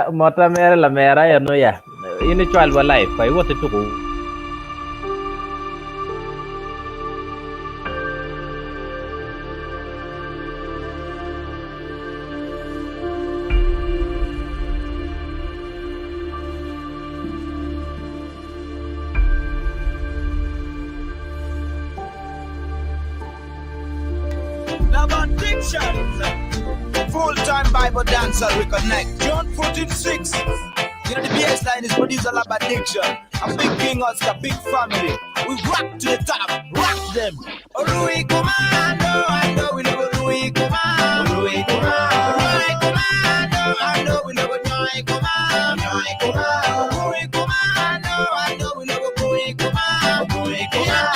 Motta mere lamera eno ya. In icwal wa live pa iwot ituku. Full time Bible dancer reconnect. John 14 6. You know the bass line is producer Lab Addiction. A big king Oscar, big family. We rock to the top, rock them. Orui commando, ando we love Orui commando. Orui commando, Orui commando, ando we love Orui commando. Orui commando, Orui commando, ando we love Orui commando. Orui commando.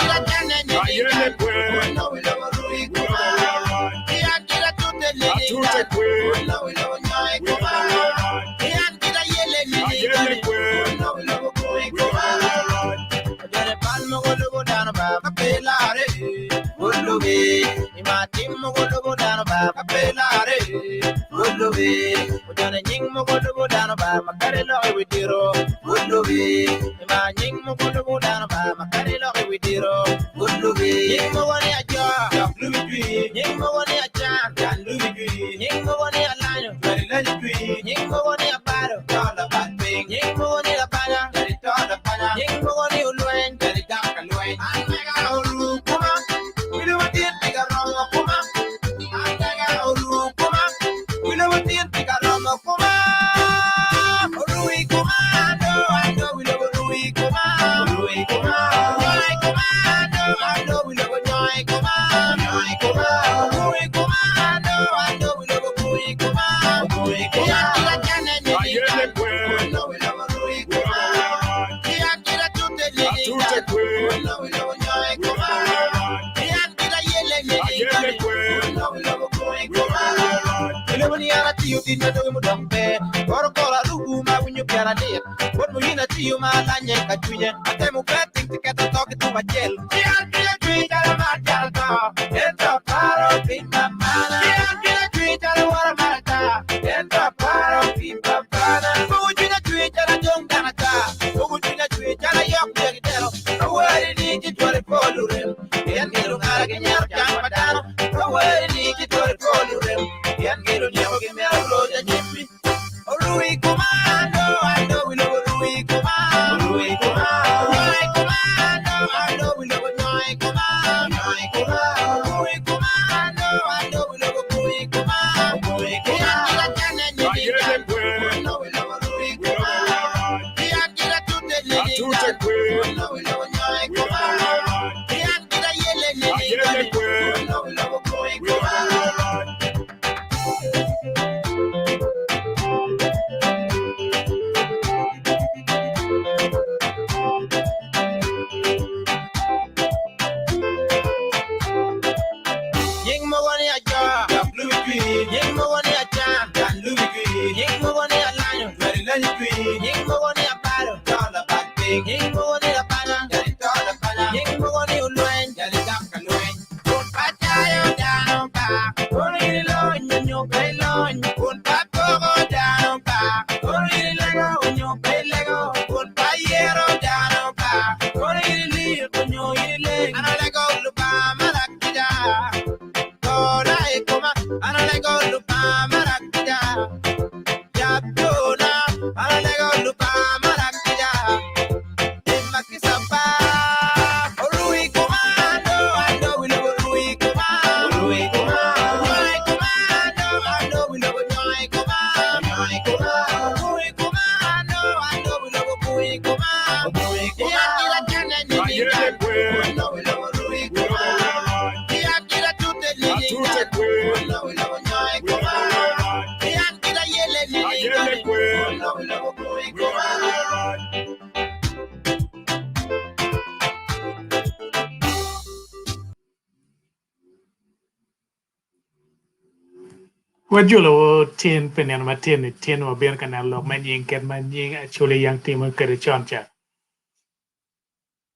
Wajolo tin pi nino matin-ni, tin wabino ka neno lok me nying kit ma nying Acholi yang timo kwede con ca.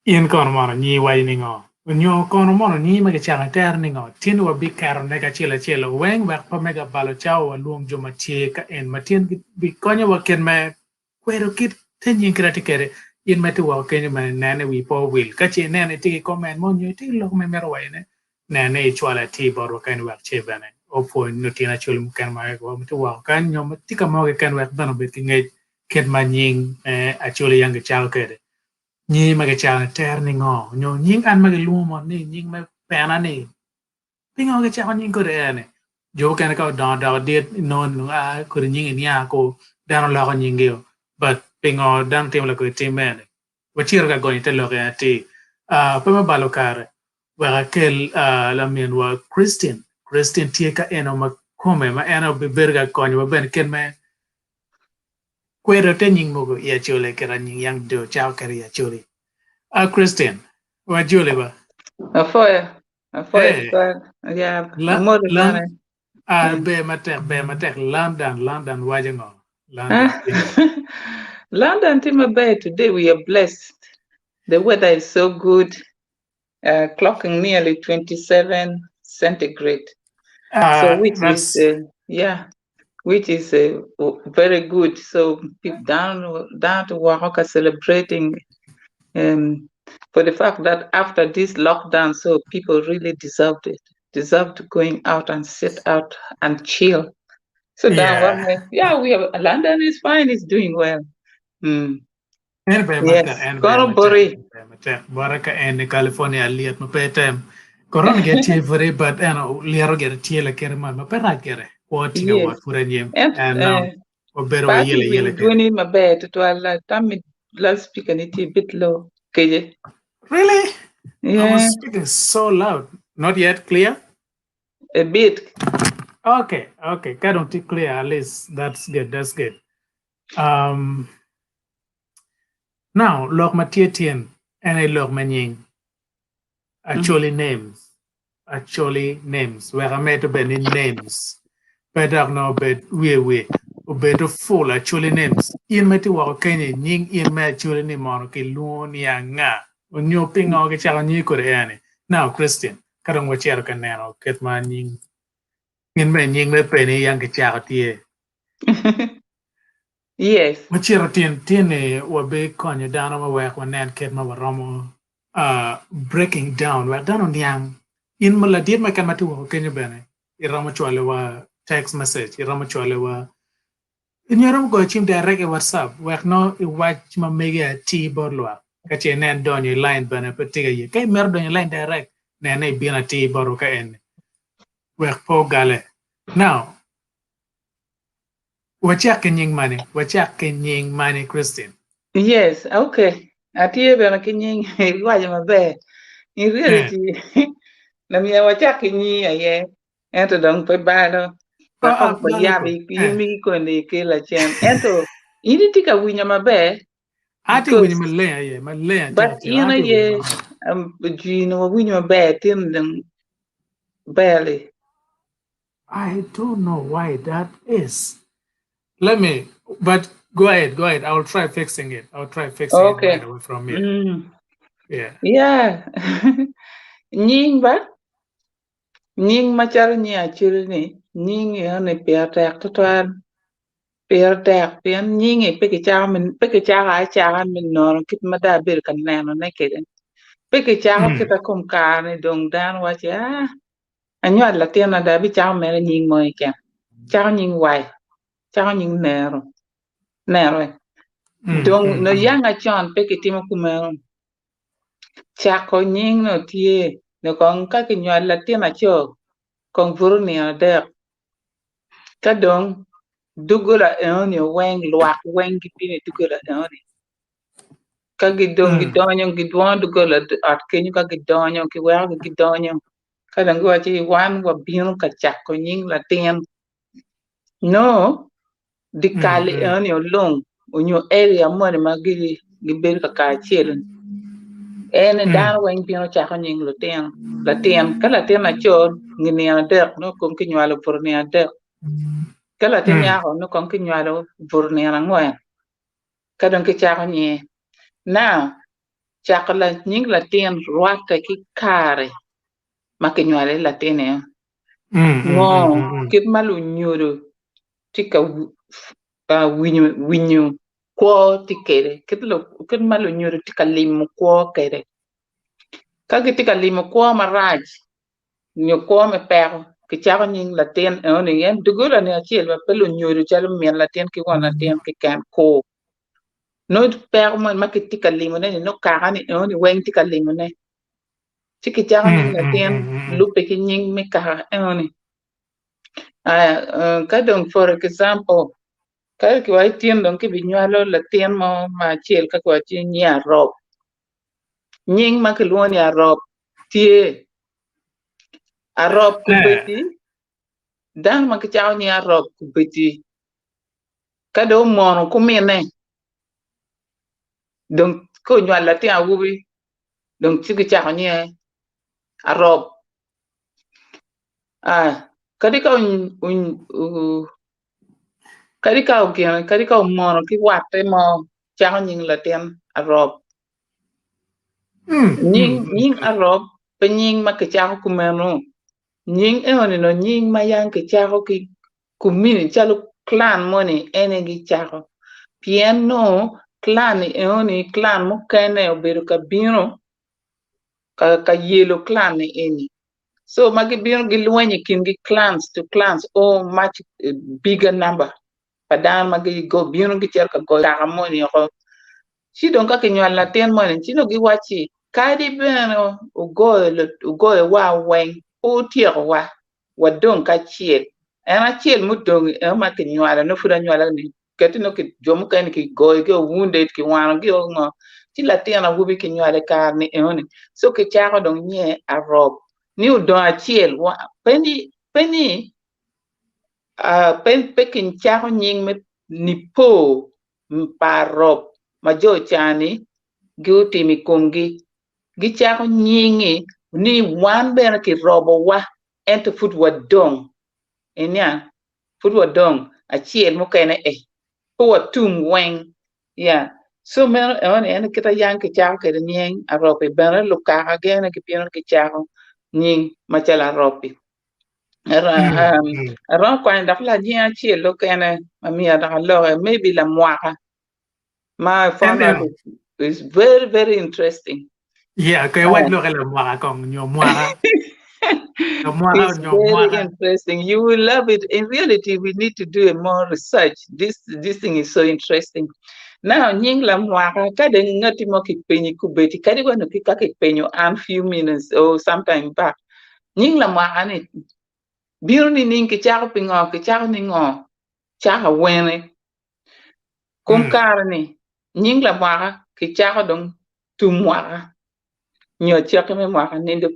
In kono mono nyingi waco ningo? Onyo kono mono nying ma kicako itere ni ngo? Tin wabiketo ne kacel acel weng wek pe mega balo cawa walwong jo ma tye ka en ma tin gibikonyo wa kit me kwedo kit te nying kit atye kede. In ma itye woko kenyo bene nene wii pe owil. Ka ce ineno itye ki comment mo nyo itye ki lok ma imito waco ne, nene icwalo atir botwa kany wek ce bene opwony lutino Acholi mukene ma tye woko kany nyo ma tye ka mo keken wek bene obed ki ngec kit ma nying me Acholi yang kicako kede. Nying ma kicako ni tere ni ngo nyo nying an ma gilwongo mot ni nying me pena ni pingo kicako nying kodi ene? Jo mukene ka odongo odoko dit inongo ni a kodi nying iniang ko dano loko nyingi o but pingo dano timo lakodi tim ene? Wacito ka gonyo te lok en atir. Pe me balo kare wek akel laminwa Christine. Christine tye ka eno ma kome ma en obibedo ka konyowa bene kit me kwedo te nying mogo i Acholi kit nying yang do cako kede i Acholi. Christine, wajoli ba. Afoya, afoya Hey. tutwal. Yeah, La, amoti la, bene. ber matek, ber matek. London, London waco ngo? London tye ngo? London tye maber today we are blessed. The weather is so good. Clocking nearly 27 centigrade. So which is yeah, which is very good. So people down to Oaxaca celebrating for the fact that after this lockdown, so people really deserved it, deserved going out and sit out and chill. So down one way, yeah, we have London is fine, it's doing well. En ber matek, en ber matek, en ber matek. Bota ka en i California lyet ma pe tem. Corona gire tye pudi but eno lyeto gire tye lakite mot ma pe rac gire. Kwo tye ka wot pud anyim. And wabedo wayelo ayela kede. Dwoni maber tutwal la tammi loudspeaker ni tye a bit low keje. Really? I was speaking so loud. Not yet clear? A bit. Okay, okay. Ka dong tye clear at least that's good, that's good. Um, now, lok ma tye tyen en aye lok me nying. Acholi names. Acholi names. Wek amedo bed ni names. Pe dok nongo obed wiye wiye. Obedo full Acholi names. In ma itye woko kenyi, nying in me Acholi ni mono kilwongo ni anga? Onyo pingo kicako nyingi kodi eni? Now, Christian, ka dong wacito ka neno kit ma nying in me nying me peni yang kicako tye. Yes. Wacito tyen tyen-ni wabikonyo dano me wek wanen kit ma waromo breaking down wek dano oniang. In ma ladit ma keken ma tye woko kenyo bene iromo cwalo wa text message, iromo cwalo wa nyo iromo goyo cim direct i WhatsApp wek nongo iwac ma mege atir bot lwak. Ka ce inen donyo i line bene pe tye ka ye. Ka imito donyo i line direct nene ibino atir botwa ka eni wek pe ogale. Now, Wacak ki nying mani? Wacak ki nying mani, Christine? Yes, okay. Atye bene ki nying, iwaco maber. In reality, lamyero wacak ki nying aye, ento dong pe balo. Wek kong wayab i koni ki lacen. Ento in itye ka winyo maber? Atye ka winyo maleng aye, maleng But in aye, jwi ni wawinyo maber, tin dong barely. I don't know why that is. Let me, but go ahead, go ahead. I will try fixing it. I will try fixing it right away from here. Yeah. Yeah. Nying ba? Nying macalo nying acel ni, nying eno ni pire tek tutwal. Pire tek pien nyingi pe kicako pe kicako acaka me nono kit ma dong abedo ka nenone kwede. Pe kicako kit ma kom kare ni dong dano waco ah Anywalo latin ada abicako mere nying mo keken, cako nying wai, cako nying nero, nero dong nongo yanga con pe kitimo kumeno, cako nying nongo tye nongo kong ka kinywalo latin aco kong buto nino adek ka dong doggola enoni weng lwak weng gibino i doggola enoni. Ka gidong gidonyo gidwongo doggola ot kenyo ka gidonyo kiwekogi gidonyo ka dong giwaco ni wan wabino ka cako nying latin nongo dyekal enoni olung onyo area moni ma gibedo kakacel en aye dano weng bino cako nying lutino latin ka latin laco nge nino adek nongo kong kinywalo obuto nino adek ka latin nyako nongo kong kinywalo obuto nino angwen. ka dong kicako nyinge. Now, Cako nying latin rwatte ki kare ma kinywalo iye latin-ni. Ngo kit ma lunyodo tye ka winyo kwo tye kwede, kit ma lunyodo tye ka limo kwo kwede. Ka gitye ka limo kwo marac nyo kwo me peko, kicako nying latin enoni en doggola-ni acel ma pe lunyodo calo min latin ki won latin keken kur. Nongo peko moni ma kitye ka limone-ni nongo kaka-ni enoni weng tye ka limone. Ci kicako nying latin lubbe ki nying me kaka enoni. Ka dong for example, ka kiwaco tin dong kibinywalo latin mo ma acel ka kiwaco ni nyinge Arop. Nying ma kilwongo ni Arop tye. Arop kobedi, dano ma kicako nyinge Arop kobedi ka dong omono ki ominne dong ka onywalo latin awobi dong ci gicako nyinge Arop. Kadi ka kadi ka ogine kadi ka omono ki watte mo cako nying latin Arop. Nying nying Arop pe nying ma kicako kumeno nying enoni nongo nying ma yang kicako ki community calo clan moni en aye gicako pien nongo clan ni enoni clan mukene obedo ka bino ka yelo clan ni eni so ma gibino gilwenyo i kingi clans to clans or much bigger number pa dano ma gibino gicito ka goyo kaka moni oko ci dong ka kinywalo latin moni ci dong giwacci kadi bene ogoyowa weng pe otyekowa wadong kacel. En acel mudong eno ma kinywalo nongo pud anywala ni keti nongo jo mukene kigoyogi o wounded kiwanogi o ngo ci latin awobi kinywalo i kare ni eno ni so kicako dong nyinge Arob ni odong acel pe ni pe ni pe kicako nying me nipo pa Arob ma jo ca-ni gutimo i komgi gicako nyingi ni wan bene kirobowa ento pud wadong iniang pud wadong acel mukene e pe watum weng ya so meno enoni en kita yang kicako kwede nying aropi bene lukaka gene gibino gicako nying macalo aropi aromo kwanyo dok lanying acel okene ma myero dok aloke maybe lamwaka ma I found out is very very interesting. Yeah, okay, wac loke lamwaka kong nyo mwaka. Lamwaka It's nyo very mwaka. interesting. You will love it. In reality, we need to do a more research. This this thing is so interesting. Now, nying lamwaka, ka dong ngati mo kipenyi kubeti, kadi wa ki ka kipenyo an few minutes or sometime back. Nying lamwaka ni bino ni ning kicako pingo, kicako ni ngo, cako awene. Kom kare-ni, nying lamwaka kicako dong tum mwaka nyo acakki me mwaka nindo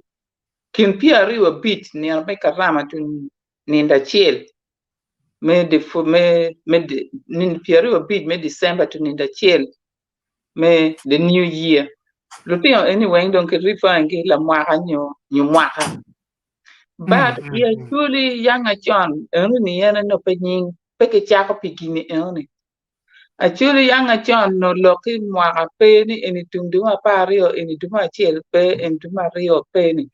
kin pyeraryo abic nino me karama to nindo acel me nindo pyeraryo abic me December to nindo acel me the new year. Lutino eni weng dong ki referring gi lamwaka nyo mwaka. But i Acholi yang acon enoni en aye nongo pe nying pe kicako pi gini enoni. Acholi yang acon nongo lok ki mwaka pe ni eni tum dwe me 12 eni dwe me acel pe eni dwe me aryo pe ni.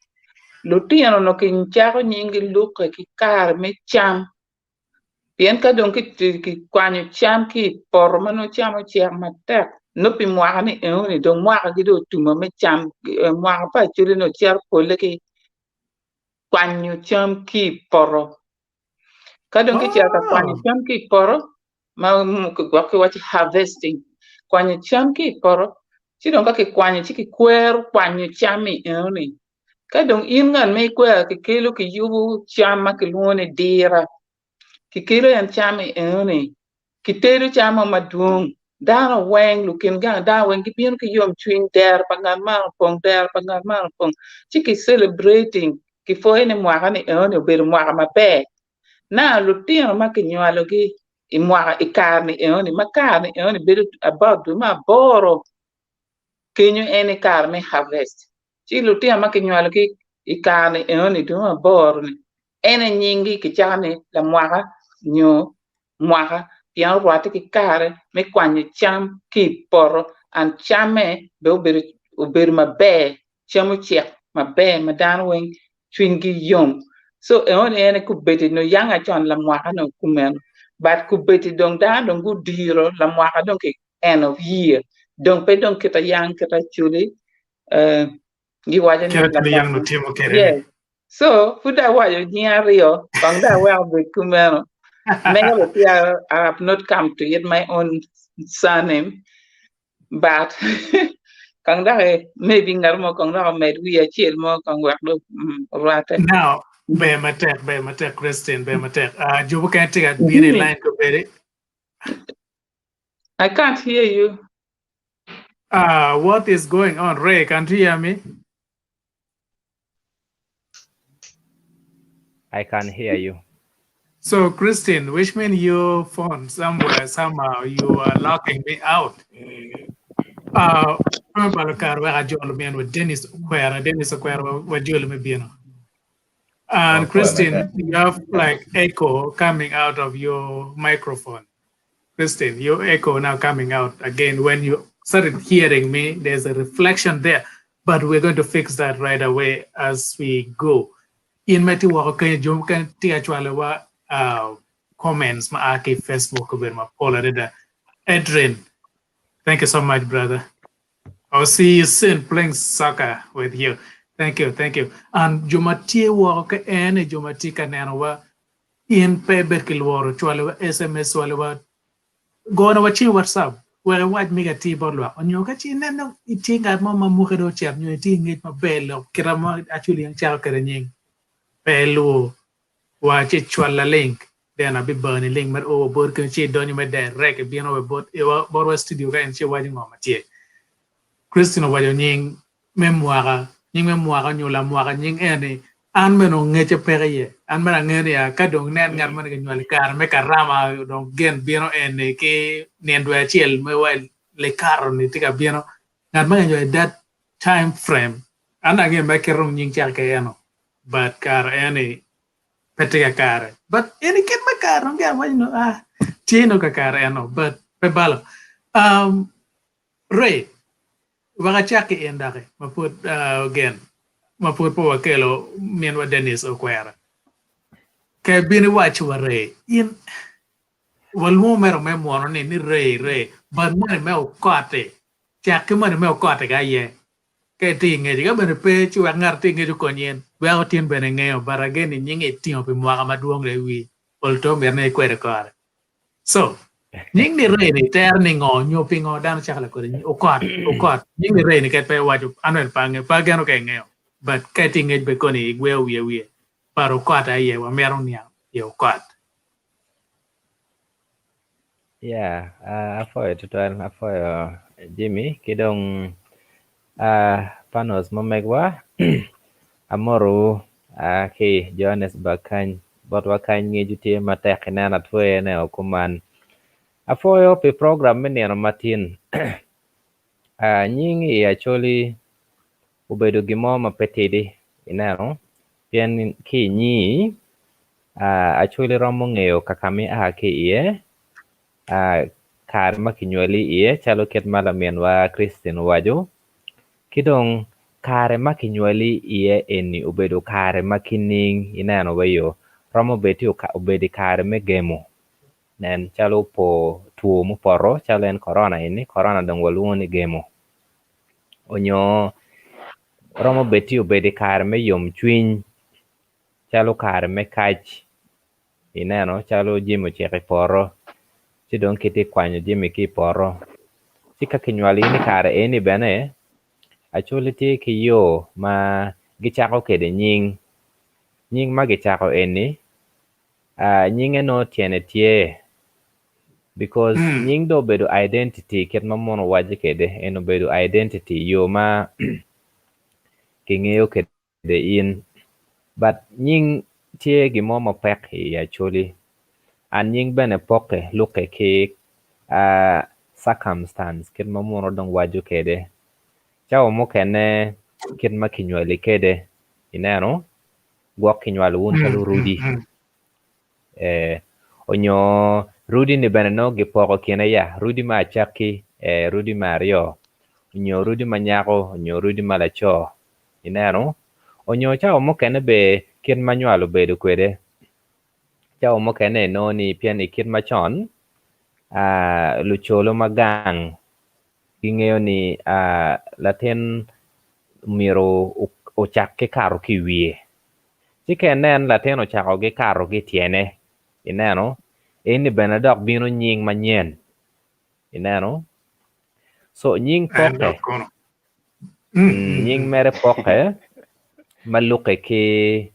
Lutino onongo kicako nyinggi lukke ki kare me cam pien ka dong kikwanyo cam ki i poto ma nongo cam ocek matek nongo pi mwaka ni enoni dong mwakagi dong otumo me cam mwaka pa Acholi nongo cito polle ki kwanyo cam ki i poto. Ka dong kicito ka kwanyo cam ki i poto ma gwok kiwaco harvesting kwanyo cam ki i poto ci dong ka kikwanyo ci kikwero kwanyo cam-mi enoni ka dong in ngat ma ikwero kikelo kiyubo cam ma kilwongo ni dira kikelo en cam-mi enoni kitedo cam mo madwong dano weng lukin gang dano weng gibino ki yomcwiny dero pa ngat man opong dero pa ngat man opong ci ki celebrating kipwoyo ni mwaka ni enoni obedo mwaka maber now lutino ma kinywalogi i mwaka i kare ni enoni ma kare ni enoni bedo about dwe me aboro kenyo en i kare me harvest ci lutino ma kinywalogi i kare ni enoni dwe me aboro ni en aye nyinggi kicako ni lamwaka nyo mwaka pien orwatte ki kare me kwanyo cam ki i poto and camme bene obedo. obedo maber, cam ocek maber ma dano weng cwinygi yom. So enoni en aye kubedi nongo yanga con lamwaka nongo kumeno but kubedi dong dano dong gudiro lamwaka dong ki end of year dong pe dong kita yang kita acoli giwaco ni Kit ma yang nutimo kwede ni. Yes. So pud dong awaco nying aryo kong dong aweko obed kumeno. Mega bene peya I have not come to yet my own surname but kong dok maybe ngat mo kong dok omed wiye acel mo kong wek dong orwatte. Now, ber matek, ber matek Christine, ber matek. Uh, jo mukene tye ka bino i line kobedi. I can't hear you. What is going on Ray can't you hear me? I can hear you. So Christine, which mean your phone somewhere somehow you are locking me out. Uh, balokar wek ajol min with Dennis Okwera. Dennis Okwera wajol me bino. And Christine, you have like echo coming out of your microphone. Christine, your echo now coming out again. When you started hearing me, there's a reflection there, but we're going to fix that right away as we go. In meti woko kenyo jo mukene tye ka cwalo wa uh, comments ma a ki Facebook obedo mapol adada. Adrian, thank you so much, brother. I'll see you soon playing soccer with you. Thank you, thank you. And jo ma tye woko ka en jo ma tye ka nenowa In pe ibed ki lworo, cwalo wa SMS, cwalo wa gono wa ci WhatsApp wek iwac mege atir bot lwak. Onyo ka ci ineno itye ngat mo ma muke dong ocito nyo itye ki ngec maber lok kita ma actually en cako kwede nying, pe ilwor wa ci cwala link then abibani link me o bot kenyo ci idonyo me direct ibino wa bot bot wa studio ka en ci iwaco ngo ma tye. Christine owaco nying me mwaka, nying me mwaka nyo lamwaka nying eni an bene onongo ngecce peke iye. An bene angeyo ni ya ka dong inen ngat moni kinywalo i kare me karama dong gin bino eni ki nino dwe acel me wa likato ni tye ka bino ngat ma kinywalo i that time frame an dong angeyo mere kit dong nying cako ki eno but kare eni pe tye kakare but eni kit me kare dong gin awaco ni ah tye nongo kakare eno but pe balo um, Ray Wek acak ki in doki, ma pud gen, ma pud pe wakelo minwa Dennis Okwera. Ka ibino iwac wa Ray, in walwongo mere me mwono ni ni Ray, Ray, but moni me okot-ti, cak ki moni me okot-ti ka aye. Ka itye i ngeci, ka bene pe ci wek ngat atye i ngec okony in, weko tin bene ingeyo, but again ni nyingi itingo pi mwaka madwong dong i wi pol to mito ni ikwede kore. So, nying ni Ray ni tere ni ngo nyo pingo dano cako lakode ni okot, okot. Nying ni Ray ni kadi pe iwaco an bene pe angeyo, pe ageno ka ingeyo. But ka itye ngec bene koni igweyo wiye wiye. But okot aye wamito niang i okot. Yeah, uh, apwoyo tutwal, apwoyo Jimmy ki dong uh, panos ma megwa. Amotowu uh, ki Johannesburg kany botwa kany ngecu tye matek ineno atweye ne o kuman. Apwoyo pi program me nino matin. uh, nying i Acholi obedo gin mo ma pe tidi ineno pien ki inyi uh, Acholi romo ngeyo kaka ma ia ki iye uh, kare ma kinywali iye calo kit ma laminwa Christine owaco Ki dong, kare ma kinywali iye eni obedo kare ma kining ineno wa iyo? Romo bed ti obedo i kare me gemo, nen calo opo two mupoto calo en korona eni, korona dong walwongo ni gemo. Onyo romo bed ti obedo i kare me yomcwiny calo kare me kac, ineno calo jami ocito i poto ci dong kitye ka kwanyo jami ki i poto ci ka kinywalo in i kare eni bene Acholi tye ki yo ma gicako kwede nying, nying ma gicako eni nyinge nongo tyene tye because nying dong obedo identity kit ma muno waco kwede en obedo identity yo ma kingeyo kwede. the in but nying tye gin mo mapek i Acholi and nying bene poke luke ki circumstance kit ma munu dong waco kede cawa mukene kit ma kinywali kede ineno gwok kinywalo wun calo rudi onyo rudi ni bene nongo gipoko kine ya rudi me acakki rudi me aryo. Onyo rudi ma nyako onyo rudi ma laco. Ineno? Onyo cawa mukene bene kit ma nywal obedo kwede. Cawa mukene inongo ni pien i kit macon, lucolo ma gang gingeyo ni latin myero ocak ki kato ki i wiye. Ci ka inen latin ocako ki kato ki i tyene, ineno, eni bene dok bino nying manyen, ineno. So nying pokke, nying mere pokke ma lukke ki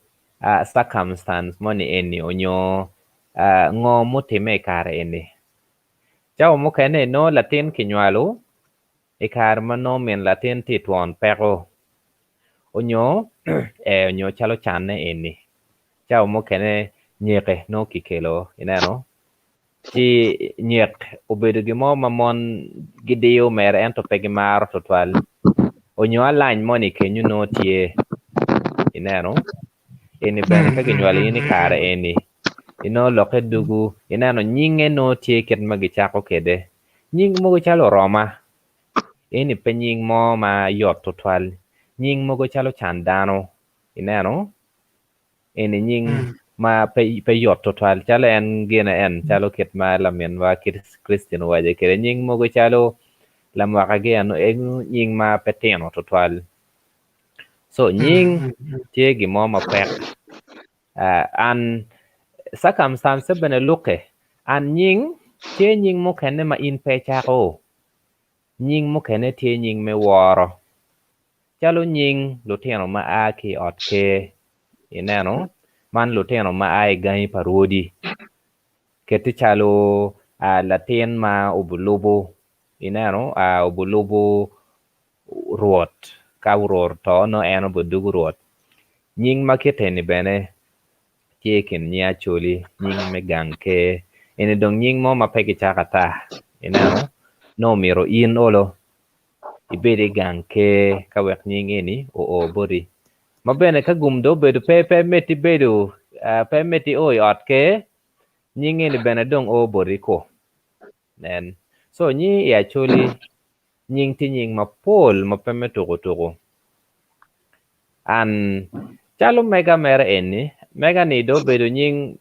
circumstance moni eni onyo ngo mutimme i kare eni. Cawa mukene inongo latin kinywalo i kare ma nongo min latin tye i twon peko onyo ee onyo calo canne eni cawa mukene nyeke nongo kikelo ineno ci nyek obedo gin mo ma mon gidiyo mere ento pe gimaro tutwal onyo alany moni kenyo nongo tye ineno eni bene ka kinywalo in i kare eni inongo lokke dugu ineno nyinge nongo tye kit ma gicako kwede. Nying mogo calo Oroma eni pe nying mo ma yot tutwal nying mogo calo Candano ineno eni nying ma pe yot tutwal calo en gine en calo kit ma laminwa Christine owaco kwede nying mogo calo lamwakagi eno nying ma pe tino tutwal. So nying tye gin mo mapek and circumstance bene lukke and nying tye nying mukene ma in pe icako, nying mukene tye nying me woro calo nying lutino ma a ki i ot ker ineno man lutino ma a i gangi pa rwodi keti calo latin ma obulubo ineno obulubo Rwot, ka Rwot oto nongo en obidwogo Rwot. Nying ma kite ni bene tye i kin nying Acholi, nying me gang ker. Eni dong nying mo ma pe kicako ata. Ineno? Nongo omyero in olo ibed i gang ker ka wek nying eni oo boti. Ma bene ka gum dong obedo pe pe miti bedo pe miti o i ot ker, nying eni bene dong o boti ko. Nen. So nying i Acholi nying tye nying mapol ma pe me tuku tuku. An calo mega mere eni, mega ni dong obedo nying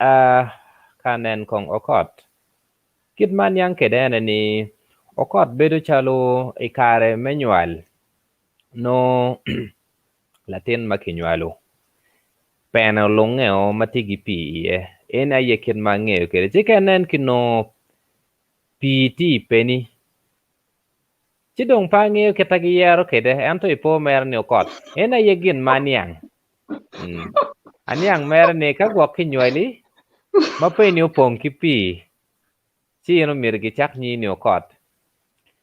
uh, ka anen kong Okot. Kit ma aniang kwede ene ni Okot bedo calo i kare me nywal nongo latin ma kinywalo pene olunge o ma tye ki pii iye. En aye kit ma angeyo kwede. Ci ka inen kinongo pii tye i peni ci dong pe angeyo kit ma giyero kwede ento i po mere ni okot en aye gin ma aniang mm. Aniang mere ni ka gwok kinywali ma peni opong ki pii ci in omyero gicak nyingi ni okot.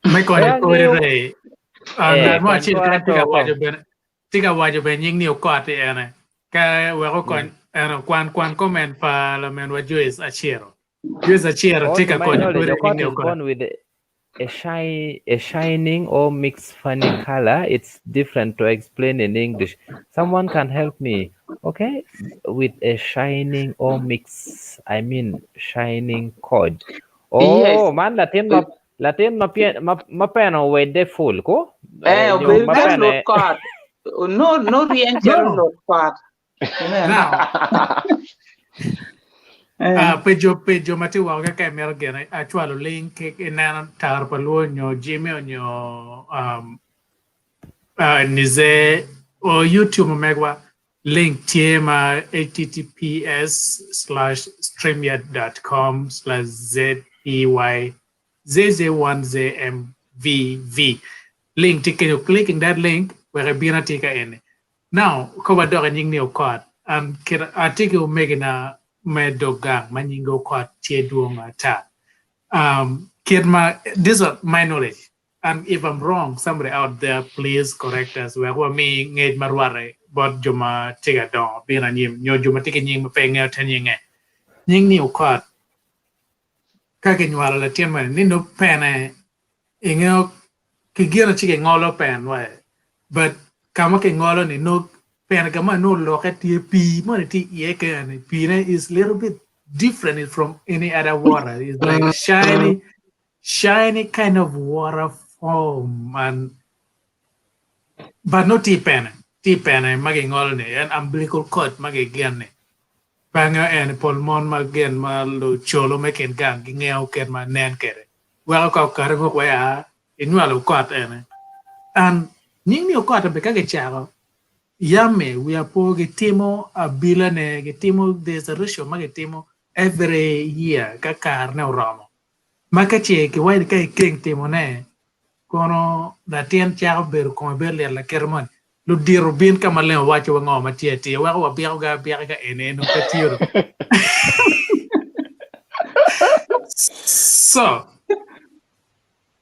Me Pe konyo kori angeyo Ray, ah, eh ngat mo kony acel kora kany tye to ka kong. waco bene tye ka waco bene nying ni okot i ene ka wek okony eno kwan kwan comment pa laminwa Joyce Aciro. Joyce Aciro Oh, tye to ka my konyo knowledge, kori nying Okot ni is okot. born with a, shi a shining or mixed funny color. It's different to explain in English. Someone can help me, okay? With a shining or mix, I mean shining cord. Yes. Oh, man latin ma latin ma pien ma, ma peno wedde full ko? Eh, Eh, nyo obedo ma calo pene lut kot. No, no ryeny calo No. lut kot. Ineno? Now, Eh. ah, pe jo pe jo ma tye woko ka imito gine acwalo link ineno taro pa luo nyo Jimmy onyo um, uh, Nize o YouTube omegwa link tye ma https slash streamyard dot com slash zpy zz1zmvv link tye kenyo clicking that link wek ibin atika eni Now, ka wadok i nying ni Okot, an kit atye ki omegina me dog gang ma nyinge Okot tye dwong ata. Um, kit ma, this is my knowledge, and if I'm wrong, somebody out there please correct us wek wami ngec ma rwate bot jo ma tye ka dongo bino anyim nyo jo ma tye ki nying ma pe ingeyo te nyinge. Nying ni Okot, ka kinywalo latin moni ni nongo pene ingeyo ki gino ci kingolo pen wa but ka ma kingolo ni nongo pen ka ma nongo oloke tye pii moni tye iye kene piine is little bit different from any other water is like shiny shiny kind of water. Oh man. But no tye pene, tye pene ma gingolo ni en umbilical cord ma gigin ni. Bange en pol mon ma gin ma lucolo me kin gang gingeyo kit ma nen kede. Weko ka okati nguk wa ya inywalo okot ene. And nying ni okot be ka gicako yame wiya po gitimo abila ne gitimo there's a ratio ma gitimo every year ka kare ne oromo. Ma ka ce kiwaco ni ka ikeng timo ne kono latin cako bedo kome bedo lit lakite moni ludito bin ka maleng owaco wa ngo ma tye atir weko wabiko ga abika ka eni en pe tiyo do. So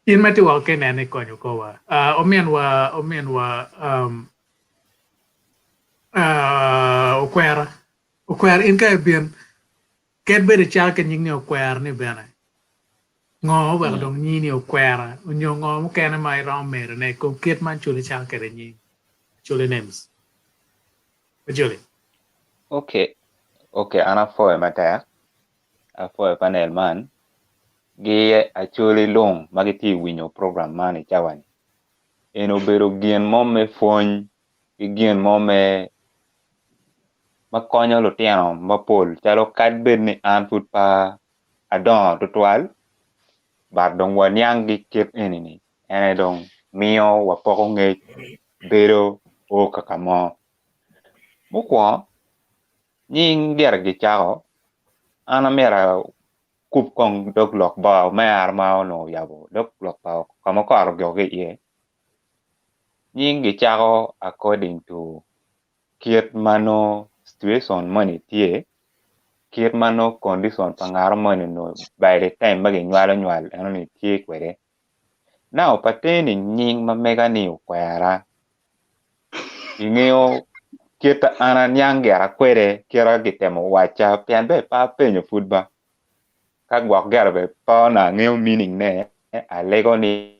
in ma tye woko ki nene ikonyo kowa. Uh, ominwa ominwa um, uh, okwera okwera in ka ibin ket bedo icako ki nying ni okwera ni bene ngo oweko dong nyingi ni okwera onyo ngo mukene ma iromo medo ne i kom kit ma Acholi cako kwede nying Acholi names Acholi. Okay, okay, an apwoyo matek. Apwoyo panel man gi Acholi lung ma gitye ka winyo program man i cawa ni. Eni obedo gin mo me pwony ki gin mo me ma konyo lutino mapol calo kadi bed ni an pud pe adongo tutwal but dong waniang ki kit eni-ni en aye dong miyo wapoko ngec bedo o kaka mo. Mukwongo nying gire gicako an amyero akub kong dog lok ba omera ma onongo oyabo dog lok pa ka ma okoro ogiko ki iye nying gicako according to kit ma nongo situation moni tye, kit ma nongo condition pa ngat moni onongo by the time ma ginywalo nywal enoni tye kwede. Now pertaining nying ma mega ni okwera, ingeyo kit ma an aniang gira kwede kit ma gitemo wacca pien bene pe apenyo pud ba, ka gwok gire bene pe onongo angeyo meaning ne alego ni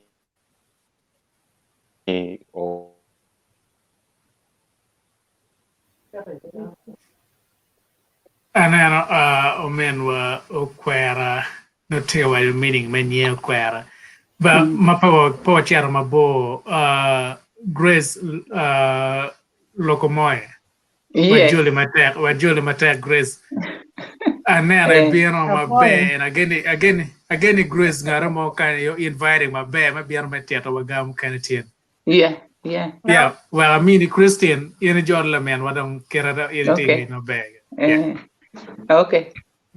Aneno ominwa okwera nongo tye ka waco meaning me nyinge okwera but ma pe wacito mabor Grace Lokomoye Wajoli matek, wajoli matek Grace. Aneno ibino maber and ageni ageni ageni Grace ngaro mo kany yo inviting maber me bino me tito wa ga mukene tyen. Yeah, yeah. Yeah, well amini Christine in ijolo lamin wa dong kite do in itye Okay. maber. Yeah. Eh, okay.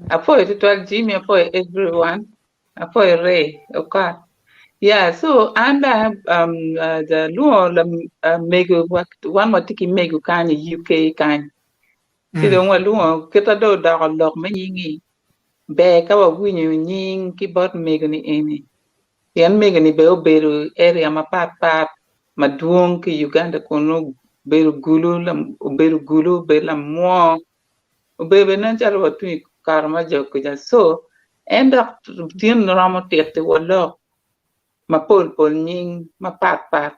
Apwoyo tutwal Jimmy, apwoyo everyone. Apwoyo Ray, Okot. Yeah, so an bene um, uh, alwongo lam- uh, mego, wa- wan watye ki mego kany i UK kany. Ci dong walwongo kita dong odoko lok me nyingi, ber ka wawinyo nying ki bot mego-ni eni. Pien mego-ni bene obedo i area mapat pat madwong ki i Uganda kunu, obedo Gulu, lam- obedo Gulu, obedo Lamwo, Obedo bene nen calo watung i kare ma jo kuca. So, en dok tin romo titi wa lok mapol pol nying mapat pat.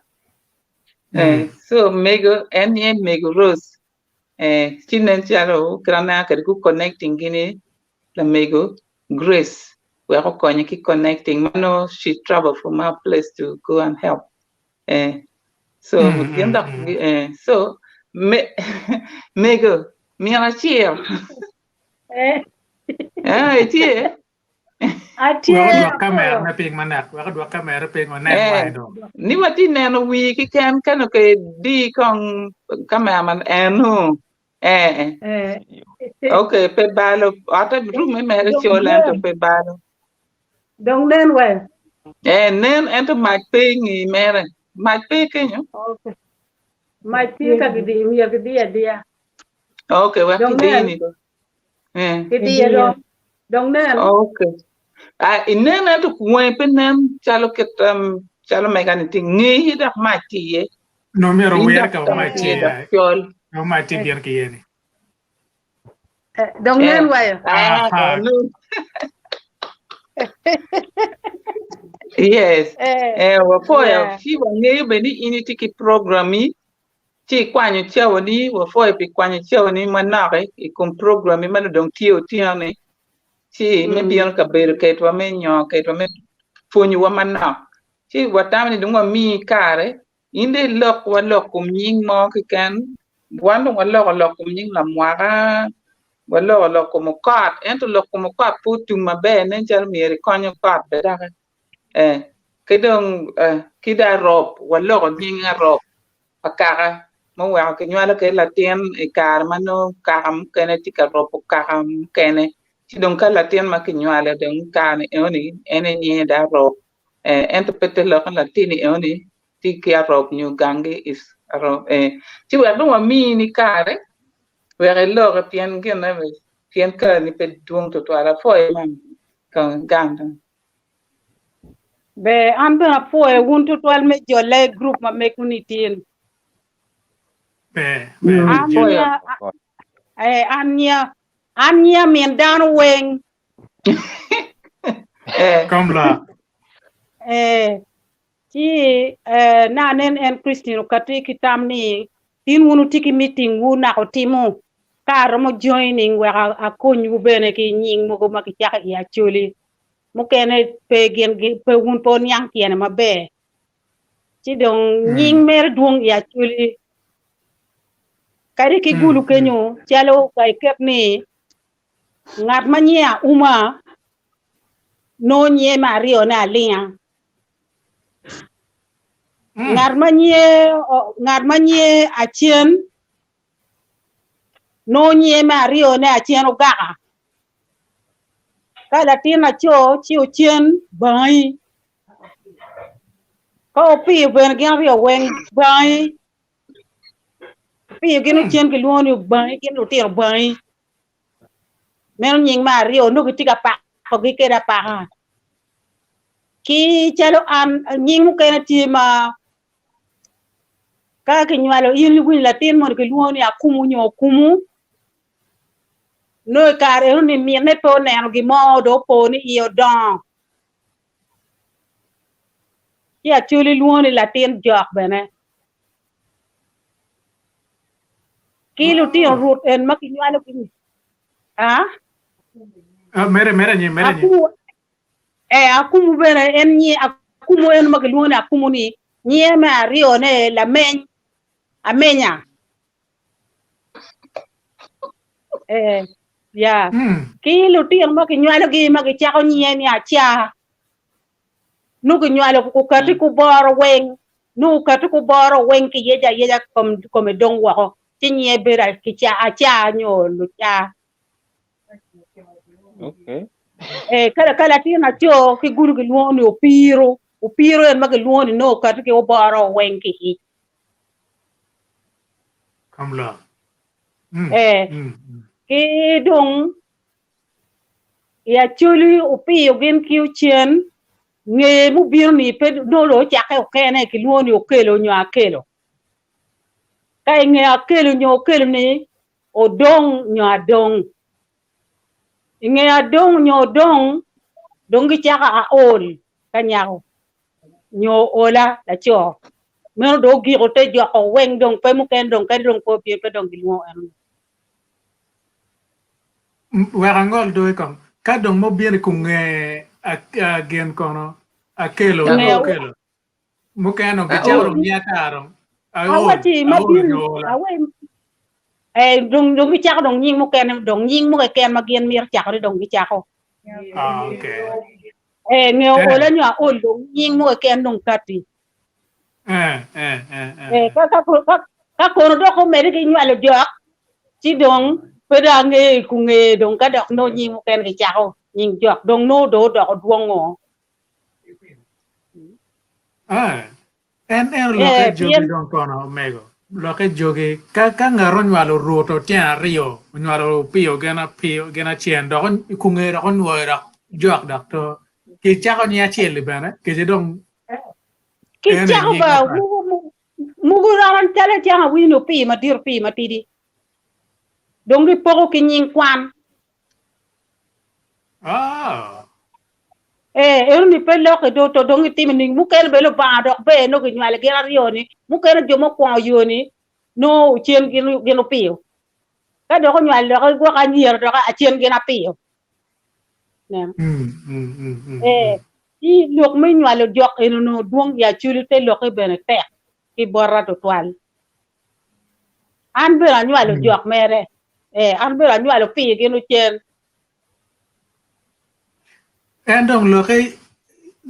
Eh, so mego en ye mego Rose. Eh, ci nen calo kit aneno kwede gu connecting gini lamego Grace wek okonye ki connecting ma nongo she travel from our place to go and help. Eh, so gin dok eh, so me mego min acel. Eh. Ah, itye? Atye. Wek odwok kamera me piny manek, wek odwok kamera piny wanen Eh, wange dong. ni watye neno wii keken kano ke di kong kamera man eno. Eh, Eh. okay, pe balo. Ot room me mere Dong col ento nen. pe balo. Dong nen weng. Eh, nen ento mac pe i ngi mere. Mac pe kenyo. Okay. Mac tye ka gidiyo, myero gidiyo adiya. Okay, wek Dong kidiyi nen. ni. Eh. Kidiyo dong. Dong nen. Okay. Ah, inen ento wangi pe nen calo kit um, calo mega ni tye ngeyi dok mac tye iye. No myero In wer dok ka dok mac tye tye dok col. ka mac tye bino ki iye ni. Eh, dong Eh. nen wayo. Ah, Aha. nen. Yes. Eh, Eh, wapwoyo yeah. ci wangeyo bene ni in itye ki program-mi ci ikwanyo cawani, wapwoyo pi kwanyo cawani manok i kom program-mi ma dong tye otyeno-ni ci me bino ka bedo kedwa me nyo kedwa me pwonyowa manok. Ci watamo ni dong wamiyi kare in dong ilok wa lok kom nying mo keken wan dong waloko lok kom nying lamwaka waloko lok kom okot ento lok kom okot pe otum maber nen calo myero ikony okot bene doki eh ki dong eh ki dong arop waloko nying arop pa kaka ma oweko kinywalo kwede latin i kare ma nongo kaka mukene tye ka robo kaka mukene ci dong ka latin ma kinywalo dong i kare-ni enoni en aye nyinge dong arop eh ento pe te lok ni latin-ni enoni tye ki arop nyo gangi is arop eh ci wek dong wamini kare wek iloki pien gine pien kareni pe dwong tutwal apwoyo mama kong igam dong. Ber, an bene apwoyo wun tutwal me jolle i gurup ma megwu ni tin. Ber, ber, An Jim. nya, eh, an nya, an nya min dano weng. Eh. Kom lok. Eh, ci eh, na nen en Christine okati ki tam ni tin wun wutye ki meeting wu naka wutimo ka aromo joining wek akonywu bene ki nying mogo ma kicako i Acholi. Mukene pe gin pe wun pe wuniang tyene maber. Ci dong nying mere dwong i Acholi. Kadi ki gulu kenyo calo ka iket ni ngat ma nyinge Auma nongo nyinge me aryone Alinga. Ngat ma nyinge ngat ma nyinge Acen nongo nyinge me aryone Acen Ogaka. Ka latin laco ci ocen bangi. Ka opiyo bene gin aryo weng bangi. Opiyo gin ocen kilwongo ni obangi gin lutino bangi. Meno nying me aryo nongo gitye ka pakogi kwede apaka. Ki calo an nying mukene tye ma ka kinywalo in iwinyo latin moni kilwongo ni akumu nyo okumu Nongo i kare eno ni minne pe oneno gin mo dong opo ni iye odongo. Ci Acholi lwongo ni latin jok bene. Ki lutino rut en ma kinywalo ki ah? Ah, mere mere anyim, mere anyim. Akumu eh akumu bene en nyi akumu en ma kilwongo ni akumu ni nyinge me aryone lameny amenya. Eh, ya. Ki lutino ma kinywalogi ma gicako nyinge ni Aca, nongo kinywalo okati ki oboro weng, nongo okati ki oboro weng kiyeco ayeca kome dong woko, ci nyinge bedo Aca nyo Luca. Okay. Eh, ka ka latin aco ki gulu gilwongo ni Opiro, Opiro en ma gilwongo ni nongo okati ki oboro weng ki ic. Kom lok. Mm, Eh, mm, mm. ki dong i Acholi opiyo gin ki ocen ngeye mubino ni pe nongo dong ocakke okene kilwongo ni Okelo nyo Akelo. Ka i nge Akelo nyo Okelo ni Odong nyo Adong. I nge Adong nyo Odong dong gicako Aol ka nyako. nyo ola laco meno dong ogiko te joko weng dong pe mukene dong kadi dong pe obino pe dong gilwongo eno ni. Wek angol dogi kong ka dong ma obino i kom nge gin kono akelo Nge okelo mukene dong gicako dong nyi ata dong aol awaci ma aol bino nyo ola. awe eh dong dong gicako dong nying mukene dong nying mo keken ma gin mito cako ni dong gicako. Ah, okay. Eh, nge Eh. ola nyo aol dong nying mo keken dong kati. Eh, eh, eh, eh. Eh, ka, ka, ka, ka kono dok omedde ki nywalo jok, ci dong pe dong angeyo i kungeye dong ka dok nongo nying mukene kicako nying jok dong nongo dong odoko dwongo. Eh, En en olokke Eh, jogi pien dong kono omego. Olokke jogi. Ka ka ngat onywalo rut tyen aryo, onywalo opiyo gin apiyo gin acel dok on- i kunge dok onwoyo dok jok dok to kicako nying acel-li bene kece dong en aye kicako nying ba mapat. mugo mu- mugo romo calo acama awinyo ni opiyo madit opiyo matidi. Dong gipoko ki nying kwan. Ah. Ee, eno-ni pe lokke do, to dong itimo ni mukene bene Lubanga dok ber nongo ginywalo gin aryo-ni, mukene jo mukwongo yo-ni nongo ocen gin, gin opiyo. Ka dok onywalo dok gwoko anyira dok acen gin apiyo. Neno. Mm, mm, mm, mm, Ee, mm. Ci lok me nywalo jok eni onongo dwong i Acholi te lokke bene tek ki bota tutwal. An bene anywalo jok mere. Ee, an bene anywalo pii gin ocen. En dong lokke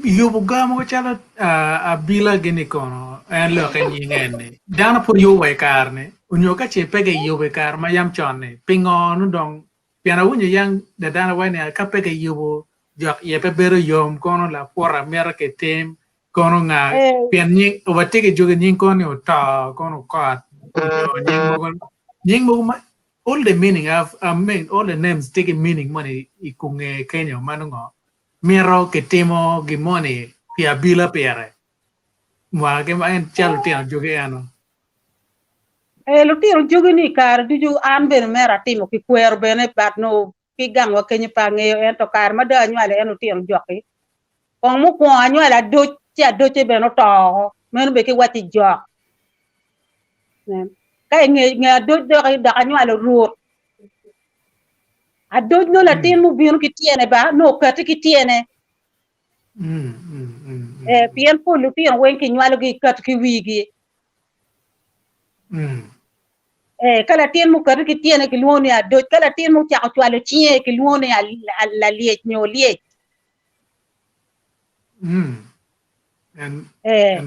yubo ga mogo calo abila gini kono en lokke nying en-ni. Dano pud yubo wa i kare-ni onyo ka ce pe giyubo i kare ma yam con-ni pingo nongo dong pien awinyo yang dadana waco ni ka pe giyubo jok iye pe bedo yom kono laputa mito kitim kono nga pien nying watye ki jogi nying kono ni oto kono okot onyo nying mogo nying mogo ma all the meaning have I mean all the names tye ki meaning moni i kunge kenyo ma nongo mito kitimo gin moni pi abila pire mwaka ki ma en calo lutino jogi eno. Eh, lutino jogi ni kare ducu an bene mere atimo ki kwero bene but no ki gangwa kenyo pe angeyo ento kare ma dong anywalo en lutino joki kong mukwongo anywalo adoc ci adocce bene oto oko meno bene ki wacci jok ka inge nge adoc doki dok anywalo rut adoc nongo latin mubino ki tyene ba nongo okati ki tyene eh, pien pol lutino weng kinywalogi ikati ki wigi Eh, ka latin mukati ki tyene kilwongo ni adoc, ka latin mucako cwalo cinge kilwongo ni lalyec nyo olyec. Eh,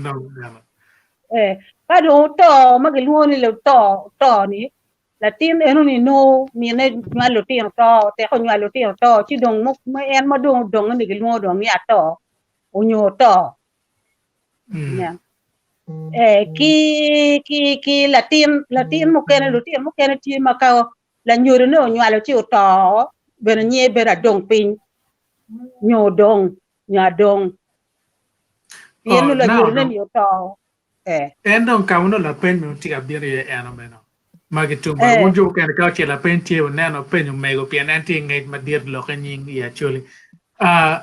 eh, ka dong oto ma gilwongo ni oto to ni latin eno-ni nongo mine nywalo lutino to, teko nywalo lutino to, ci dong en ma dong odonge ni gilwongo dong ni ato onyo oto. Eh, ki ki ki latin latin mukene lutino mukene tye ma ka lanyodone onywalo ci oto bene nyinge bedo adong piny nyo odong nyo adong pien Oh, nongo now lanyodone dong ni oto eh en dong ka ma nongo lapeny meno tye ka bino iye eno meno ma gitum bene eh wun jo mukene ka ocel lapeny tye wuneno penyo omego pien en tye ki ngec madit lokke nying i Acholi. Ah,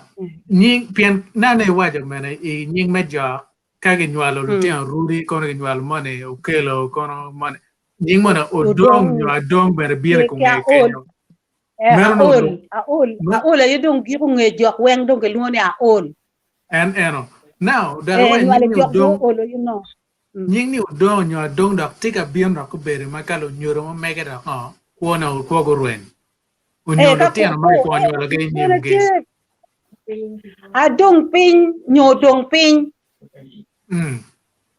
nying pien nane iwaco mene i nying me jok ka ginywalo lutino rudi kono ginywalo moni okelo kono moni nying moni odong odong nyo adong bene bino i ki kom nge aol kenyo eh, meno nongo aol lub aol ma aol aye dong giko nge jok weng dong gilwongo ni aol en eno now dok eh iwaco nywalo nying ni jok dong odong oolo you know mm. Nying ni odong nyo adong dok tye ka bino dok obedo ma ka lunyodo ma mege dok ngo kwone kwo gurweny onyo Eh, ka lutino ma kwo kikwongo eh, nywalogi i bene nyimgi. tye adong piny nyo odong piny Mm.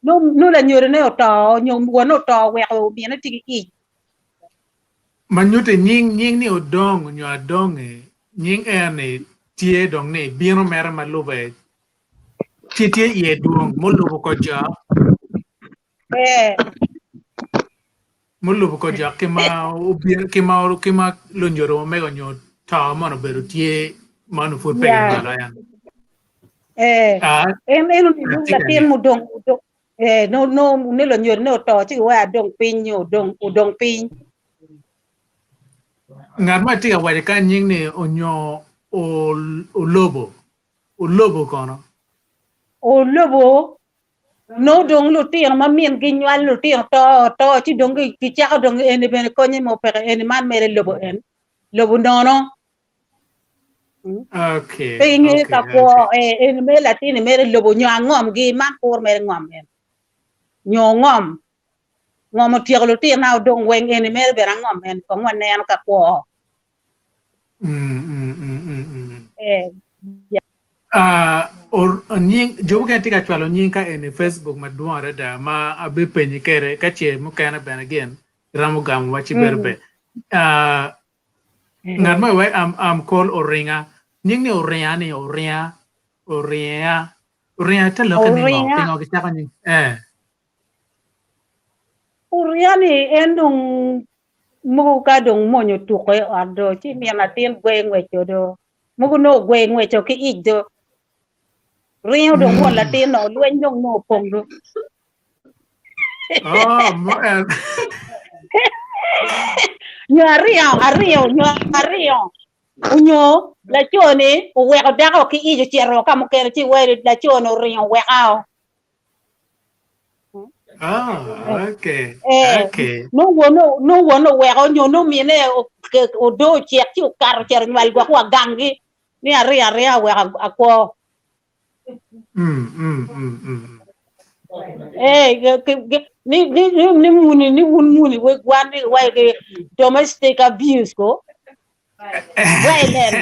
nongo lanyodone oto nyo wonne oto oweko mine tye ki ic. Ma nyutti nying nying ni odong nyo adongi nying en ni tye dong ni bino mere ma lube ci tye iye dwong mulubo ko jok Eh, mulubo ko jok ki ma obino ki ma ki ma lunyodo ma mego nyo to mono obedo tye ma onongo pud pe ya. kinywalo en. Eh, Ah, en en onongo atye ka latin niang. mudong odong eh no no ni lunyodo ne oto ci giweko adong piny nyo odong odong piny. Ngat ma tye ka waco kany nying ni onyo ol- olobo Olobo kono? Olobo nongo dong lutino ma min gi nywalo lutino to to ci dong gicako dong eni bene konye mo peke eni man mere lobo en lobo nono. Okay, Pe ingeyo okay, ka kwo okay. eh, eni mere latini mere lobo nyo angom gi man kur mere ngom en nyo ngom ngom otyeko lutina odong weng eni mere bene angom en kong waneno ka kwo. Mm, mm, mm, mm, mm. Eh, Ah, or, nying, jo mukene tye ka cwalo nying ka eni Facebook madwong adada ma abipenyi kede ka ce mukene bene gin romo gamo wa ci bedo mm. ber. Ah, ngat mo iwaci am, am called Oringa. Nying ni Oringa ni Oringa, Oringa, Oringa te lokke ni ngo? Oringa. Pingo gicako nying? Eh. Oringa ni en dong Mogo ka dong mony otuko i ot do ci min latin gwe ngweco do. Mogo nongo ogwe ngweco ki ic do. Ringo dong won latin no lweny dong nongo opong do. Oh, mo en. Nyo aringo, aringo, nyo aringo. Onyo laco ni oweko dako ki ic ocito ka mukene ci weri laco ni oringo oweka o. Ah, okay. Eh, Okay. nongo won nongo won oweko nyo nongo mine odo ocek ci okato ocito onywal gwok wa ganggi ni aringo aringa wek akwo. Mm, mm, mm, mm. Eh, ni ni ni ni muni ni wun muni we gwan ni wa ke domestic abuse ko. Wa enen.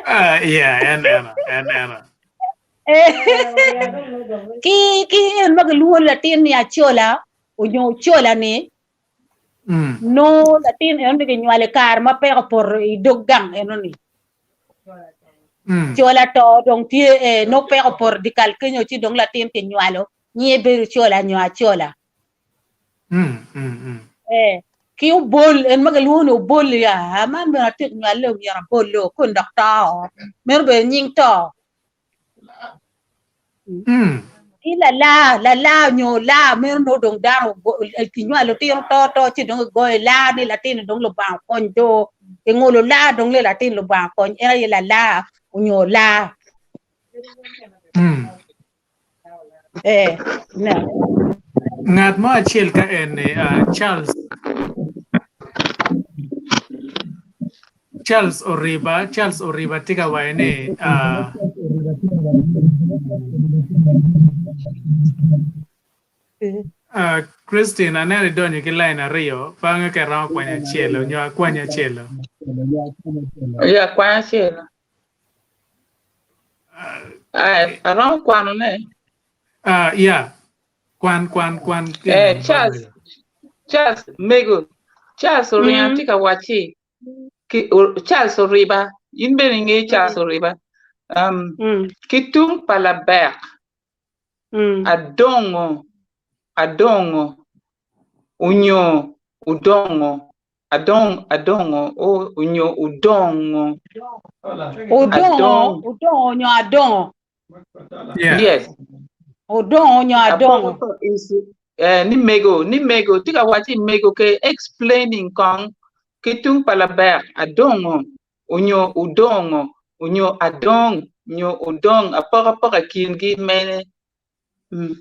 Uh, yeah, en ena, en ena. Ki ki en ma gilwongo latin ni acola onyo cola ni Mm. no latin eno ni ginywalo i kare ma peko opoto i dog gang eno ni. Mm. Cola to dong tye eh, no peko opoto i dikal kenyo ci dong latin kinywalo nyinge bedo cola nyo acola. Mm, mm, mm. Eh, ki obol en ma gilwongo ni obol ya man bene atyek nywale myero abol-lo kun dok to meno bene nying to. Mm. Ki lala, lala nyo laa meno nongo dong dano kinywalo lutino to to ci dong igoyo laa ni latin dong Lubanga okony do ingolo laa dong ni latin Lubanga okony en aye lala onyo laa. Mm. Eh, ne. Ngat mo acel ka en ni uh, Charles Charles Oriba, Charles Oriba tye ka waco ni uh, uh, Christine aneno idonyo ki line aryo bange ka iromo kwanyo acel nyo akwany acel. Ya kwany acel. Ai, aromo kwano ne. Uh, yeah. Kwan, kwan, kwan. Eh, Charles, Charles, mego, Charles oringo Mm. tye ka wacci, ki, o, Charles Oriba, in bene ingeyo Charles Oriba, um, Mm. ki tung pa labek, Mm. adongo, adongo, onyo, odongo, Adong, adongo, o, onyo odongo. Odongo, Adong. odongo onyo adongo. Yeah. Yes. Odongo onyo adongo. Apokapoka is, eh, ni mego, ni mego, tye ka waci mego ke explaining kong ki tung pa labek, adongo, onyo odongo, onyo adong, nyo odong, apokapoka i kingi mene. Mm.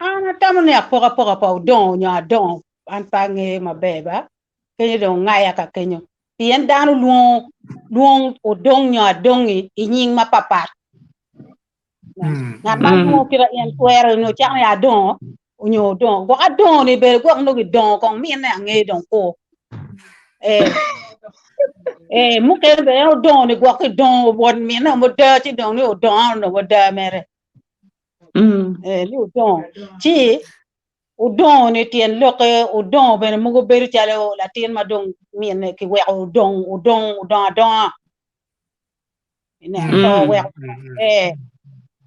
An atamo ni apokapoka pa odongo nyo adongo an pe angeyo maber ba kenyo dong ongaya ka kenyo pien dano lwongo lwong odong nyo adongi i nying mapapat. Mm. Ngat ma Mm. lwongo kite en twero nyo cako ni adongo onyo odongo gwok adongo ni bene gwok nongo gidongo kong mine ange dong kur. Eh, eh, mukene bene en odongo ni gwok kidongo won mine oda ci dong ni odongo onongo oda mere. Mm. Eh, ni odongo. Ci odongo ni tyen lokke odongo bene mogo bedo calo latin ma dong mine kiweko odong odong odongo adonga. Ineno Mm. to Mm. weko Mm. Mm. eh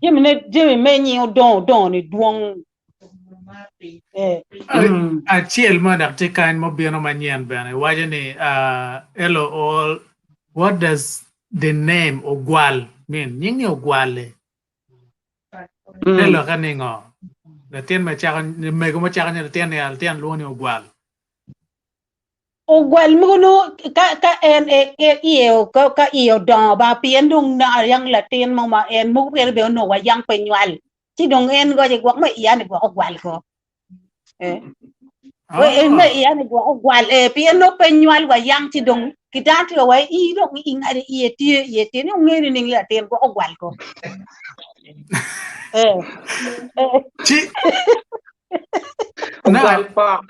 jami ne jami me nying odongo odongo ni dwong eh Mm. Acel mo dok tye kany mobino manyen bene waco ni uh, hello all what does the name Ogwal mean? Nying ni Ogwal-li te Mm. lokke ni ngo? Latin ma cako mego ma cako ni latin ni latin lwongo ni Ogwal. Ogwal mogo nongo ka ka en e e iye ka ka iye odongo ba pien dong naka yang latin mo ma en mogo mukene bene onongo wa yang pe nywal ci dong en goce gwok me iya ni gwok ogwal ko eh we en me Oh. iya ni gwok ogwal eh pien nongo pe nywal wa yang ci dong ki dano tye ka waci ii dong i ngadi iye tye iye tye ni onge nining ni latin gwok ogwal ko eh eh Ci now Ogwal pok.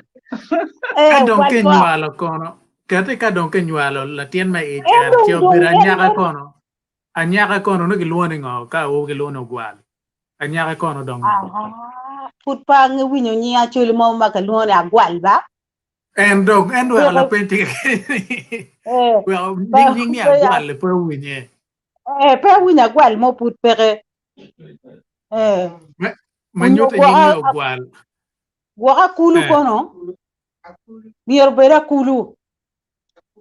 eh ka dong ogwal pok kinywalo kono kati ka dong kinywalo latin me ic en en dong ci dong obedo en anyaka en kono anyaka kono nongo gilwongo ni ngo ka awobi gilwongo ni ogwal anyaka kono dong ngo Aha, pud pe ange winyo nying Acholi mo ma kilwongo ni agwal ba? en dong en weko Peke, lapeny tye eh, weko pe, nying nying ni pe, agwal pe owinye eh, pe awinyo agwal mo pud peke. Eh, ma ma onyo nyuto nying gwok ni a- ogwal gwok akulu eh kono, myero obed akulu.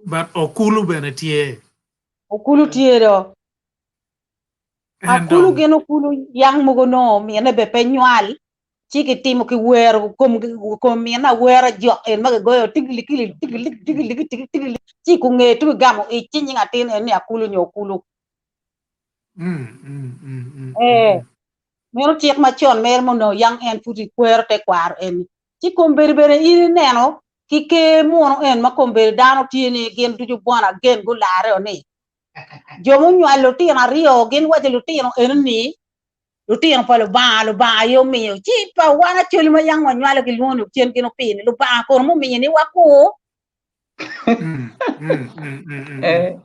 but okulu bene tye Okulu tye do. En Akulu dong gin okulu yang mogo nongo mine be pe nywal ci kitimo kiwero kom kom mine awera jok en ma kigoyo tigili kili tigili tigili tigili tigili ci kunge tu gamo ic ci nying atin en ni akulu nyo okulu. mm, mm, mm, mm, Eh, mm. meno cik macon mere ma onongo yang en pud ikwero tekwaro eni. Ci kombeddi bene in ineno. Ki ker munu en ma kombeddi dano tye ni gin ducu born again gularreo ni, jo munywalo lutino aryo gin waco lutino eno-ni lutino pa Lubanga, Lubanga aye omiyo. Ci pa wan Acholi ma yang wanywalo gilwongo ni cen gin opii ni Lubanga kono mumiyo ni wakur. Mm, mm, mm, mm, mm. Eh,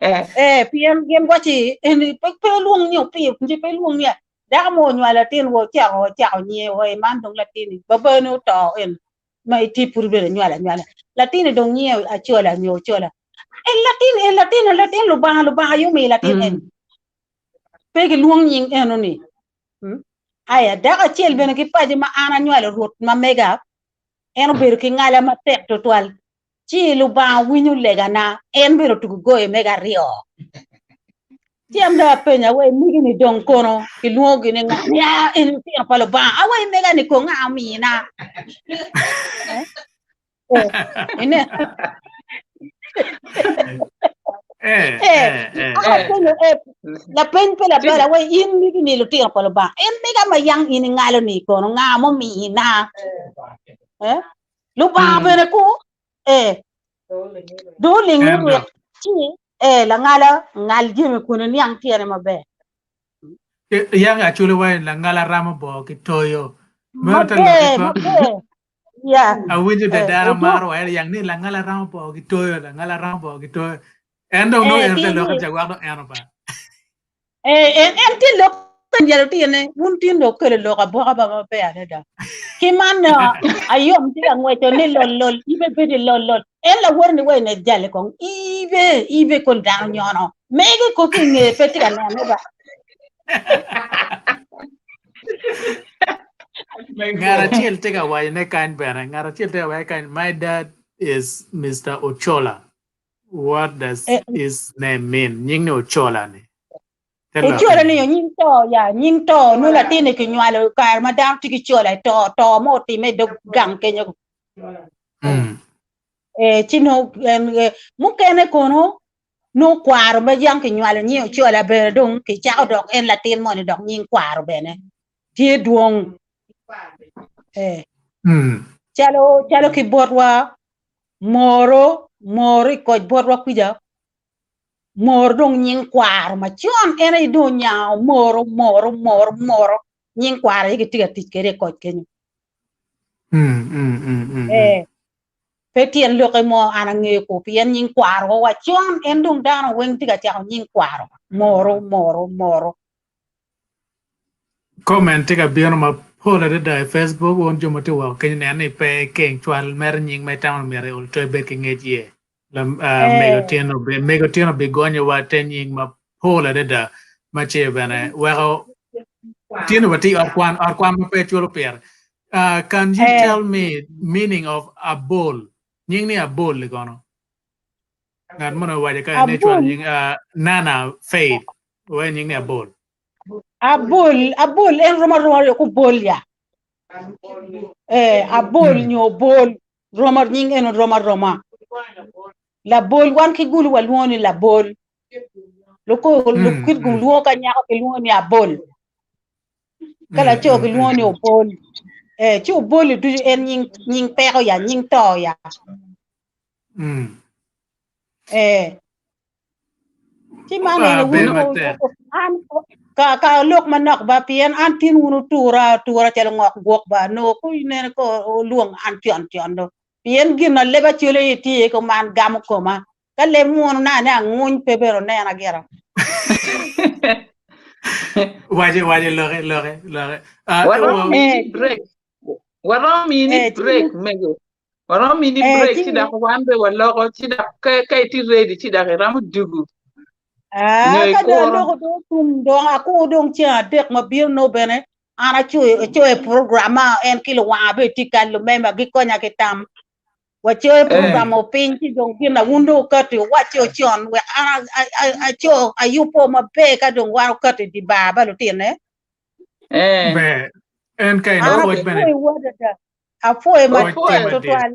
eh. Eh, pien gin waci eni pe pe olwong ni opii, pe olwong ni dako mo onywalo latin wa ocako ocako nyinge wa man dong latin-ni babani oto en ma itye pud bene inywalo anywala latin-ni dong nyinge Acola nyo Ocola en latin en latin en latin Lubanga Lubanga aye omiyo latin en Mm. pe gilwong nying eno-ni Mm. Aya dako acel bene ki paco ma an anywalo Rwot ma mega en obedo ki ngala matek twatwal ci Lubanga winyo legana en bene otugo goyo mega aryo ci an dong apenyo awe megi-ni dong kono kilwongogi ni nga ya en lutino pa Lubanga awe mega-ni ko nga omina Eh? Eh, ine Eh, Eh, eh, eh. an apenyo eh, lapeny pe labal awe in megi-ni lutino pa Lubanga en mega ma yang in ingalo-ni kono nga mumina Eh? Lubanga Mm. bene ku eh dong oling En rwek dok. ci eh langala ngal jami kun iniang tyene maber. Yang acwalo wa langala ramo bo ki toyo. Meno te lokke Maber, ko. maber. Ya. Awinjo Eh, dadara odo- maro wa yang ni langala ramo bo ki toyo, langala ramo bo ki toyo. En dong nongo Eh, en te ki- lokke jagwak dong en oba. Eh, en en tye lok nyalo tine wun tin dong okelo lok aboka ba maber adada ki man ah, ayom tye ka ngweco ni lol lol ibe bedo i lol lol en lawor ni wai ne jale kong ibe ibe kon dano nyono mege ko ki nge pe tye ka nene ba Ngat acel tye ka wacone kany bene, ngat acel tye ka waco kany, my dad is Mr. Ochola. What does Eh, his name mean? Nying ni Ochola ni. Te lokke Ocola ni. ni nying to ya nying to nu latin ki nywalo kare ma dano tye ki cola i to to mo otime i dog gang kenyo Mm. eh ci no en eh, mukene kono no kwaro ma yang ki nywalo nying Ocola bene dong ki cako dok en latin moni dok nying kwaro bene tye dwong eh Mm. calo calo ki botwa Moro, moro i koc botwa kwica, moro dong nying kwaro macon en aye dong onyango moro, moro, moro, moro, nying kwaro aye gitye ka tic kwede i koc kenyo. Mm, mm, mm, mm, mm. Eh, pe tyen lokke mo an angeyo ko pien nying kwaro wa wacon en dong dano weng tye ka cako nying kwaro moro, moro, moro. Comment tye ka bino mapol adada i Facebook wun jo ma tye woko kenyo nen ni pe ikeng cwal mere nying ma itamo ni myero iol to ibed ki ngec iye. Lam- ah, Mego Eh, Tino bi Mego Tino bigonyowa te nying mapol adada ma ce bene weko Tino watye i ot kwan ot kwan ma pe culo pire. Ah, can you eh, tell me meaning of abol? Nying ni abol-li kono? Ngat mono owaco ka ni cwalo abol nying ah, Nana Faith owaco nying ni abol. abol abol en rom aroma yo ku bol ya eh abol Mm. nyo bol rom nying en rom aroma labol wan ki gulu walwongo ni labol luko Mm, lukit mm, lwongo ka nyako kilwongo ni abol ka mm, laco mm, kilwongo mm, ni mm. obol eh ci obol ducu en nying nying peko ya nying to ya Mm. eh ci man Ah, eni bedo wun matek. an ka ka lok manok ba pien an tin wun otura atura calo ngok gwok ba no ku inene ko olwong an con con do pien gin na leb acol aye tye ko man gamo koma ka leb munu na ne anguny pe bene onena gira Wace wace loke loke loke. Ah, Waromo wa- mini eh break. Waromo mini eh ci break mego. Waromo mini eh break ci ci dok wan be waloko ci dok ka ka itye ready ci dok iromo dugu ah nyo ka dong ikuro. aloko dong tum dong akur dong ceng adek ma bino no bene an acoyo acoyo program ma en ki luwanga bene tye kany lumemba gikonya ki tam wacoyo Eh. program o piny ci dong gin na wun dong wukati wuwacce con wek an aco ayubo maber ka dong wan okati i di bar ba lutine Eh. Ber. En ka an eno pwoc bene apwoyo adada apwoyo pwoc tye matek madit. tutwal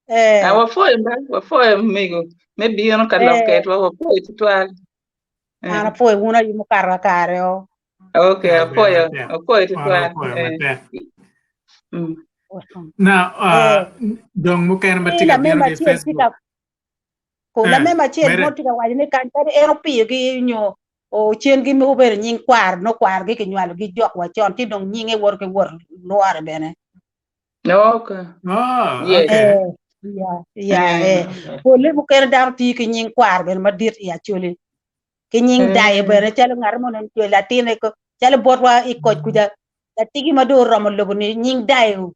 eh Ah, wapwoyo ba, wapwoyo mego me bino ka lok eh kedwa, wapwoyo tutwal. an Eh. apwoyo wun aye mukato kakare o Okay, Ah, ber apwoyo, matek. apwoyo Wan tutwal. wapwoyo Eh. matek. Mm. Now, Eh. dong mukene ma Ki tye ka bino lamem ki i acel tye Facebook. ka ko Eh, lamem acel mere. mo tye ka waco ni kany kadi en opiyogi nyo ocengi ma obedo nying kwar nongo kwargi kinywalogi jok wa con ci dong nyinge woto ki wot lwore bene. Okay. Oh, Yes. okay. Eh, ya, ya, eh. Polle mukene dano tiyo ki nying kwar bene madit i Acholi. Ki nying dayo bene calo ngat mo neno cwelo latine ko calo botwa i koc kuca latigi ma dong oromo lobo ni nying dayo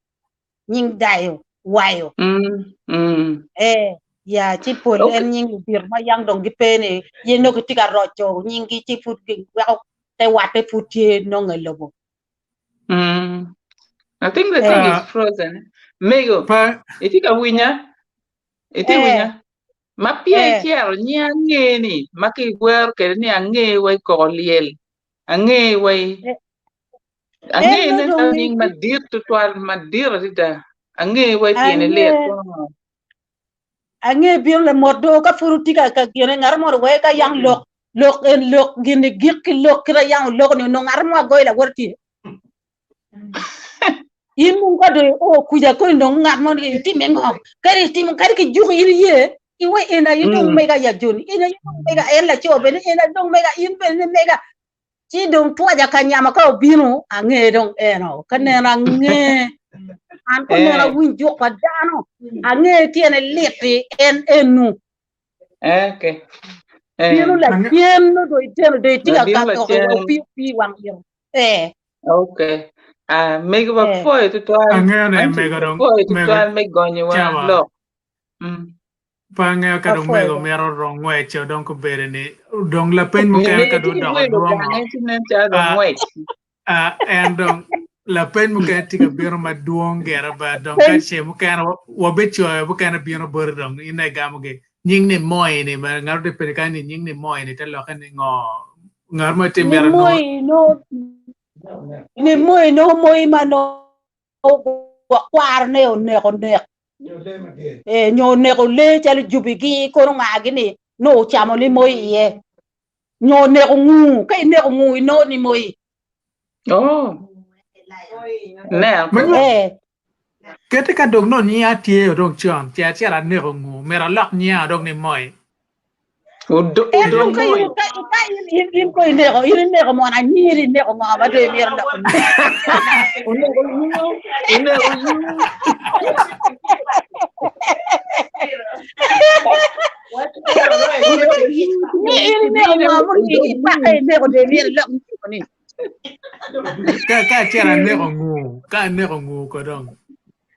nying dayo wayo. Mm, mm. Eh, ya ci pol Okay. en nying ludito ma yang dong gipe ni yen nongo gitye ka roco nyinggi ci pud giweko te watte pud tye nongo i lobo. Mm. I think the thing is Uh, frozen. Mego, pa itye ka winya? Itye Eh, winya? Ma peya eh, icero nying ange ni ma kiwero kwede ni ange wa i koko lyel. Ange wa i eh, ange en nen nongo calo dong nying madit tutwal madit adada. Ange wa i tyene ange lit kono. ange bino lamot do ka pud wutye ka ka gine ngat mo wek ka yang lok lok en lok gini gik ki lok kit yang oloko ni onongo ngat mo agoyo lawote tye in mung ka dong o kuca koni dong ngat mo ni itime ngo kadi itimo kadi ki juko in iye iwe en aye dong Mm. mega ya joni en aye dong mega en laco bene en aye dong mega in bene ni mega ci dong twaja ka nyama ka obino ange dong eno ka neno ange an ko neno Eh, awinj juk pa dano ange tyene lit-ti en enu eh, okay. bino Eh, ange lacen no dong iteno dong itye ka bino ka koko lacen. opi opi wang iro eh Okay. Ah, mego eh wapwoyo tutwal. angeyo ni Anto mego dong wapwoyo mego tutwal me gonyowa cawa lok. Mm. pe angeyo ka dong wapwoyo mego ba mito rong ngwec o dong kobedo ni dong lapeny mukene Mego ka tye dong ki odoko gwelo dwongo gange ci nen calo dong ah, ngwec. ah, en dong lapeny mukene tye ka bino madwong gire ba dong ka peny ce mukene wabicoyo mukene bino boti dong in aye igamogi nying ni moi ni ma ngato tye penyo kany ni nying ni moi ni te lokke ni ngo ngat mo tye ni mito nongo moi no ni moi no moi ma no gwok kwarone oneko nek eh, nyo oneko lee calo jubigi kono ngagi ni nongo ocamo ni moi iye nyo oneko nguu ka ineko nguu inongo ni moi Oh, ne Ma ko. nyo eh kete ka dong nongo nyinga tye dong con ce acel aneko nguu myero alok nyinga dong ni moi Udo en udo dong ka in moi. ka ka in in in ko ineko in ineko mon anyiri ineko ngo ma dong imito loko nyingi Oneko yuo, oneko yuo. Oneko yuo ni in ineko kibino ngo mo udo ipake yuo. ineko dong imito ilok nyingi ni ka ka acel aneko nguu ka aneko nguu ko dong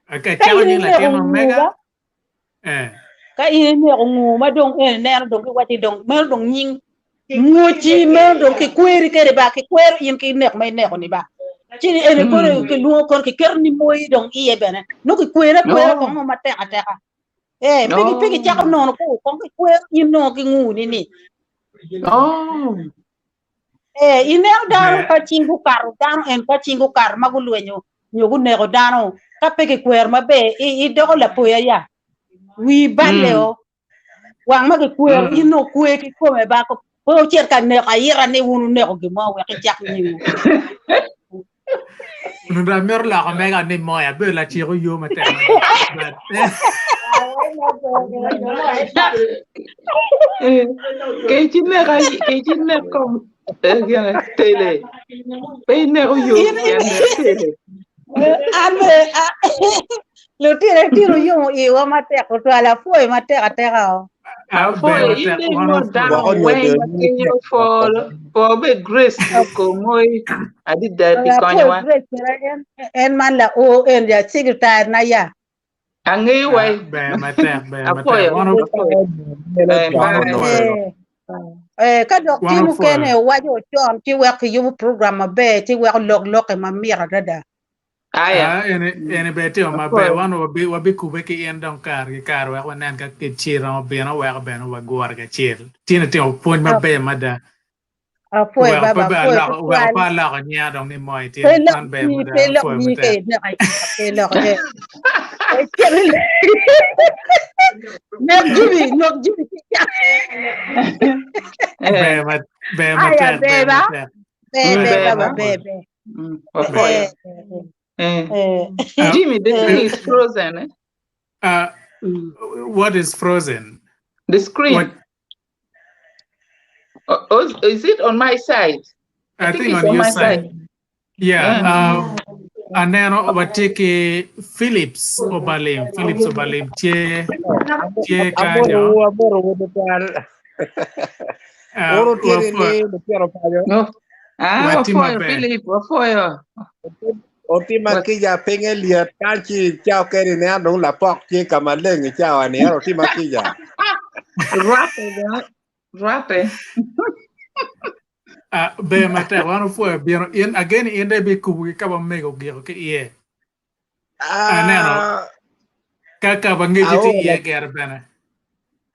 ka ka acako in nying ineko latin ma nguu mega ba eh ka in ineko nguu ma dong en ineno dong giwaci dong meno dong nying ngwoci meno dong kikweri kede ba kikwero in ki nek ma ineko ni ba ci eni kono Mm. kilwongo kono kiketo ni moi dong iye bene nongo kikwere akwera No. kong mo matek ateka eh pe pe kicako No. nono ko kong kikwero in nongo ki nguu ni ni Oh. eh ineno dano me ka cing gukato dano en ka cing gukato ma gulwenyo nyo guneko dano ka pe kikwero maber i idoko lapoya ya wi balle Mm. o wang ma kikwero Mm. in nongo kwe kikome ba ko pe wucit ka neko ayita ni wun wuneko gin mo wek icak nyingwu onongo dong amito loko mega ni moi abedo laciko yo matek mada but Eh, Kec inek ay- kec inek kom eh, gine, tele. Pe ineko yo in pien in nek tele. an be lutino tino yomo iwa matek tutwal apwoyo matek ateka o ah, ber Apwoyo in matek dong wan imot wapwoyo dano Gwoko nyo weng dong ma ni kenyo tek pol po be Grace Lukomoy adida pi apwoyo konyowa. Grace kede en en man la o en ja secretary na ya Angeyo Ah, wai. ber matek ber matek Apwoyo wan apwoyo. Eh, wan bye. wapwoyo Eh, eh, ka dok wan tye mukene wapwoyo owaco con ci wek kiyubo program maber ci weko lok lokke mamit adada Aya. Ah, eni eni ber timo maber Apwoyo. wan wabi wabikube ki in dong kare ki kare wek wanen ka ci romo bino weko bene wagure kacel tyen itimo pwony maber mada apwoyo weko baba pe be apwoyo aloko weko tutwal pe aloko nyinga dong ni moi pe tyen lok man ber nyi mada pe lok apwoyo nyi ke matek ineko pe lok eh Nek jubi, nek jubi ki cak. Eh, ber ma ber Aya matek ber ber ba, matek ber mm, ber ber baba ba. ber ber. Mm, Ber Wapwoyo. ber. Eh. Jimmy, the thing is frozen. Eh? What is frozen? The screen. What? Oh, oh, is it on my side? I think on on your my side. side. Yeah. Aneno watye ki Phillips Obalim. Phillips Obalim tye tye kanyo. Amorowu, amorowu tutwal. Uru tye ni ni lutino paco. No. Ah, Watye wafoyo maber. Philip, wafoyo. Otima kica pinge lyet kan ci cawa keni ne an dong lapok tye ka maleng i cawa ni ento otima kica. Rwatte bene, rwatte. Ah, ber matek wan opwoyo bino in ageni in dong ibikubo ki ka ma mego ogiko ki iye. Aneno Ah, ka ka ma ngeci tye aol iye gere bene.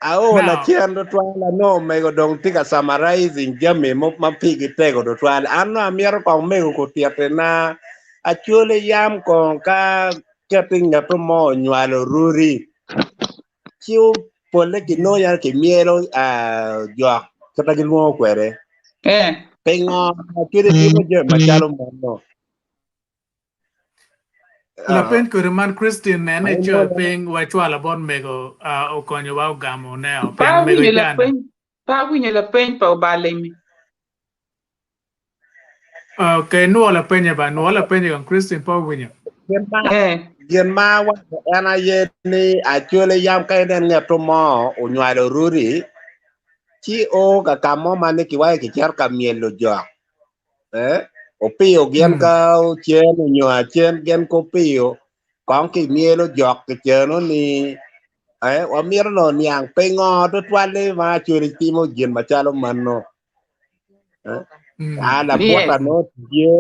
Ao Now, lacen tutwal anongo omego dong tye ka summarizing jami mo ma pigi tego tutwal. An nongo amito kong mego kutitina Acholi yam kong ka keti ngeto mo onywalo ruri ci pole kinongo yam kimyelo ah, jok kit ma gilwongo kwede. Eh. Pingo Acholi timo jami macalo meno? Ah, lapeny kodi man Christine nene aneno icoyo piny wacwalo bot mego ah, okonyowa ogamo neo Pa pien mego awinyo ijane. lapeny, pa awinyo lapeny pa Obalimi. Okay, nwo lapenye ba, nwo lapenye kong Christine pe owinyo. gin ma Eh. gin ma awaco en aye ni Acholi yam ka inen ngeto mo onywalo ruri ci o ka ka mo ma ni kiwaco kicito ka myelo jok eh opiyo gin ka cen onyo acen gin ko piyo kong kimyelo jok kiceno ni eh wamito no niang pingo tutwal-li ma Acholi timo gin macalo mano eh a labwota Yes. no tye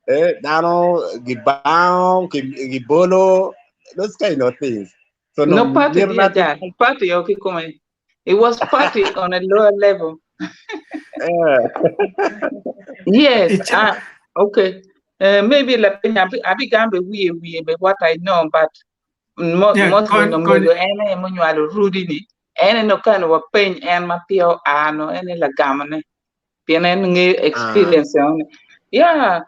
eh dano gibango ki- gibolo those kind of things so No no party mito dear na Jack. Party o kikome. It was party on a lower level. eh Yes. Ica Ah, okay. Maybe lapeny abi abigambe wiye wiye be what I know, but mo yeah, mostly kony no kony mego en aye munywalo rudi ni en no kan wapeny en ma peya oa no en aye lagamone pien en ngeyo ah experience ene. Yeah,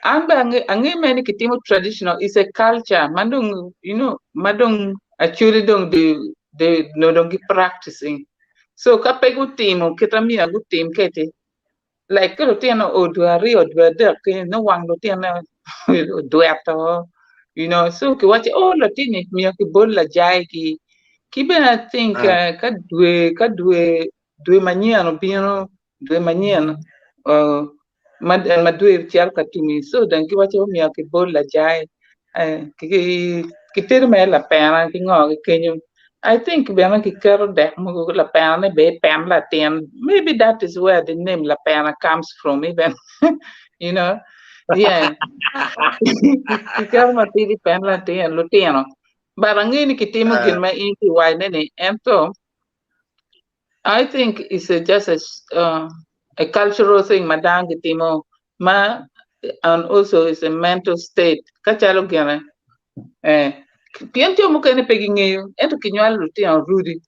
an be ange ange mere ni kitimo traditional is a culture ma dong you know ma dong actually dong de de no dong gi practicing. So ka pe gutimo kit ma myero gutim kede like ka lutino o dwe aryo dwe adek kenyo nongo wang lutino odweto you know so kiwaco oh latinni myero kibol lajai ki ki bene I think ah ka dwe ka dwe dwe manyen obino dwe manyen uh, ma, ma dwe cito ka tumi so dong giwaco myero kibol lajai eh, ki kitedo mere lapena ki ngo ki kenyo I think bene kiketo dek mogo lapena ne be i pen latin maybe that is where the name lapena comes from even you know yeah kiketo matidi i pen latin lutino but angeyo ni kitimo ah gin ma in kiwacone ni ento I think it's a, just a, a cultural thing ma dano gitimo ma and also it's a mental state ka calo gine eh, pien jo mukene pe gingeyo ento kinywalo lutino rudi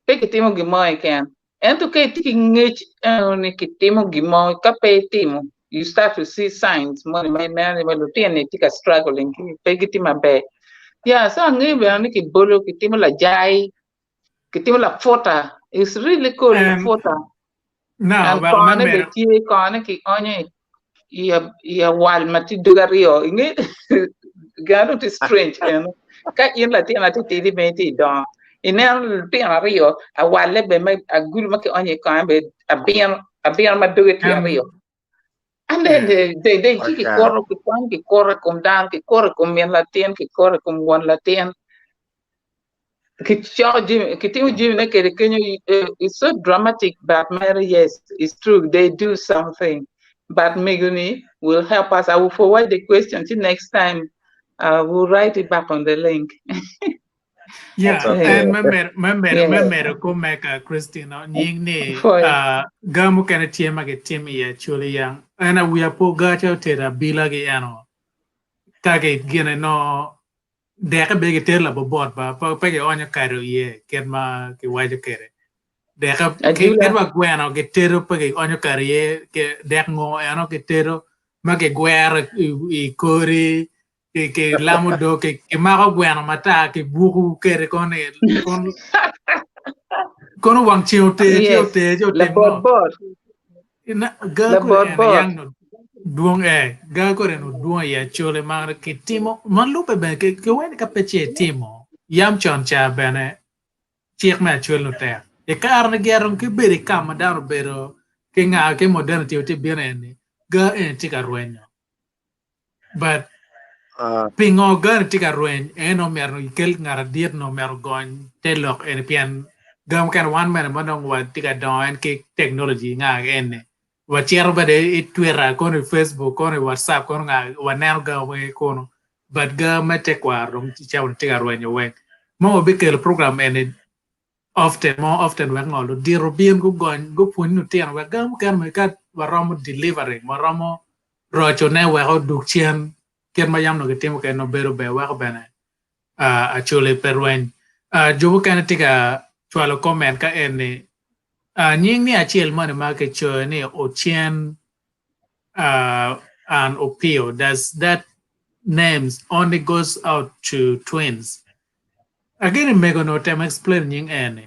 pe kitimo gin mo keken ento ka itye ki ngec eno ni kitimo gin mo ka pe itimo you start to see signs moni ma ineno ni lutino ni tye ka struggling pe gitye maber yeah so angeyo bene ni kibolo kitimo lajai kitimo laputa it's really called En laputa now and wek me kone be medo tye kone kionyo i i awal ma tye doge aryo inge gin dong tye strange eno ka in latin atitidi ma itye idongo ineno lutino aryo awalle be ma agulu ma kionyo i kome be abino abino ma doge tye en aryo and then yeah. they they ci okay kikuto kikwanyo kikuto i kom dano kikuto i kom min latin kikuto i kom won latin kicoko jami kitimo jamine kede kenyo it's so dramatic but mere yes it's true they do something but megoni will help us I will forward the question to next time we'll write it back on the link Yeah, that's okay en me medo me medo me yes medo komeka Christine nying ni for ga mukene tye ma gitimo iye Acholi yang en awiya po gaca otedo abila gi eno ka gi gine no deke be gitero labobot ba pe pe gionyo kado iye kit ma kiwaco kede deke ki ajula kit wa gweno gitedo pe gionyo kado iye ke dek ngo eno gitedo ma gigwero i, i kori. Ki ki lamo dog ki ki mako gweno matar ki buku kede kono ni kono kono wang ceng oter ci Yes. oter ci otim Labot ngo. bot. Ina ga kore Labot en bot. yang no dwong eh ga kore no dwong i acholi ma kitimo ma lube bene ki ki weni ka pe ce itimo yam con ca bene cik me acholi no tek. I kare ni gero ki bedo i kam ma dano obedo ki nga ki modernity tye bino eni ga eni tye ka rwenyo. But pingo gani tye ka rweny en omyero ikel ngat adit no omyero ogony te lok eni pien ga mukene wan bene ma dong watye ka dongo en ki technology nga eni wacito bene i Twitter kono i Facebook kono i WhatsApp kono nga waneno ga weng kunu but ga me tekwaro dong cawa ni tye ka rwenyo weng ma wabikelo program eni often more often wek ngo ludito obin gugony gupwony lutino wek ga mukene me ka waromo delivering waromo roco ne wek odug cen kit ma yam nongo gitimo kwede nongo bedo ber weko bene acholi pe rweny. Jo mukene tye ka cwalo comment ka eni nying ni acel moni ma kicoyo ni Ocen and Opio does that names only goes out to twins? Ageni mego ni otemo explain nying eni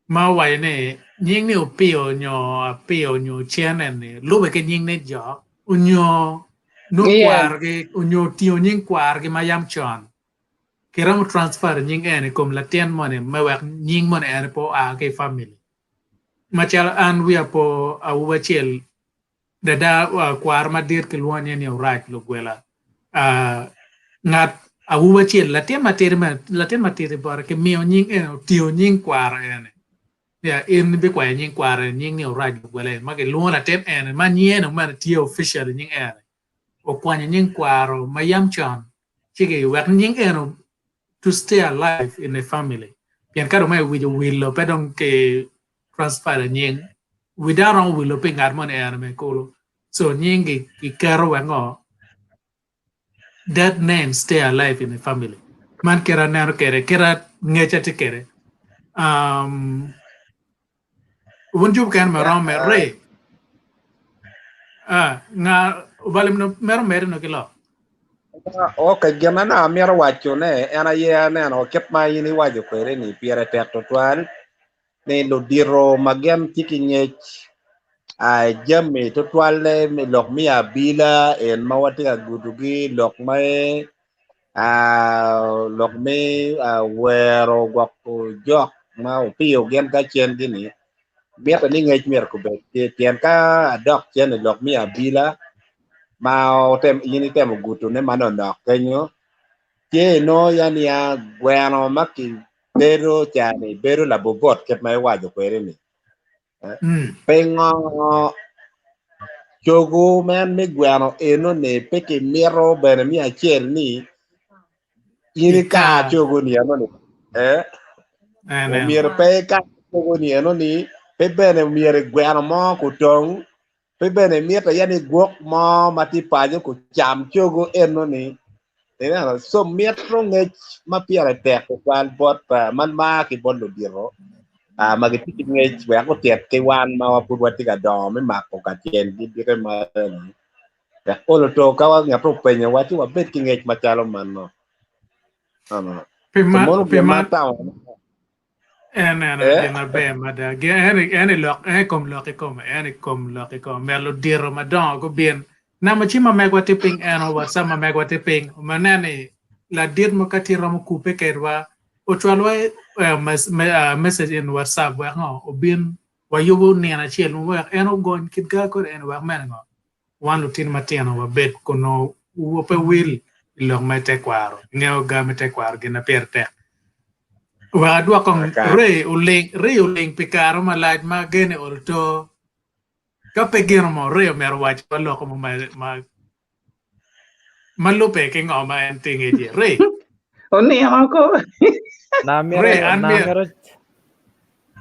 ma owaco ni nying ni Opio nyo Apio nyo Ocen eni lube ki nying ni jok onyo nongo kwargi onyo otingo nying kwargi ma yam con kiromo transfer nying eni i kom latin moni me wek nying moni eni pe oa ki i family. Macalo an wiya po awobi acel dada kwaro madit kilwongo nyinge ni Orac Lugwela. Ngat awobi acel latin matidi latin matidi bote kimiyo nying eni otingo nying kwaro eni. Ya in ibikwayo nying kwaro eni nying ni Orac Lugwela eni ma kilwongo latin eni ma nyinge dong bene tye officially nying eni okwanyo nying kwaro ma yam con ci ki wek nying eno to stay alive in a family pien ka dong ma iwico wilo pe dong ki transfer nying wi dano romo wilo pi ngat moni ene me kulu so nying gi kiketo wek ngo that name stay alive in the family man kit aneno kede kit ngec atye kede um, wun jo mukene ma romo me re ah, nga obalim no mero mere no ki lok Ok, gin ma nongo amito wacone en aye aneno kit ma in iwaco kwede ni pire tek tutwal ni ludito ma gin tye ki ngec jami tutwalle me lok me abila en ma watye ka gudogi lok me lok me wero gwoko jok ma opiyo gin ka cen gini mitte ni ngec myero gubed tye pien ka adok cen i lok me abila ma in itemo gudone manonok kenyo tye inongo ya niya gweno ma kibedo ca-ni bedo labobot kit ma iwaco kwede-ni Pingo cogo man me gweno enoni pe kimito bene me acel ni in ika cogo-ni enoni eh? Omyero pe ika cogo-ni enoni pe bene myero igweno mo kutong Pe bene imito aye ni gwok mo ma tye paco kucam cogo enoni. Ineno? So mito ngec ma pire tek tutwal bot ma maa ki bot ludito ma gitye ki ngec wek otit ki wan ma pud watye ka dongo me mako ka tyengi dite meno wek olo to ka ngat openyowa ci wabed ki ngec macalo meno. Pi So man, mono pi gin ma man atamo En eno Eh? gin maber mada. Gin en en i lok en i kom lok kikome en i kom lok kikome myero ludito madongo gubin. Namba cim ma megwa tye piny eno WhatsApp ma megwa tye piny ma nen ni ladit mo ka tye romo kubbe kedwa ocwalwa eh, mes, me, ah, message in WhatsApp wek ngo obin wayubo nino acel mo wek en ogony kit ga kode en wek mene ngo Wan lutino matino wabed kun nongo wiwa pe wil i lok me tekwaro. Ingeyo ga me tekwaro gin ma pire tek. Wek adwok kong Ray oling, Ray oling pi kare malac ma gene olo to. Ka pe gino mo, Ray omyero owac wa loko mo ma, ma, ma lubbe ki ngo ma en tye ngec iye. Ray. Onino ko. Na mito, Ray, an na myero. mito,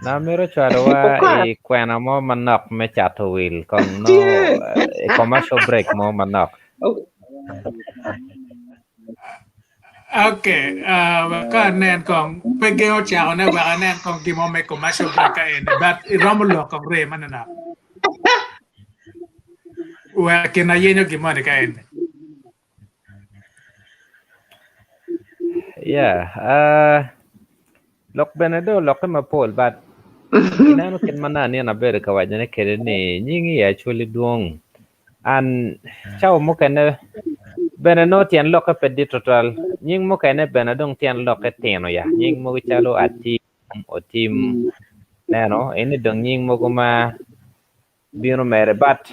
na mito cwalowa Okar. i kwena mo manok me cato wil kong no Tye. i commercial break mo manok. Okay, uh, wek ka anen kong, pe gengo cako ne wek anen kong gin mo me commercial break ka eni, but iromo lok kong Ray manonok. Wek kin ayenyo gin moni ka eni. Yeah. Uh, lok bene do olokke mapol but ineno kit ma nani abedo ka wacone kwede ni nying i Acholi dwong and cawa mukene bene nongo tyen lokke pe dit tutwal nying mukene bene dong tyen lokke tino ya nying mogo calo Atim, Otim neno eni dong nying mogo ma bino mere but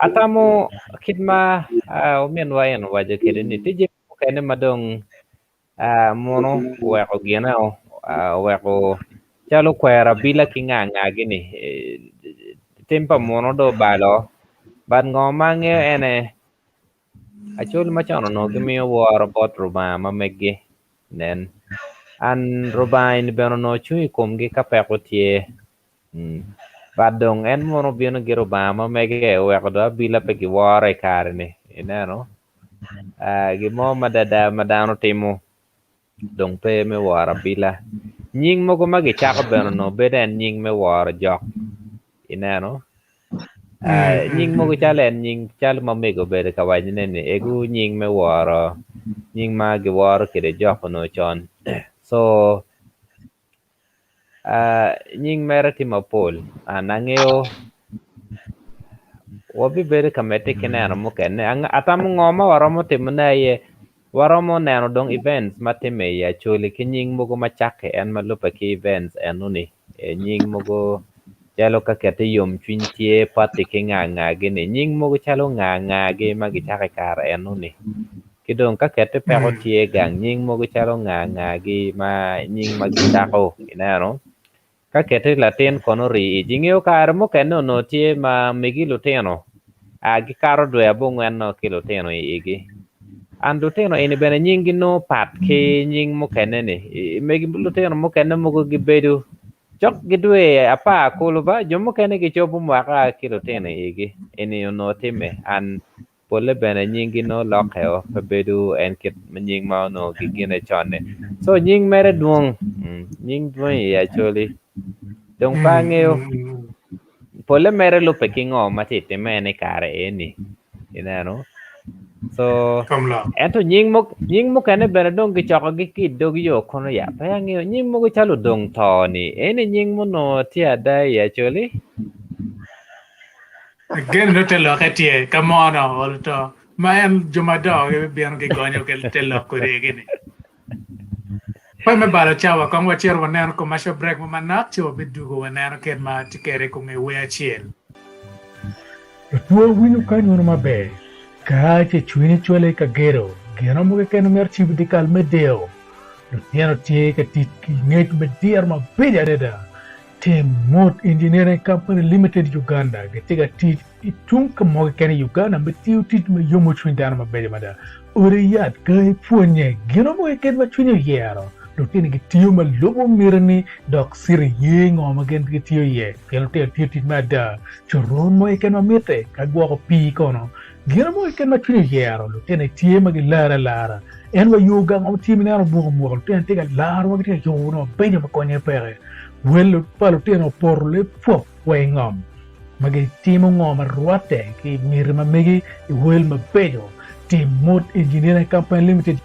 atamo kit ma uh, ominwa en owaco kwede ni tye jami mukene ma dong uh, munu oweko gine uh, oweko calo kwero abila ki nga nga-gi ni eh, tim pa munu dong obalo but ngo ma angeyo ene Acholi macon onongo gimiyo woro bot Rubanga ma meggi nen and Rubanga eni bene onongo cung i komgi ka peko tye But dong en mono obino ki Rubanga ma mege oweko dong abila pe giworo i kare-ni. Ineno? Ah, gin mo madada ma dano timo dong pe me woro abila. Nying mogo ma gicako bene onongo bedo en nying me woro jok. Ineno? Ah, nying mogo calo en nying calo ma omego obedo ka wacone ni egu nying me woro nying ma giworo kwede jok onongo con. So Nying mere tye mapol and angeyo wabibedo ka medde ki neno mukene atamo ngo ma waromo timone aye waromo neno dong events ma timme i Acholi ki nying mogo ma cakke en ma lubbe ki events enoni nying mogo calo ka keti yomcwiny tye pati ki nga nga gini nying mogo calo nga nga gi ma gicako i kare enoni. Ki dong ka kette peko tye gang nying mogo calo nga nga gi ma nying ma gicako ineno. Ka kette latin kono ori ic ingeyo kare mukene onongo tye ma megi lutino a gikato dwe abongwen nongo ki lutino i igi. And lutino eni bene nying gi nongo pat ki nying mukene ni. Megi lutino mukene mogo gibedo cok ki dwe apar kulu ba jo mukene gicobo mwaka ki lutino i igi. Eni onongo timme and Polle bene nyinggi nongo lokkeo, pe bedo en kit nying ma onongo gigine con-ni. So nying mere dwong, nying dwong i Acholi. Dong pe angeyo, polle mere lubbe ki ngo ma tye ka timme en i kare eni, ineno. So ento nying nying mukene bene dong gicokogi ki i dog yo kono ya, pe angeyo nying mogo calo odong to-ni, eni nying munongo tye ada i Acholi? Ageno ni te lokke tye ka mono olo to ma en jo madongo gibibino gigonyo ki te lok kwede-gi-ni. Pe me balo cawa, kong wacito waneno commercial break mo manok ci wabidwogo waneno kit ma tye kwede i kom nge wer acel. Lutwo winyo kany wunu maber. Ka ce cwinyi cwale i kagedo, gino mo keken myero cibo dyekal me deyo. Lutino tye ka tic ki ngec me diro mabeco adada. Tim Mot Engineering Company Limited Uganda gitye ka tic i tung ka mo keken i Uganda me tiyo tic me yomo cwiny dano mabeco mada. Odi yat, gangi pwonye, gino mo keken ma cwiny oyero, lutini gitiyo ma lubo mitini dok citi ye ngo ma gin gitiyo iye pien lutino tiyo tic me ada. Coron mo keken ma mitte ka gwoko pii kono Gin mo keken ma cwiny oyero, lutino tye ma gilare alara. En wa yo gang ma tye mineno omwoko omwoko, lutino tye ka laro ma gitye ka yubo wunu mabeco ma konye peke. Wel pa lutino opoto lipwop wa i ngom ma gitimo ngo ma rwatte ki miti ma megi i wel mabeco. Tim Mot Engineering Company Limited.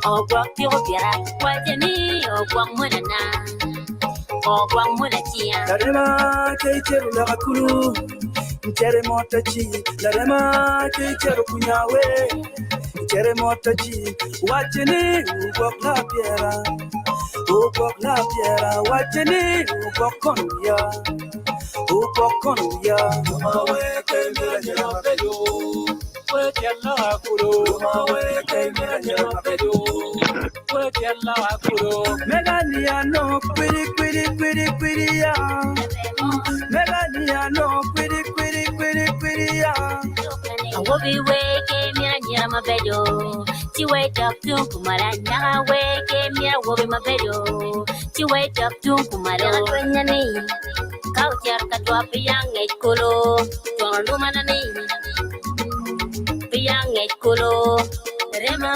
Ogwok tiko pira, wace ni ogwok mwolana, ogwok mwola cinga. Larema ka icito loka kulu, icito imota ci. Larema ka icito kunyawe, icito imota ci. Wacce ni ogwok lapyera, ogwok lapyera. Wacce ni ogwok kono wiya, ogwok kono wiya. Melania no kwidi kwidi kwidi kwidi ya. Melania no kwidi kwidi kwidi kwidi ya. Awobi weke myero. anyira mabeco ci wek dok tung kumalo anyaka wer ki myero awobe mabeco ci wek dok tung kumalo lwenya ni ka ocito ka twap iya ngec kulu twono lumana ni iya ngec kulu rema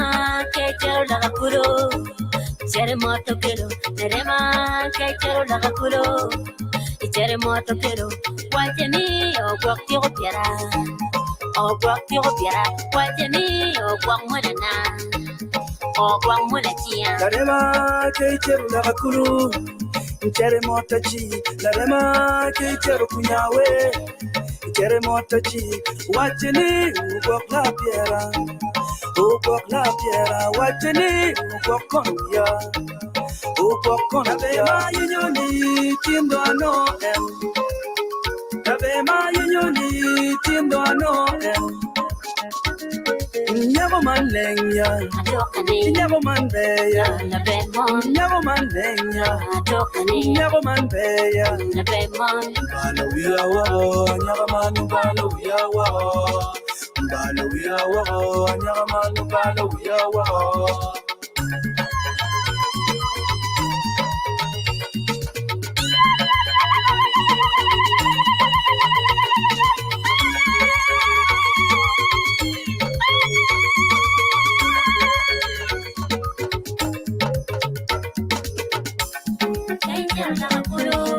ke calo laka kulu cere moto kelo rema ke calo laka kulu cere moto kelo wace ni ogwok tiko pyera ogwok tiko pyera wace ni ogwok mwolana ogwok mwola cinga Larema ke icero laka kulu Ncere mota ci Larema ke icero kunyawe Ncere mota ci Wacce ni ogwok lapyera Ogwok lapyera Wacce ni ogwok kono wiya Ogwok kono wiya Labe ma yenyo ni tin dong anongo en Labe ma yenyo ni tin dong anongo en Nyako man leng ya Nyako man ber ya Nyako man leng ya Nyako man ber ya Obalo wiya woko Nyako man obalo wiya woko Obalo wiya woko Nyako man obalo wiya woko.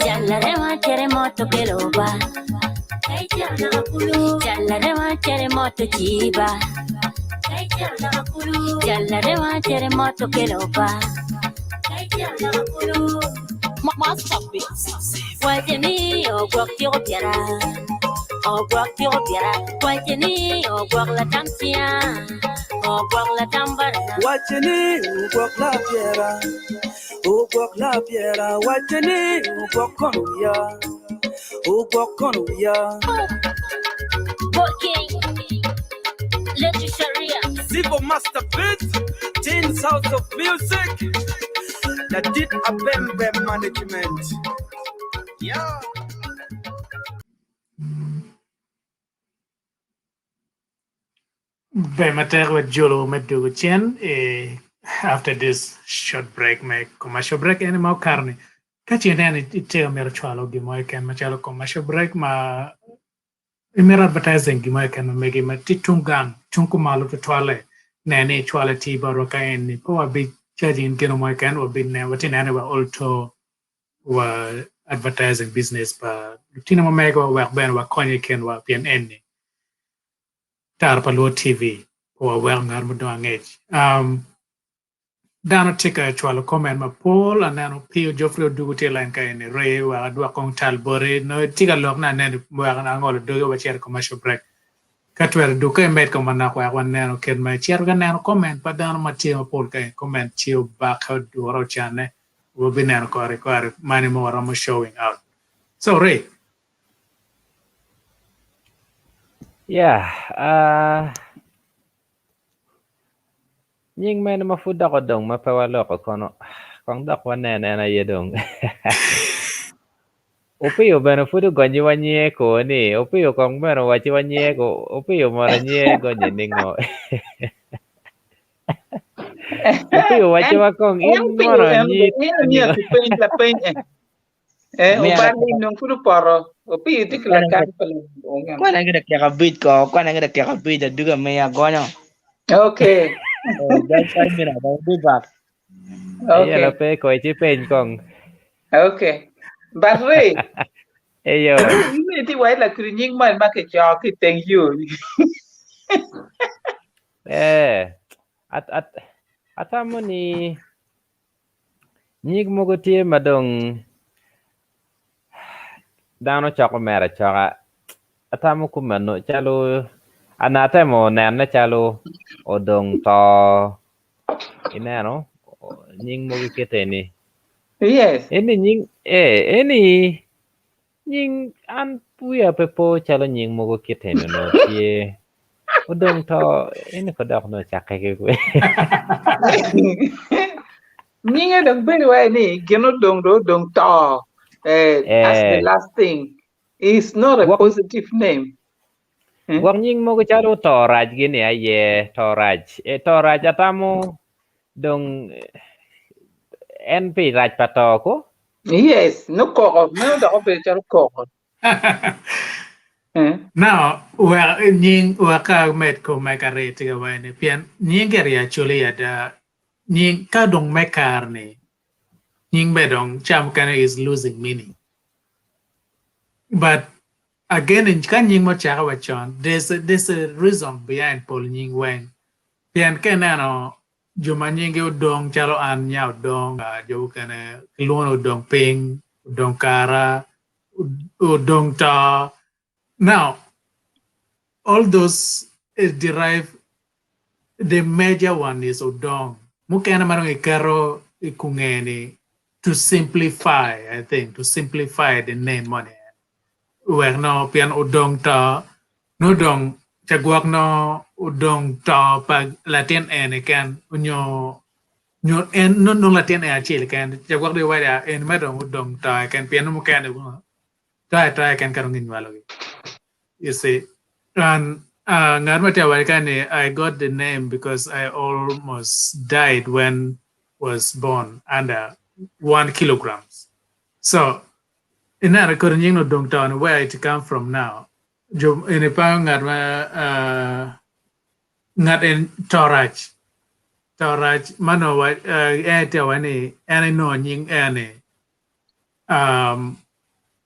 Jalarema cere moto kelo ba Jalarema cere moto ciba Jalarema cere moto kelo ba Wace ni ogwok tiko pyera Ogwok tiko pyera Wace ni ogwok latam cinga Ogwok latam barana Wacce ni ogwok lapyera Ogwok lapyera Wacce ni ogwok kono wiya Ogwok kono wiya Boy King Let you Sharia Zivo Master Beat, Teens House of Music, Ladit Abembe Management. Yeah. Ber matek wek jolo me dwogo cen eh, after this short break me commercial break eni ma okato ni ka ce ineno itye ka mito cwalo gin mo keken macalo commercial break ma imito advertising gin mo keken ma megi ma tye tung gang tung kumalo tutwalle ne ni icwalo iti botwa ka eni pe wabi charging in gin mo keken wabi neno watye neno ni wa olto wa advertising business pa lutino ma megiwa wek bene wakonye kinwa pien eni Tara pa Luo TV pe waweko ngat mo dong angec. Um, dano tye ka cwalo comment mapol aneno Pio Geoffrey Odugu tye line ka eni Ray wek adwok kong tal boti no tye ka lok na aneno wek angolo doge wacito i commercial break ka twero duk ka imed kong manok wek waneno kit ma icito ka neno comment pa dano ma tye mapol ka eni comment tye obake odure ocanne wabineno kore kore mani ma waromo showing out so Ray Yeah, uh, nying mene ma pud dok odong ma pe waloko kono kong dok wanen en aye dong. Opiyo bene pud ogonyiwa nyinge ko ni Opiyo kong bene owaciwa nyinge ko Opiyo mono nyinge gonye ningo? Opiyo En owaciwa kong en in opiyo mono en nyi en omyero ningo? kipeny lapeny en. Eh, Mira obar ni nong pud opoto. Opiyo tye ki lakar pa lawonge. Kwana ki dakika abic ko, kwana ki dakika abic aduga miya agonyo. Okay. Eh, just 5 minutes, I will be back. Aye Okay. lape ko ci peny kong. Okay. But Ray, Eyo. Ray, in itye wai lakiri nying man ma kico ki i teng yo. Eh, at at atamo ni Nyig mogo tye ma dong dano coko mere acoka atamo kumeno calo an atemo nene calo odong to ineno nying mogo kit eni Yes. eni nying ee eni nying an wiya pe po calo nying mogo kit eni onongo tye odong to eni ko dok nongo ocakke ki kwe. Nyinge dong bedo wai ni gin odong dong odong to. Eh, that's the Eh, last thing. It's not a gwok positive name. Gwok nying mogo calo torac gini aye torac. E, torac atamo dong en pi rac pa to ko? Yes, no koko, meno dok obedo calo koko. Now, wek nying wek ka med kom me kare tye ka waco ni pien nying gire actually ada nying ka dong me kare ni nying me dong ca mukene is losing meaning but Again ka nying ma ocake wa con there's a, there's a reason behind pol nying weng pien ka ineno jo ma nyinggi odong calo an nya odong jo mukene kilwongo ni odong piny odong kara odong to now all those is derived the major one is odong mukene ma dong iketo i kunge ni to simplify I think to simplify the name moni wek nongo pien odong to nongo dong cagwok nongo odong to pa latin eni ken onyo nyo en nongo dong latin en acel keken cagwok dong iwaco ni eni mere dong odong to keken pien nongo mukene to atoya keken ka dong ginywalogi you see and uh, ngat ma tye ka waco kany ni I got the name because I almost died when was born under one kilograms so Ineno kodi nying ni odong to ni where it come from now jo eni pe ngat ma ngat en to rac to rac ma nongo en tye ka waco ni en enongo nying eni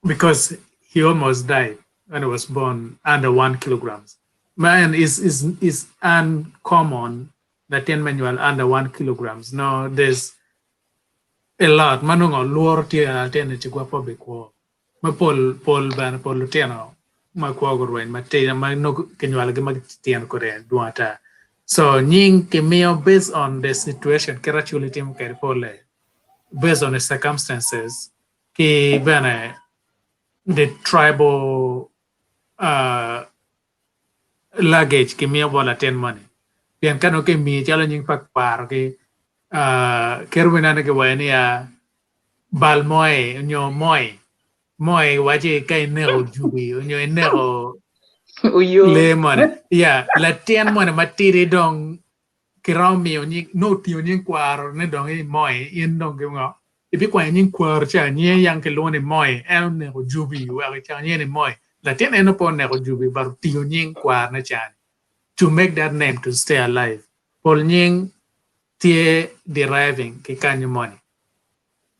because he almost died when he was born under one kilograms ma en is is is uncommon latin me nywal under one kilograms no there's A lot ma nongo lworo tye latin-ni ci gwok pe obikwo ma pol pol bene pol lutino ma kwo gurweny matino ma nongo kinywalogi ma gititino kode dwong ata so nying kimiyo based on the situation kit Acholi timo kwede pole based on the circumstances ki bene the tribal uh, luggage kimiyo bot latin moni pien ka nongo kimiyi calo nying pa kwarogi kit ma ineno kiwaco niya bal moi nyo moi moi waci ka ineko jubi nyo ineko lee moni ya latin moni matidi dong kiromo miyo nying nongo otingo nying kwaro ne dong i moi in dong ngo ibikwanyo nying kwaro ca nyinge yang kilwongo ni moi en oneko jubi wek icako nyinge ni moi latin en pe oneko jubi but otingo nying kwarone cani to make that name to stay alive pol nying tye deriving ki kanyo moni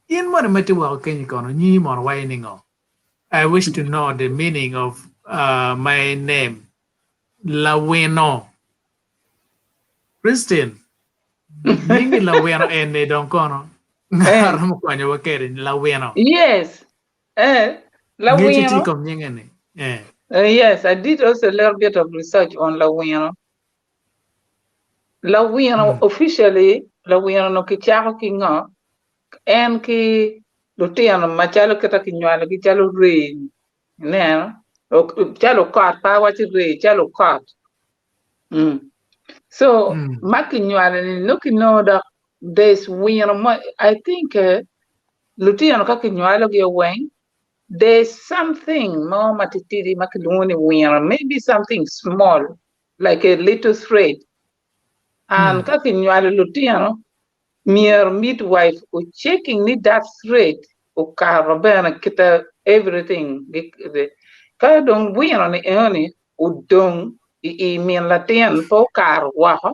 in moni ma itye woko kenyi kono nyingi mono waco ningo I wish to know the meaning of uh, my name Lawino. Christine, nyingi lawino eni dong kono Eh. aromo konyowa kede lawino. Yes. Eh, Ngec tye i Lawino. kom nyinge ni. Eh. Yes, I did also a little bit of research on Lawino. Lawino officially, Lawino no kicako ki ngo? En ki lutino macalo kita kinywalogi calo rei Ineno? Calo okot, pe awaco rii, calo okot. Mm. So, mm. ma kinywalo ni nongo kinongo dok there's wino mo, I think uh, lutino ka kinywalogi weng, there's something mo matitidi ma kilwongo ni wino, maybe something small, like a little thread. And mm. ka kinywalo lutino, Myero midwife o checking ni that thread okato bene kita everything ka dong wino ni eno ni odong i i min latin pe okato woko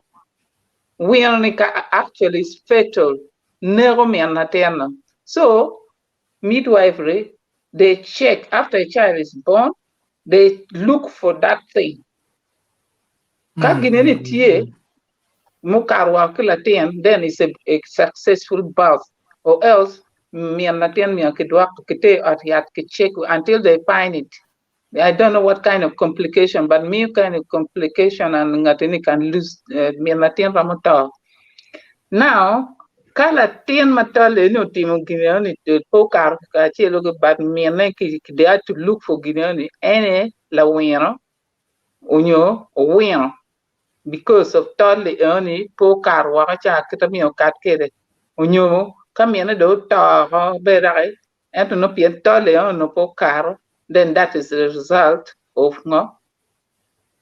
wino ni ka actually is fatal neko min latin no so midwifery they check after a child is born they look for that thing ka gine ni tye mukato woko ki latin then is a, a successful birth or else min latin myero kidwok kiter i ot yat ki check until they find it I don't know what kind of complication but miyo kind of complication and ngatini can lose uh, min latin romo to now ka latin ma tol-li ni otimo gin eno-ni pe okato kacel ki but minne ki they had to look for gin eno-ni ene lawino onyo owino because of tol-li eno-ni pe okato woko ca kit ma myero okat kwede onyo ka minne dong oto oko bene doki ento nongo pien tol-li eno-ni pe okato then that is the result of ngo?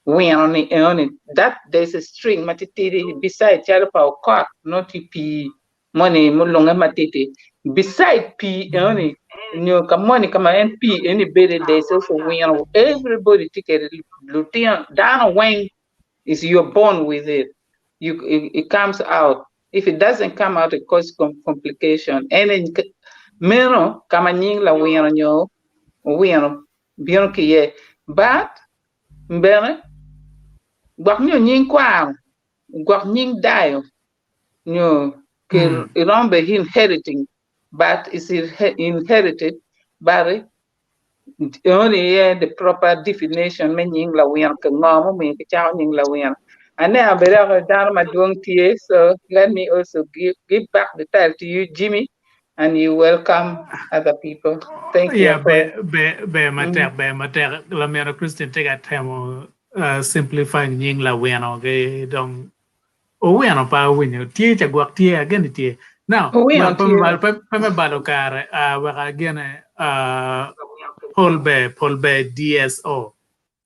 Wino ni enoni that there's a string matitidi beside calo pa okot nongo tye pii moni mulunge matidi beside pii enoni nyo ka moni ka ma en pii eni bedo iye there's also wino everybody tye kwede lutino dano weng is you're born with it you it, it comes out if it doesn't come out it causes complication ene meno ka ma nying lawino nyo owino bino ki iye but bene gwok nyo nying kwaro gwok nying dayo nyo ki iromo bene inheriting but is inherited but enoni aye the proper definition me nying lawino ki ngo mumiyo kicako nying lawino aneno bene dok dano madwong tye so let me also give, give back the title to you Jimmy and you welcome other people thank you Yeah, be be be matek be matek lamino Christine tye ka temo uh, simplifying nying lawino ki dong owino pa awinyo tye ca gwok tye ageni tye now Owino wek pe me tye. balo pe, pe me balo kare uh, wek agene uh, Paul Bear Paul Bear DSO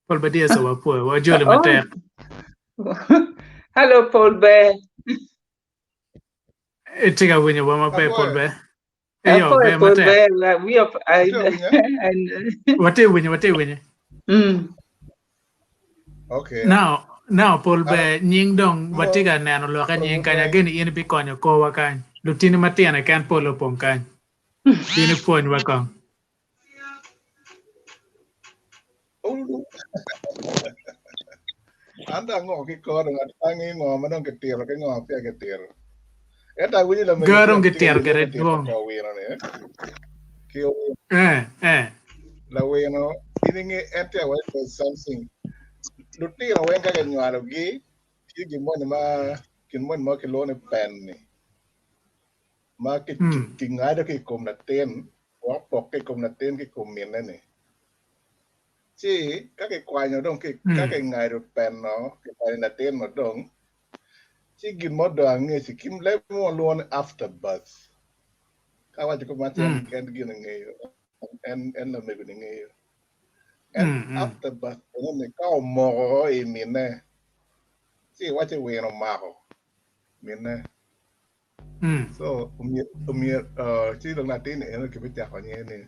Paul Bear DSO wapwoyo wajoli Oh. matek Hello Paul Bear. Itye ka winyo wa maber Paul Apwoyo. Bear Eyo, Apwoyo ber Paul matek. Bear. We are, I, Atye winye? and, Watye winye, watye winye. Okay. Now, now Paul An Bear, nying dong watye apwoyo ka neno lokke nying kany, weng. ageni in ibikonyo korwa kany. Lutini matino keken pol opong kany. Bin ipwonywa kong. An dong ango ki kor dong angi ngo ma dong kitito ki ngo ma peya kitito. Ento awinyo lamego Gar dong tye ka kitito yelle gire me tito dwong. ko wino ni eh. Ki owino. Eh, eh. Lawino in inge en tye awaco there's something. Lutino weng ka kinywalogi tye gin moni ma gin moni ma kilwongo ni pen ni ma kingado ki i kom latin wek opok ki i kom latin ki i kom minne-ni. Ci ka kikwanyo dong ki ka kingado pen-no kikwanyo latin-no dong ci gin mo dong angec ki leb mo walwongo ni after birth. Ka awaco kuman ci en gin ngeyo en en lamego-ni ngeyo. En after birth enoni ka omoko i minne ci iwaco ni wino omako minne. So omyero ci dong latin eno kibicako nyinge ni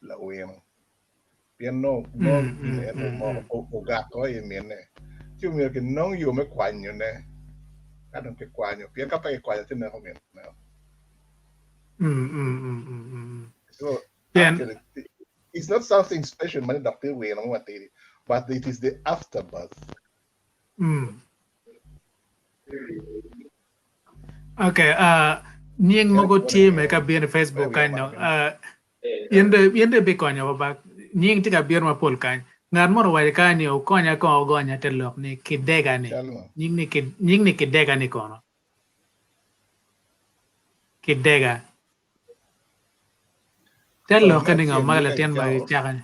lawino pien nongo nongo gin eno omoko ogako i minne ci omyero kinong yo me kwanyone ka dong kikwanyo pien ka pe kikwanyo ci neko minne. So actually it's not something special ma ni dok tye wino mo matidi but it is the afterbirth. Okay, uh, nying mogo tye me ka bino i Facebook kany no. Uh, in de in de bikonyo wa ba nying tye ka bino mapol kany. Ngat moro owaco kany ni okonya kong ogonya te lok ni kidega ni. Nying ni nying ni kidega ni kono. Kidega. Te So, lokke me ni ngo acel ma nying ka latin ma kicako kicako ni.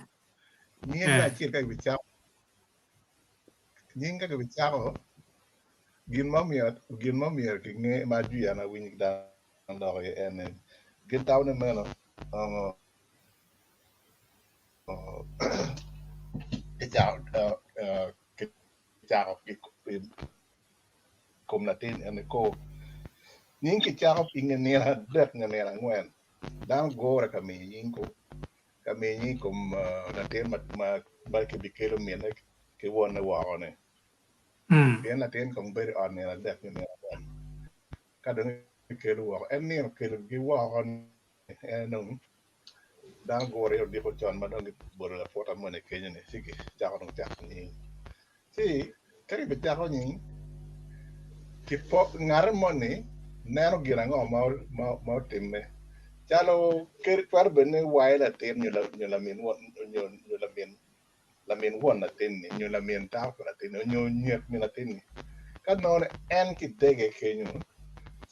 nying me acel ka kibicako nying ka kibicako Gin ma myero gin ma myero kinge ma ajwi an awinyo ki dano loko iye en ni gin tamo ni meno onongo kicako ki kom latin eni ko nying kicako i nge nino adek nyo nino angwen dano gure ka miyo nying ko ka miyo nying i kom latin ma kibikelo mine ki wonne woko ni. Pien latin kong bedo i ot nino adek nyo nino angwen, ka dong ekelo woko, en nino kelogi woko-ni, en dong dano gure i odiko con ma dong gibolo laputa moni kenyo-ni, ci gicako dong cako nying. Ci ka gibicako nying, ngati moni neno gin ango ma otimme, calo twero bedo ni wayo latin nyo lamin nyo lamin lamin won latin-ni nyo lamin dako pa latin-ni nyo nyek min latin-ni ka nongo ni en kidege kenyo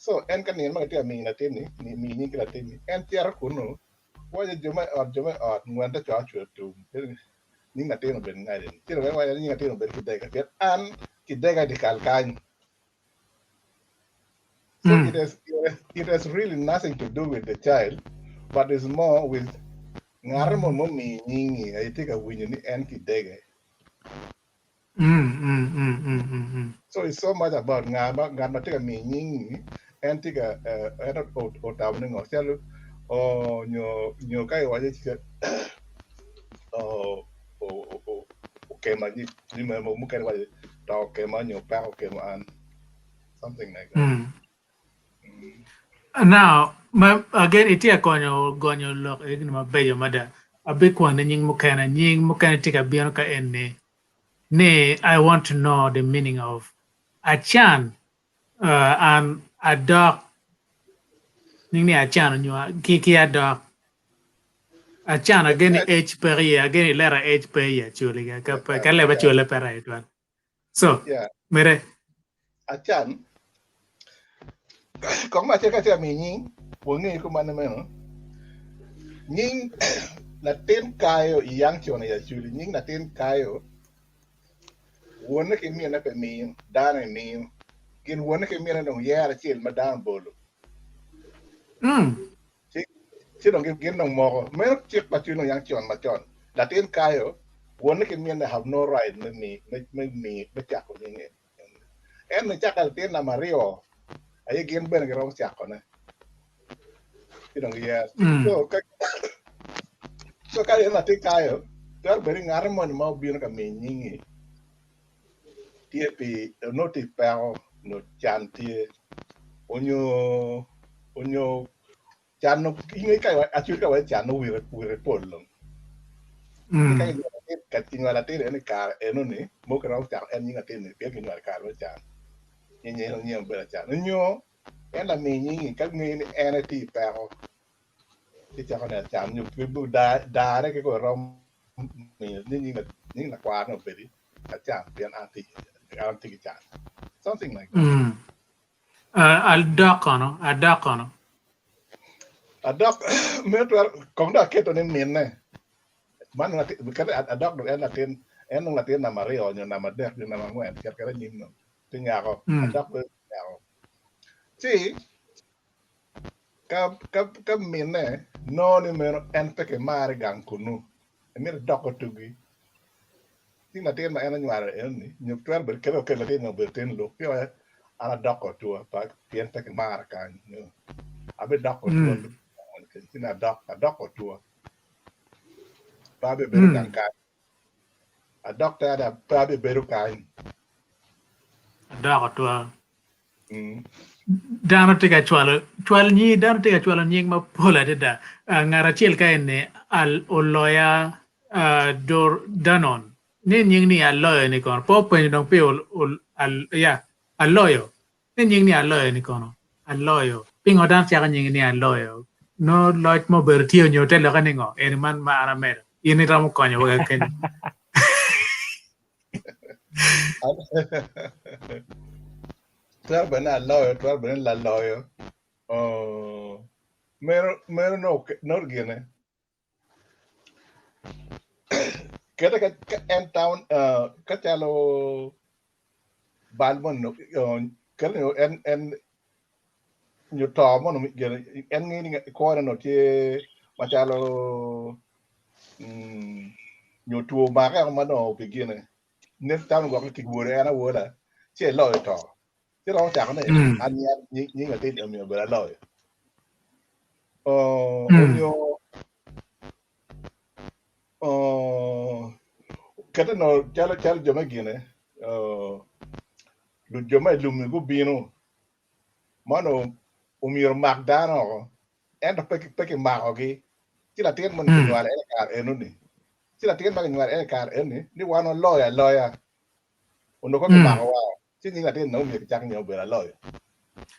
so en ka nino ma kitye ka miyo latin-ni miyo nying ki latin-ni en cito kunu waco jo me ot jo me ot ngwente cwak ocwer tum nying latin obed ngaci ci dong en waco ni nying latin obed kidega pien an kidega i dyekal kany so it has really nothing to do with the child but it's more with Ngat mo mumiyi nying-ngi aye tye ka winyo ni en kidege. Mm, mm, mm, mm, mm, mm. So it's so much about nga ma ngat ma tye ka miyo nying-ngi en tye ka eh, en ot- otamo ni ngo calo oh, nyo nyo ka iwaco ci oh, o- o- o- okema ni ni me- mukene waco to okema nyo peko okemo an something like that. Mm. Now, ma, again, itye ka konyo gonyo lok eni mabeco mada. Abikwani nying mukene, nying mukene tye ka bino ka eni ni I want to know the meaning of acan uh, and adok. Nying ni acan onyo ki, ki adok. Acan again H pe iye, again letter H pe iye actually. Ka, ka, ka leb acwale pe right one. So, Yeah. mere. Acan kong ma acel ka tye ka miyo nying wange kuman meno nying latin kayo i yang con i Acholi nying latin kayo wonne ki minne pe miyo dano aye miyo gin wonne ki minne dong yero acel ma dano obolo Mm. ci ci dong gin dong moko meno cik pa cwiny dong yang con macon latin kayo wonne ki minne have no right me mi me me mi me cako nyinge en ni caka latin namba aryo aye gin bene giromo cakone ci dong giyero Mm. so ka so ka en latin kayo twero bedo ni ngati moni ma obino ka miyo nyingi tye pi onongo tye i peko nyo can tye onyo onyo can nongo inge ka actually ka waco can nongo wire wire pol dong Mm. ka kinywalo latin ka kinywalo latin eno i kare eno-ni mogo kiromo cako en nying latin-ni pien kinywalo i kare me can nyinge nyinge obedo acan onyo en lami nyingi ka ngeyo ni en aye tye i peko ci cako ni acan nyo dare ki kong irom miyo ni nying nying lakwar-ni obedi acan pien an atye an atye ki can something like that. Mm. Uh, adok kono, adok kono. Adok meno twero kong dong aketo ni minne man latin kadi adok dong en latin en dong latin namba aryo nyo namba adek nyo namba angwen cit kwede anyim dong ti nyako Mm. adok bedo nyako ci ka ka ka minne nongo ni meno en pe kimare i gang kunu emito edok otugi ci latin ma en onywalo eno-ni nyo twero bedo kadi okel latin ni obedo tin luk ci waco an adoko otwa pa pien pe kimara kany nyo abidoko otwa Mm. ci ni adok adoko otwa pe abibedo Mm. gang kany adok te ada pe abibedo kany Adok otwa. Mm. Dano tye ka cwalo cwal nying dano tye ka cwalo nying mapol adada. Uh, ngat acel ka eni al oloya uh, Dor Danon ni nying ni aloyo ni kono pe openyo dong pi ol, ol, al, ya aloyo ni nying ni aloyo ni kono aloyo pingo dano cako nying ni aloyo no loc mo obedo tye onyo te loke ni ngo eni man ma an amedo in iromo konyo wa kenyo. Twero bedo ni aloyo, twero bedo ni laloyo. Oh, meno meno no no gine. Kete ka, ka en town uh, ka calo bal mo no uh, kete ni en en nyo to mo no gine en ngeyo ni kore no tye macalo mm, nyo two make ma dong obi gine ne tamo gwok ni kiworo en awola ci eloyo to ci romo cako ni Mm. an nying nying latin omiyo obedo aloyo Oh, Mm. onyo oh, kete no calo calo jo me gine oh, lu- jo me lumi gubino man omyero omak dano oko ento pe pe kimakogi ci latin moni Mm. kinywalo en i kare enoni ci latin ma kinywalo en i kare enoni ni wan oloyo aloya onongo ka Mm. kimakowa ci nying latin na omyero kicak nyinge obedo aloyo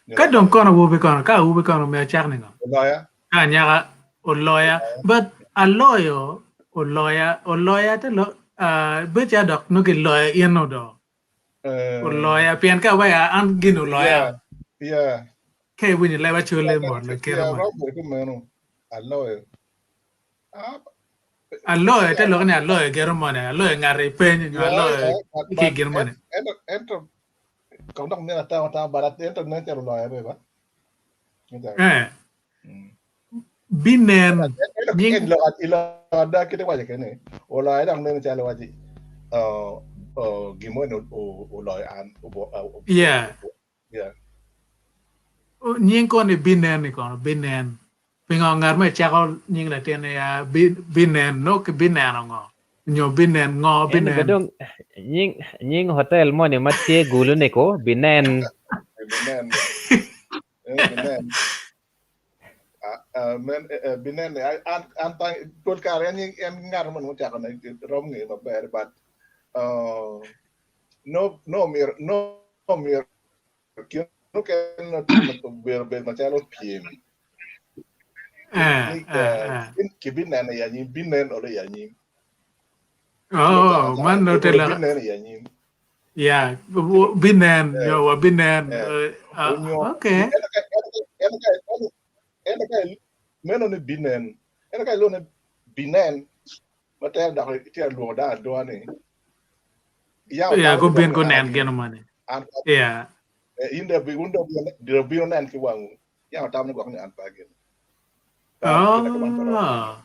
nyo Ka dong laloyo kono awobi kono ka awobi kono omyero acak ningo? oloya Ka anyaka oloya but aloyo oloya oloya te lo uh, bedo calo dok nongo kiloyo in do Eh, oloya pien ka waya an gin oloya yeah yeah ka iwinyo leb acole yeah mot lakite yeah mot romo bedo kumeno aloyo ah aloyo te lok ni aloyo gero moni aloyo ngato i peny nyo yeah aloyo yeah but ki but gin moni ento ento kong dok myero atamo atama but ento nen calo oloya be ba Nen calo eh mm. binen Ento nying i lok i lok ada kite waco kene oloya dok neno calo waci uh, gin moni oloyo an. Yeah. Yeah. Nying koni binen ni kono binen. Pingo ngat ma icako nying latin ni ya binen no ki bineno ngo? Nyo binen ngo En binen? be dong nying nying hotel moni ma tye gulu ni ko binen. Binen. Binen. Men binen an an pol kare en en ngat mo mucako ne rom nge maber but no no myero no myero kin mukene obedo bedo macalo pyem. Eh, eh, eh. Kibineno i anyim, binen olo i anyim. Oh, man no te la. Binen i anyim. Yeah, binen, yo wa binen. Okay. Ento ka meno ni binen, ento ka iluongo ni binen, ma tere dok itye ka lwongo dano adwoga ni Yeah, gubin gunen gin moni. Yeah. In dong bino nen ki wangwu. Yam atamo ni gwok ni an pe ageno. Oh.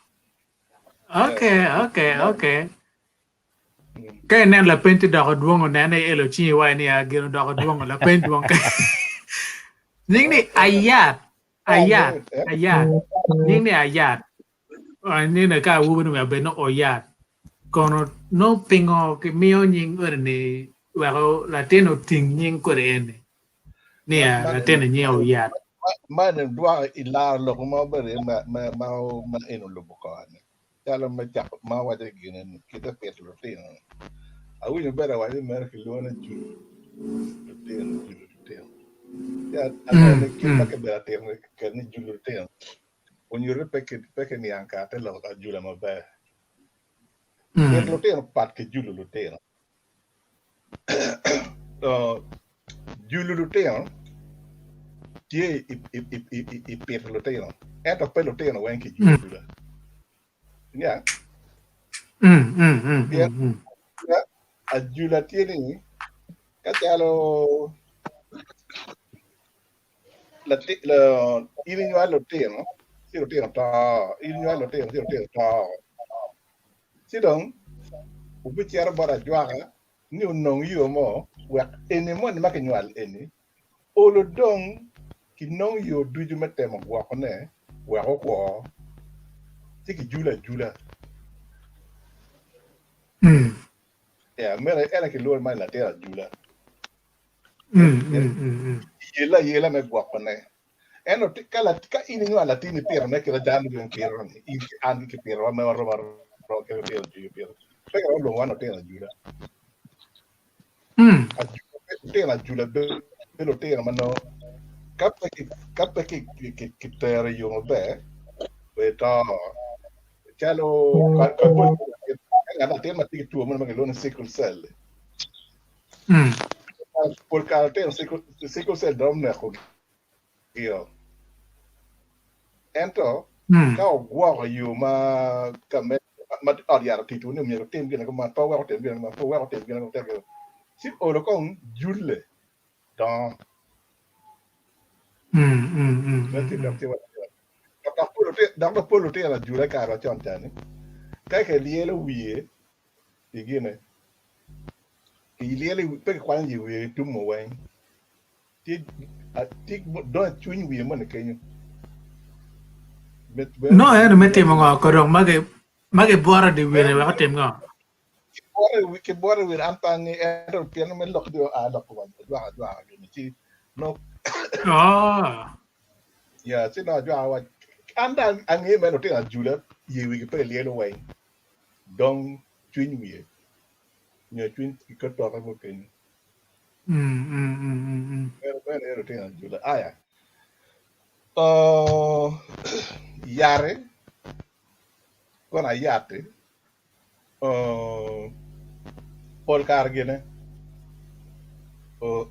Okay, okay, okay. Ka inen lapeny ti doko dwongo nene ielo cingi wa ni gin odoko dwongo lapeny dwong. Nying ni ayat, ayat, ayat. Nying ni ayat. Nino ka awobi ni myero obed ni oyat. Kono nongo pingo kimiyo nying eni ni weko latin oting nying kwede eni niya latin ni nyinge oyat. Man dwoko i laro lok ma obedo iye ma en olubo kore-ni calo me cako ma waco gine ni kite pito lutino awinyo bedo awaco ni mere kilwongo ni julu lutino julu lutino ci aneno ni kit ma kibedo atito kwede ni julu lutino onyuto ni pe kiniang kare te lok ajula maber. Pito lutino pat ki julo lutino. Julo lutino tye i pito lutino ento pe lutino weng kijulo ajula. Iniang? Pien ajula tye ni ka calo in inywalo lutino ci lutino oto, in inywalo lutino ci lutino oto. Ci dong wubicito bot ajwaka ni onong yo mo wek eni moni ma kinywalo eni olo dong kinong yo ducu me temo gwokone wek okwo ci kijulo ajula. Meno en aye kilwongo ni latin ajula. Yelle ayela me gwokone. Ento ka in inywalo latin ipitone kit ma dano ducu pito-ni, in ki an kipitowa ma warom aroma ki lutino ducu kipito. Pe kiromo lwongowa ni lutino ajula. Lutino ajula bedo lutino ma nongo ka pe kitero i yo maber, to calo ka latin ma tye ki two moni ma kilwongo ni sickle cell. Pol kare lutino sickle cell romo nekogi ento ka ogwoko i yo ma ot yat otito ni myero otim gin kuman pe oweko otim gin kuman pe oweko otim gin kuman ci olo kong julle dongo. Dok dong pol lutino ajula i kare macon ca-ni ka kilyelo wiye i gine Ilyelo pe kikwanyo i wiye itumo weng. Tye dongo cwiny wiye moni kenyo. No eno me timo ngo ko dong ma gibwoto di wiye wek otim ngo? Kibwoto i wiye an pe angeyo ento pien me lok dong oa lok wa ajwaka ajwaka gini ci no Oh. Ya ci nongo ajwaka wa an dong angeyo mere lutino ajula ye wigi pe ilyelo weng dong cwiny wiye nyo cwiny i kor toke mo kenyo. Meno meno aye lutino ajula. Aya. Uh, yati, kono ayat-ti, uh, pol kare gine, uh,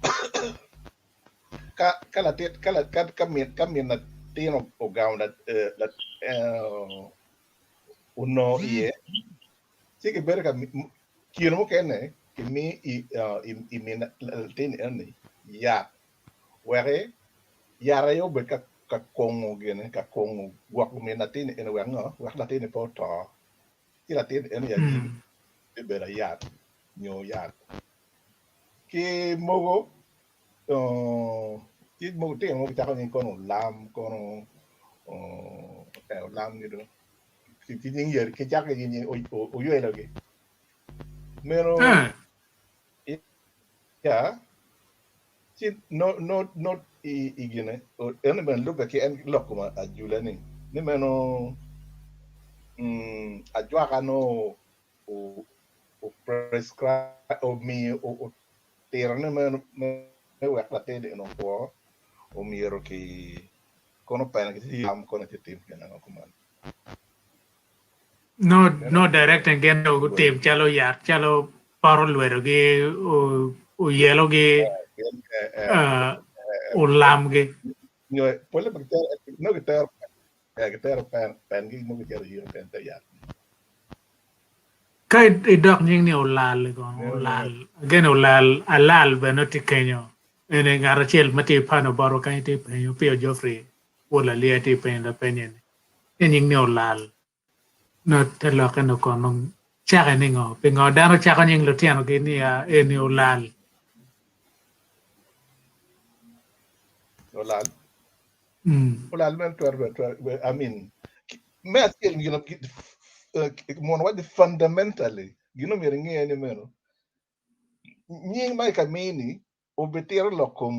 ka ka latin ka ka ka min ka min latin ogamo la, eh, la, eh, onongo iye ci kibedo ka kine mukene kimiyo i min latin eni yat wek yat aye obed ka kongo gine ka kongo gwoko min latin eni wek ngo wek latin pe oto ci latin eni i anyim bibedo ayat nyo yat. Ki mogo tye mogo tino mogo cako nying kono olam kono olam gi do ki nying yadi ki cako ki nying oywelo gi meno ya ci no no no i gine eno bene lube ki en lok kom ajula ni ni meno ajwaka no o prescribe omiyo otito ni meno me wek latin eni okwo omyero ki kono pene ki tam kono ci tim gin ango kuman. No no directing gin dong gutim calo yat calo poto lwedogi oyelogi olamgi. Nyo pole ma gitero gitero gitero pen pengi mo gitero yiro pen te yat. Ka idok nying ni olal kono olal again olal alal bene tye kenyo ene ngat acel ma tye i pano botwa kany tye penyo Pio Geoffrey wod Laliya tye penyo lapeny eni ni nying ni olal no te lokke no kono cake ni ngo pingo dano cako nying lutinogi ni eni olal. Olal olal meno twero bedo I mean me acel gin mono waco fundamentally gin omyero inge ni meno nying ma i kamini obitito lok kom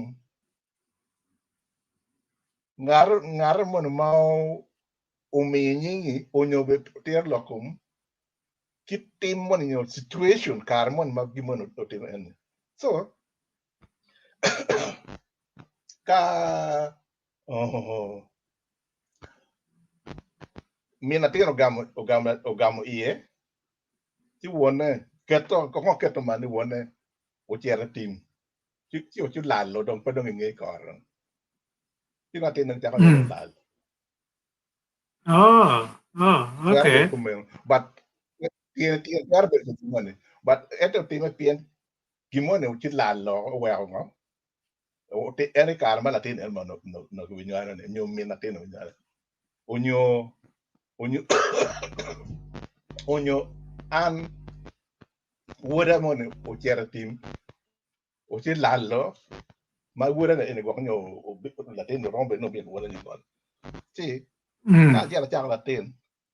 ngat moni ma omiyo nyingi onyo obitito lok kom kit tim moni nyo situation kare moni ma gin moni otime eni so ka min latin ogamo ogamo ogamo iye ci wonne keto kong oketo man ni wonne ocito i tim ci ci ci olalo dong pe dong inge kore dong ci latin dong cako neno olal. Oh, oh, Twero okay. bedo kumeno but tyene tyene twero bedo gin moni but ento otime pien gin moni ci lalo oweko ngo en i kare ma latin en ma onongo winywalo ni nyo min latin owinywalo onyo onyo onyo an woda moni ocito i tim oci lalo ma woda ni eni gwok nyo latin ni romo bedo ni obino woda ni gol ci ka acito acako latin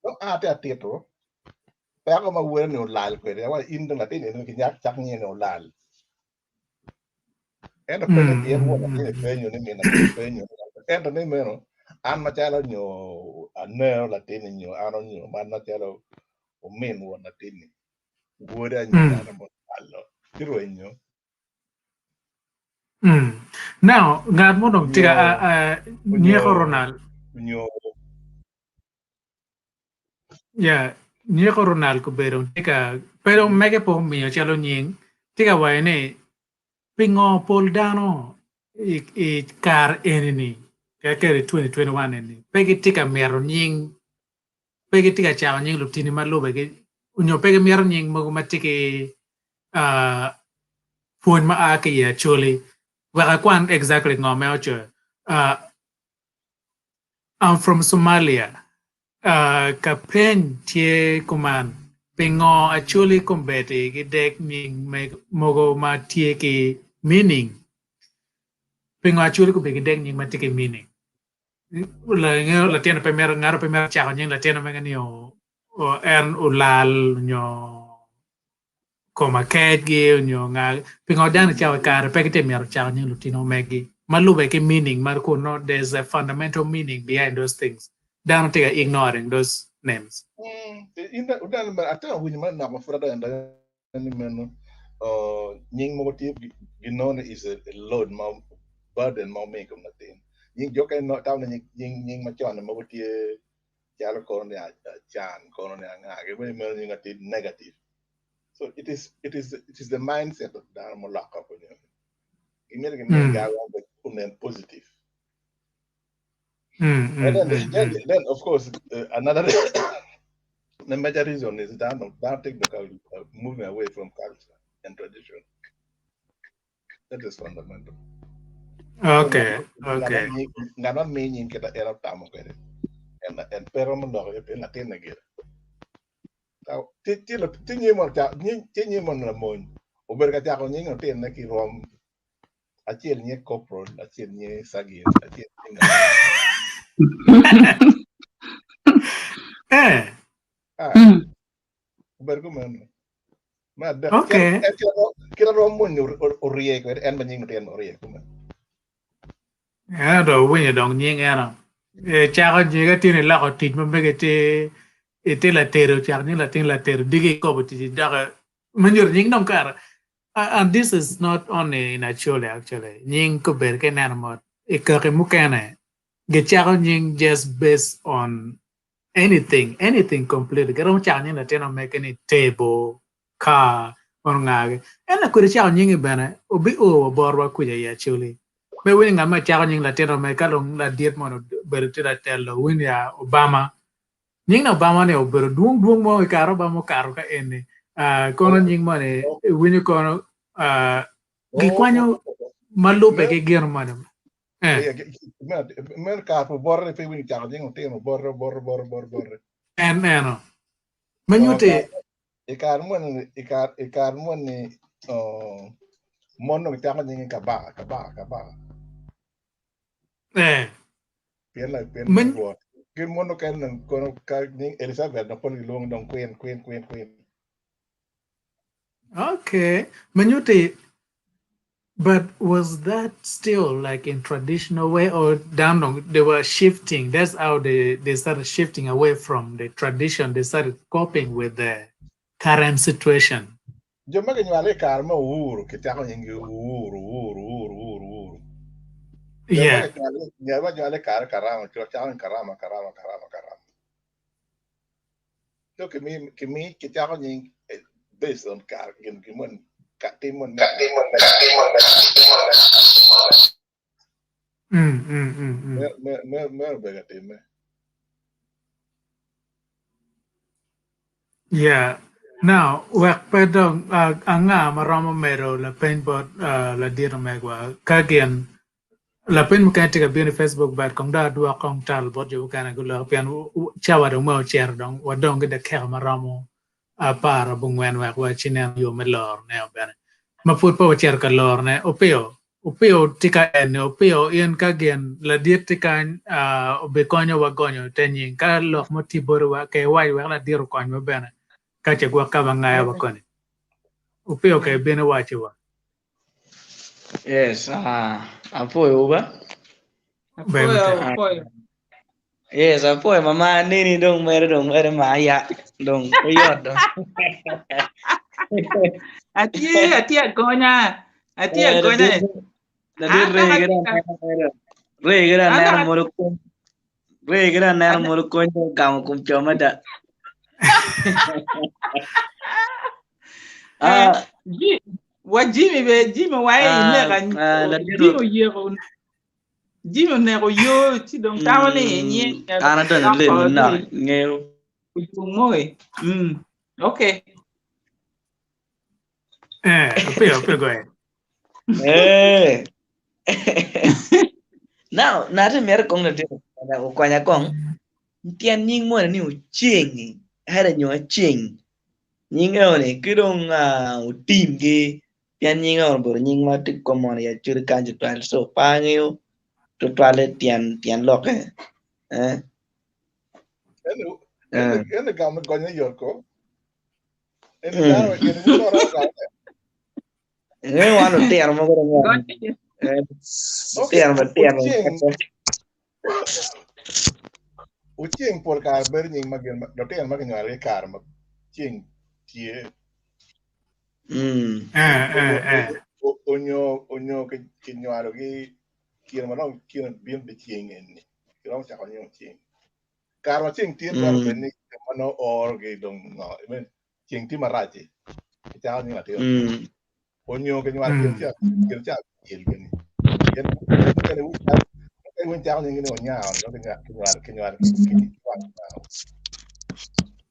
dong an atye atito peko ma woda ni olal kwede awaco in dong latin eni ki nyak cak nyiye ni olal ento pe ni pien won latin epenyo ni min latin epenyo ento ni meno an macalo nyo aneno latin ni nyo an onyo man macalo omin won latin ni woda nyo dano mo olalo ci rwenyo. Now ngat mo dong tye ka nyeko Ronald. Nyo Yeah, nyeko Ronald kobedo tye ka pe dong mege pe omiyo calo nying tye ka waco ni pingo pol dano i, i kare eni-ni kadi 2021 eni pe gitye ka mito nying pe gitye ka cako nying lutini ma lube ki nyo pe gimito nying mogo ma tye ki uh, pwony ma a ki i Acholi wek akwan exactly ngo ma ocoyo I'm from Somalia. Ka peny tye kuman, pingo Acholi kombeddi gidek nying mogo ma tye ki meaning? Pingo Acholi kombeddi gidek nying ma tye ki meaning? Latin pe mito, ngato pe mito cako nying latin mege ni en olal nyo koma kecgi onyo nga pingo dano i cawa kare pe gitye myero cako nying lutino megi ma lube ki meaning ma kun no there's a fundamental meaning behind those things dano tye ka ignoring those names. Atemo winyo manok ma pud adonyo adonya ni meno nying mogo tye ginongo ni is a load ma burden ma omiyo i kom latin nying jo okene tamo ni nying macon ni mogo tye calo kono ni acan kono ni anga gi meno nying atir negative so it is it is it is the mindset of dano mulokke okonyo gimito gimiyo gawa onen positive and then, then, then of course another the major reason is that that take the moving away from culture and tradition. That is fundamental. Okay, okay. Ngat ma miyi nying kita en otamo kwede. En en pe romo loko en latinne gire. Ti nyim mo ti nyim mo lamony. Obedo ka cako nying lutinone ki rwom acel nyinge Corporal, acel nyinge Sergeant, acel nyinge nga. Eh. Ah, obedo kumeno. Me adek, Okay. en kit a rwom moni orye kwede, en ma nying lutino orye kumeno. Ento owinyo dong nying eno. E, cako nyinge tye ni loko tic ma mege tye itye latedo cako nying latin latedo diki ikobo tic idok ma nyuto nying dong kara and this is not only in Acholi actually nying kobedo ka ineno mot i kaki mukene gicako nying just based on anything anything completely giromo cako nying latin omege ni table car mono ngagi ento kwede cako nyingi bene obi o wa botwa kuca i Acholi pe winyo ngat ma cako nying latin omege ka dong ladit mono obedo tye latelo winyo ya Obama nying ni Obama ni obedo dwong dwong mo i kare Obama okato ka eni kono nying moni iwinyo kono gikwanyo ma lubbe ki gin moni Meno kare pa obote pe iwinyo cako nying otino obote obote obote obote obote. En eno. Ma nyuti I kare moni i kare i kare moni mon dong gicako nyingi kabaka kabaka kabaka. Eh. Pien la pien rwot. Gin mon mukene dong kono ka nying Elizabeth dong pol gilwongo dong queen queen queen queen. Okay. Ma nyuti But was that still like in traditional way or down dong they were shifting that's how they they started shifting away from the tradition they started coping with the current situation. Jo ma ginywale i kare me Uhuru kicako nyinggi Uhuru, Uhuru, Uhuru, Uhuru, Uhuru. Jo ma Yeah. ginywale jo ma ginywale i kare Karama kicako ni Karama, Karama, Karama, Karama. So kimi kimi kicako nying based on kare gin gin moni ka tim moni me Mm, mm, mm, mm. me me me me obedo ka timme. Yeah. Now, wek pe dong uh, anga ma romo medo lapeny bot uh, ladit omegwa ka gin Lapeny mukene tye ka bino i Facebook but kong dong adwok kong tal bot jo mukene guloko pien cawa dong ma ocito dong wadong ki dakika ma romo 14 wek waci nen yo me lorone o bene ma pud pe wacito ka lorone. Opio, Opio tye ka eni, Opio in ka gin ladit tye kany obikonyowa gonyo te nying ka lok mo tye boti wa ke iwac wek ladit okonywa bene ka ce gwok ka ma ngayowa koni. Opio ke ibin iwaci wa. Yes, apwoyo ba. Ber Apwoyo, matek. apwoyo. Yes, apwoyo mama aneni dong mere dong mere ma ya dong pe yot dong. Atye, atye agonya. Atye Eh, agonya. ladit ladit An ree dok kede atye ka aneno mere. Ree kede an aneno dok modo kony. Ree kede aneno an modo kony dong ogamo kom co mada. Eh, Ah, Ji- wa Jimmy be Jimmy wa i ah, neka ah, ladit Jimmy oyeko Jimmy oneko yo ci dong tamo ni Mm, nye an adonyo late doko manok ni ngeyo. ocung moi. Okay. Eh, Opio, Opio, go ahead. Eh. Now, nate mere kong latin okonya kong. Tyen nying moni ni oceng either nyo aceng. Nying eno-ni ki dong otimgi pien nying eno obedo nying ma tye common i Acholi kany tutwal so pe angeyo tutwalle tyen tyen lokke. Eh. Eno Eh. eno gamo gonyo yot ko. Eno Mm. dano eno wutoro gamo. Ingeyo wan lutino mogo dong wan Gonyo eh, Okay, lutino matino oceng oceng pol kare bedo nying ma gin lutino ma kinywalo i kare ma ceng tye. Mm. Eh, eh, eh. Onyo onyo kinywalogi kine ma dong kine bino di ceng eni kiromo cako nying oceng. Kare ma ceng tye twero Mm. bedo ni ma nongo orogi dong ngo I mean, ceng tye marac-ci kicako nying latin oceng. Mm. Onyo kinywalo kin Mm. ca kin ca abicel bene. Pien mukene mukene winy cako nyingi ni onyao nongo kinywalo kinywalo kinywalo kinywalo onyao.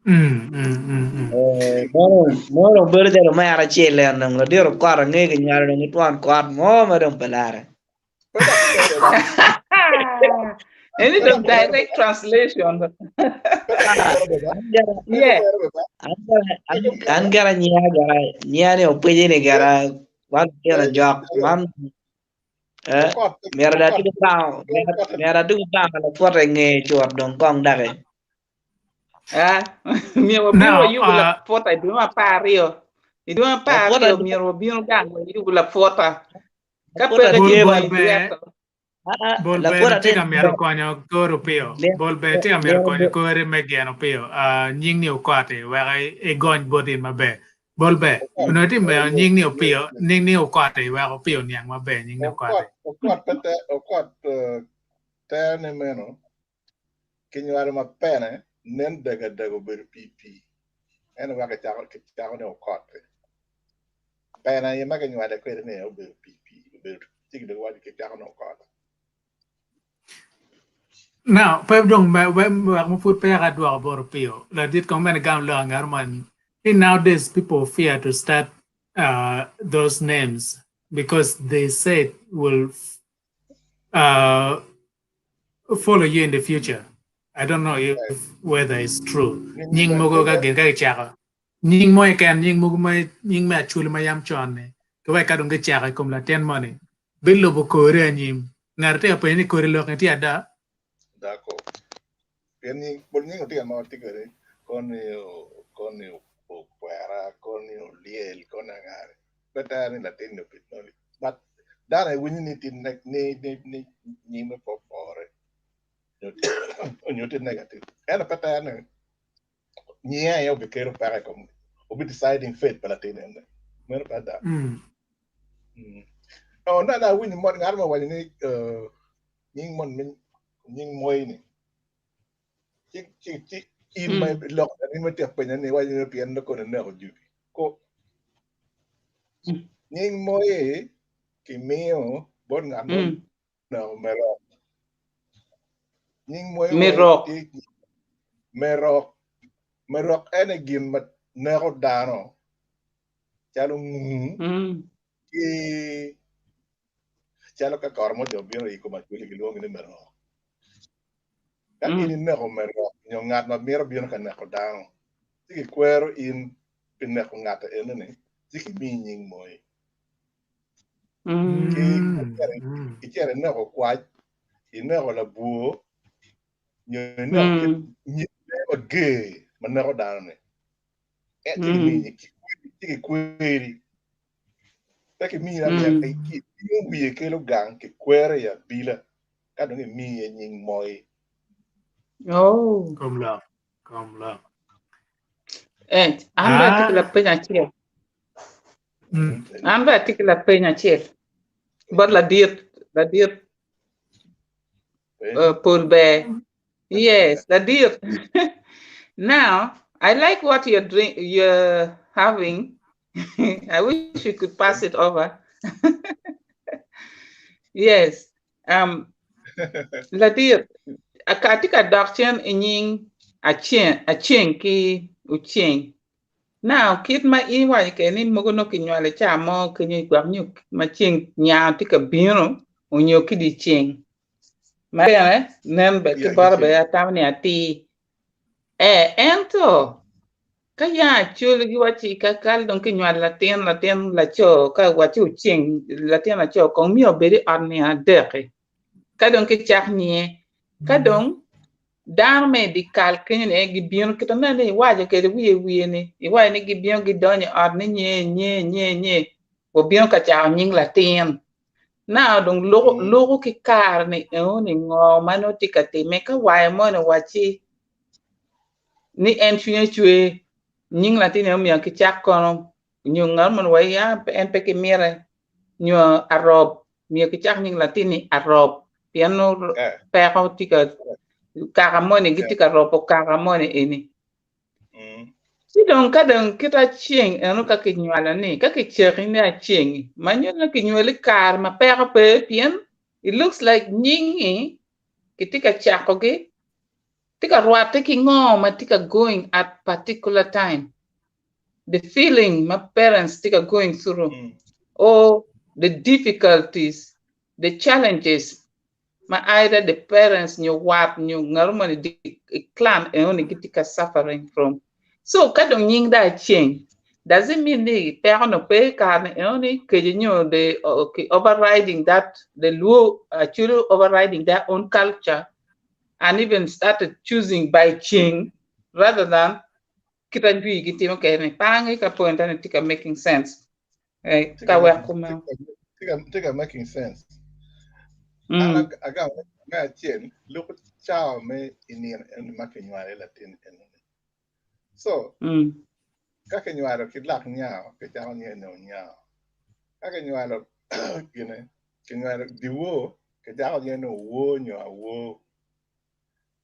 Mm, mm, mm, mm. Eh, meno meno dong bedo calo omera acel en dong ladit okot ange kinywalo dong ki twon kot mo ma dong pe lare. Pe dok kede dok. Eni dong direct translation. Yeah. An gara nyiya gara nyiya ni opwinyi ni gara wan tino jok man eh myero da tuku bango myero atuku bango lapwote nge cut dong kong daki. Ah, myero wabino Now, wayubo lapwota i dwe me 12. I dwe me 12 myero wabino gang wayubo lapwota. Ka Lapwota peke Bol tye ci bol dong ber iryeko. Ah, bol ber lapwota tye tye ka mito konyo kor opiyo. Bol ber tye ka mito konyo kore me geno opiyo. Ah, nying ni okoti wek igony bot in maber. Bol ber onongo itye mito nying ni opiyo, nying ni okoti wek opiyo oniang maber nying ni okoti. Okot pe te okot tere ni meno Kinywalo ma pene nen dega dega obedo pii pii ento wek kicako ni okot-ti. Pene aye ma kinywale kwede ni obedo pii pii obedo ci kidong kicako ni okot. Now, pe dong me, wek ma pud peya adwoko bot Opiyo, ladit kong bene gam lok angat mo ni nowadays people fear to start uh, those names because they say it will uh, follow you in the future. I don't know if whether it's true. Nying mogo ka gin ka gicako. Nying mo keken nying mogo ma nying me acholi ma yam con ni. Ki wek ka dong gicako i kom latin moni bilubo kori anyim. Ngat tye ka penyo ni kori lok ni tye ada? Dako. Pien nying pol nying otino ma watye kwede koni koni okwera koni olyel koni angare pe tere ni latin ni obed noli but dano aye winyo ni ni ni ni nyime pe opore nyo tye negative ento pe tere ni nyinge aye obikelo peko i kom obi deciding fate pa latin eni meno pe ada. Oh, nene awinyo mo ngat mo owaco ni nying moni me nying moi ni ci ci ci in ma iloko in ma itye ka penyo ni iwaco ni pien nongo koni ineko jubi ko nying moi kimiyo bot ngat ma oneko me rok nying moi Me rok. tye me rok me rok ene gin ma neko dano calo nguu ki calo ka kore mo jo obino i kom acholi gilwongi ni merok. Ka in ineko merok nyo ngat ma mito bino ka neko dano, ci kikwero in pi neko ngat eno-ni, ci kimiyi nying moi. Ki icito ineko kwac, ineko labwor, nyo ineko kit nyig lee mager ma neko dano-ni, ci kimiyi, ci kikweri. Pe kimiyi amiya, itingo wiye kelo gang kikwero i abila ka dong imiye nying moi. Oh. Kom lok, kom lok. Eh, an bene atye ki lapeny acel. An bene atye ki lapeny acel bot ladit, ladit uh, Paul Bear. Yes, ladit. Now, I like what you're drink, you're having. I wish you could pass it over. Yes. Um, ladit, atye ka dok cen i nying aceng, aceng ki oceng. Now, kit ma in iwaco kwede ni mogo nongo kinywalo i caa mo kenyo gwok nyo ma ceng nyango tye ka bino onyo ki dye ceng. Ma bene nen bene ki bote bene atamo ni atir. Ee, ento ka ya acoli giwacci ka kal dong kinywalo latin, latin laco ka wacci oceng latin laco kong myero obed i ot nino adek-ki ka dong kicak nyiye. Ka dong dano me i dye kal kenyo ni gibino kit ma nene iwaco kwede wiye wiye ni iwaco ni gibino gidonyo i ot ni nye nye nye nye wabino ka cako nying latin. Now dong luko luko ki kare ni eno ni ngo ma nongo tye ka time ka wayo moni owacci ni en cwinye cwer nying latin eno myero kicak kono nyo ngat moni owaci ya en pe ki mite nyo arob myero kicak nying latin ni arob pien nongo peko tye ka kaka moni gitye ka robo kaka moni eni. Ci dong ka dong kit aceng eno ka kinywalo ni, ka kiceki ni aceng-ngi, ma nyuto ni kinywali i kare ma peko pe, pien it looks like nying-ngi kitye ka cakogi, tye ka rwatte ki ngo ma tye ka going at particular time, the feeling ma parents tye ka going through or the difficulties, the challenges. ma either the parents nyo wat nyo ngat moni i clan enoni gitye ka suffering from. So ka dong nying dong aceng does it mean ni peko no pe i kare ni enoni keco nyo the ki overriding that the luo actually overriding their own culture and even started choosing by ceng rather than kit ajwi gitimo kwede ni pe ange ka point eni tye ka making sense eh, Tye ka ka wek making, kumeno. tye ka, tye ka making sense. An Mm. agamo me acel luko cawa me i nino eni ma kinywalo iye latin enoni. So, Mm. ka kinywalo ki lak nyao, kicako nyinge ni onyao. Ka kinywalo gine, kinywalo dyewor, kicako nyinge ni owor nyo awor.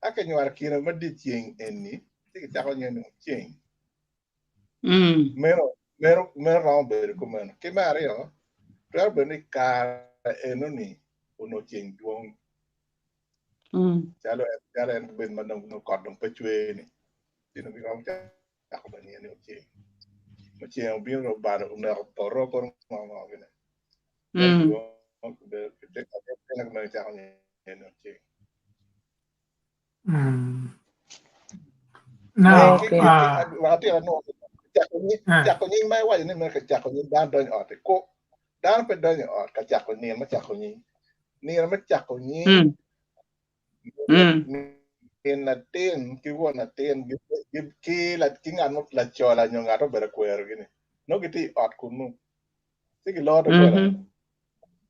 Ka kinywalo kine ma dyeceng eni, ci kicako nyinge ni oceng. Mm. Meno, meno, meno romo bedo kumeno. Ki me aryo, twero bedo ni kare enoni onongo ceng dwong. Mm. Calo en, calo en bedo ma dong nongo kot dong pe cwer ni. Ci dong giromo cako ba nyinge ni oceng. Ma ceng obino dong obalo oneko poto kono ngo ngo gine. Ceng Mm. dwong bedo kumeno cako nyinge ni oceng. Mm. Now, Okay. Wakatira no cako nying ma iwaco ni mere ka cako nying dano donyo i ot ko dano pe donyo i ot ka cako nino me cako nying nino me cako nying Mm. Mm. min latin ki won latin ki ki ngat mo lacola nyo ngat obedo kwero gini nongo gitye i ot kunu ci giloro doggola Mhm.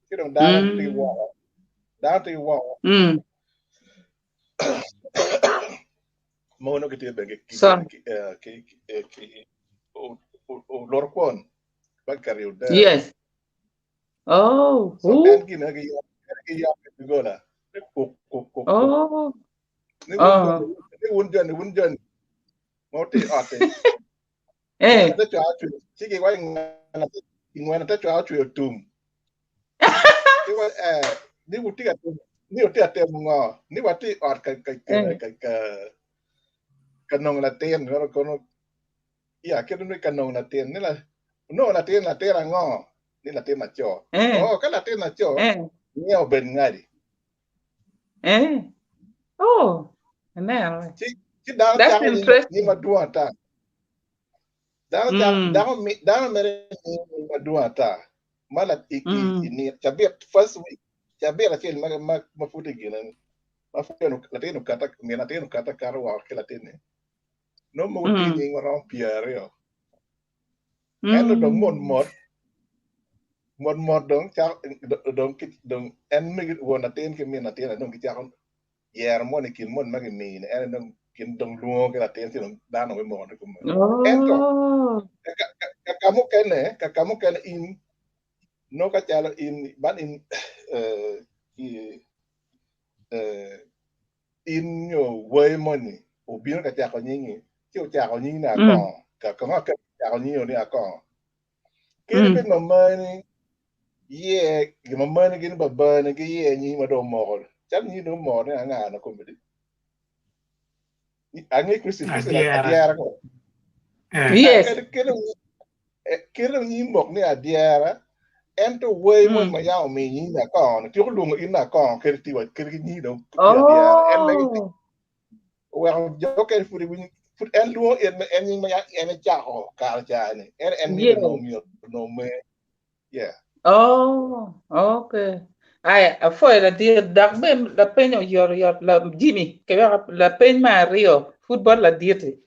ci dong dano tye Mm. woko dano tye woko Mm. Mogo nongo gitye bene ki So, ki ki ki ki oloro kwon ba kiketo i odero. yes. Oh, So en ooh, gin ma giyabo en giyabo i doggola ni kuk kuk kuk kuk oh, ni wun oh. joni ni wun joni wun joni ma wutye i ot-ti Eh. ngweno te cwaka ocweyo ci giwaco ngweno te cwaka ocweyo tum ci wa eh ni wutye ka timo ni wutye ka timo ngo ni watye i ot ka ka ka Eh. ka ka ka nongo latin meno kono ya kit ni ka nongo latin ni la nongo latin latin ango ni latin laco Eh. oh ka latin laco Eh. nyinge obed ngadi Eh. Oh, aneno. ci ci dano That's cako nying nying interesting. madwong ata dano cako Mm. dano mi dano mere nying madwong ata ma la i i Mm. i ni cabit first week cabit acel ma ma ma pud i gine ma pud latin okata min latin okata kato woko ki latin-ni nongo mogo tye Mm. nying maromo pyeraryo ento dong mot Mm. mot mot mot dong cako dong ki dong en megi won latin ki min latin dong gicako yero moni i kin moni ma gimini en dong gin dong lwongo ki latin ci dong dano dong bimoko ni kumeno ento Oh. ka ka mukene ka ka mukene in nongo ka calo in ban in eh, ki eh, in nyo wai moni obino ka cako nyingi ci ocako nyingi ni Mm. akongo ka kongo ka cako nyingi ni akongo kadi Mm. bed mamani ye gin mamani gin babani giye nyingi ma dong omoko calo nyingi dong omoko ni anga na komedi ange Christine Christine Adyera. adyera ko Eh. Yes. Kadi dong nyingi mok ni adyera ento wai moni Mm. ma yam omiyi nyingi ni akongo ni tyeko lwongo in ni akongo kadi ti wa kadi ki nyingi dong tye adyera en megi Oh. oweko jo mukene pud iwinyo pud en lwongo en en nying ma yam en ecako kare ca ni en en mito Yes. nongo myero onong me yeah Oh, okay. Aya, apwoyo ladit dok bene lapeny oyotoyot la Jimmy kiweko lapeny me aryo pud bot ladit-ti.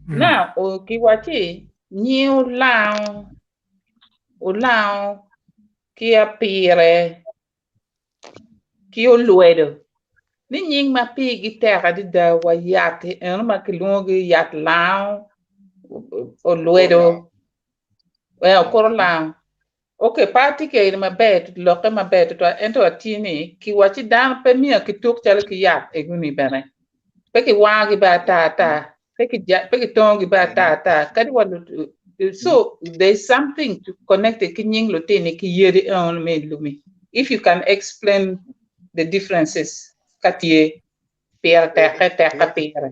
Mm. Now, o- kiwacci nying olango olango ki apire ki olwedo ni nying ma pigi tek adada wa yat eno ma kilwongogi yat lango olwedo ee okuro lango ok pe atye kwede maber lokke maber tutwal ento atye ni kiwacci dano pe myero kituk calo ki yat egoni bene pe kiwangogi bene ata ata pe ki pe kitongogi bene ata ata kadi wa so there is something to connect it ki nying lutini ki yadi eno me i lumi if you can explain the differences ka tye pire tekke tekke pire.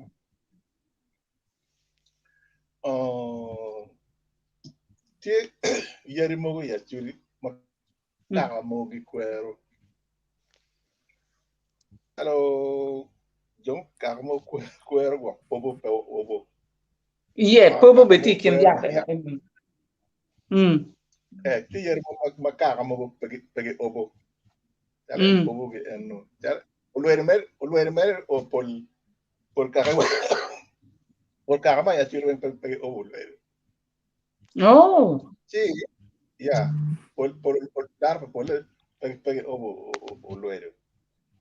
Oh, tye yadi mogo i Acholi ma kaka mogo gikwero. Calo jo kaka mo kwero gwok pobo pe obo. Ye, pobo bene tye i kin yat. Eh, tye yadi mo ma kaka mogo pe gi obo. Calo pobo gi eno. Calo olweri mere olweri mere pol pol kaka pol kaka ma i Acholi weng pe gi obo olweri. Oh. Ci ya pol pol pol dano pa polle pe pe gi obo olweri.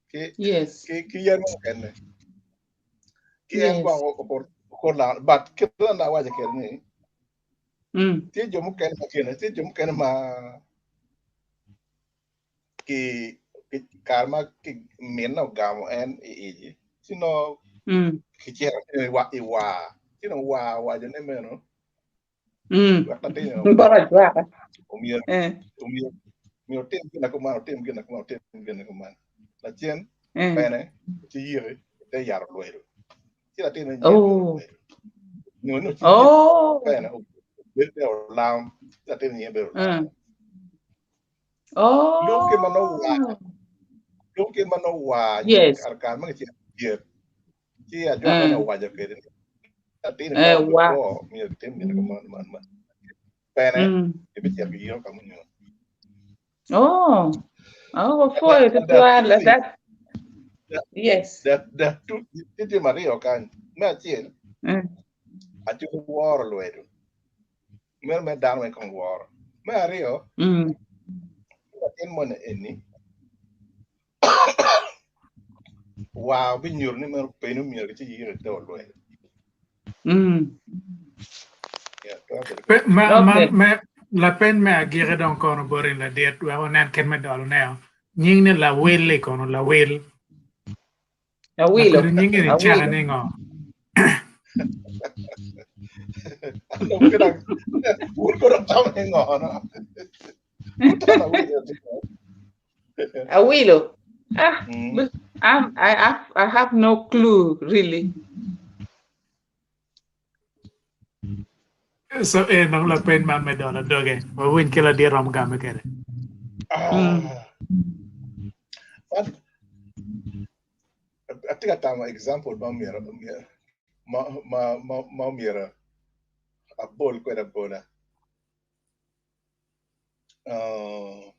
Ki Yes. ki ki yen mukene. Ki en Yes. gwoko opor okor la but kit ma awaco kwede ni tye jo mukene ma gine tye jo mukene ma ki ki kare ma ki minne ogamo en i ici ci nongo kicito i wa i war ci dong war owaco ni meno wek latin Bot ajwaka. omyero Eh. omyero omyero otim gin kuman otim gin kuman otim gin kuman lacen Eh. pene ci yiki te yat olwedo ci latin ni nyim Oh. nyo ni ci Oh. pene obed te olam ci latin ni bedo olam Mm. Oh. Lub kit ma nongo war lub kit ma nongo war nyo Yes. kare kare ma kicito i tyet ci ajwaka ni Mm. owaco kwede ni latin Eh, ka wa. kwo myero kitim gin kuman man man pene Mm. ibicito kiyiko ka munyo Oh. Oh, And wapwoyo that, and there are tutwal. two things. That There, yes. there, there are two tye jami aryo kany. Me acel, Mm. acuko woro lwedo. Meno me dano weng kong woro. Me aryo, Mm. latin moni eni war binyuto ni meno pe ni myero ki ci yiko i te olwedo. Mm. Yeah, twero bedo Pe, ma, ma, Okay. me, lapeny me agiki dong kono boti ladit wek onen kit me dolone. Nying ni lawil-li kono lawil. Awilo. Lakodo nyingi ni cake Awilo. ni ngo? Wun kono tamo ni ngo no? Wun tamo awilo ni ngo? Awilo. Ah, Mm. but I'm, I have no clue really. So en dong lapeny man me dolo doge. Wawiny ki ladit romo game kwede. Ah. But atye ka tamo example ma myero ma ma ma ma myero abol kwede abola. Uh,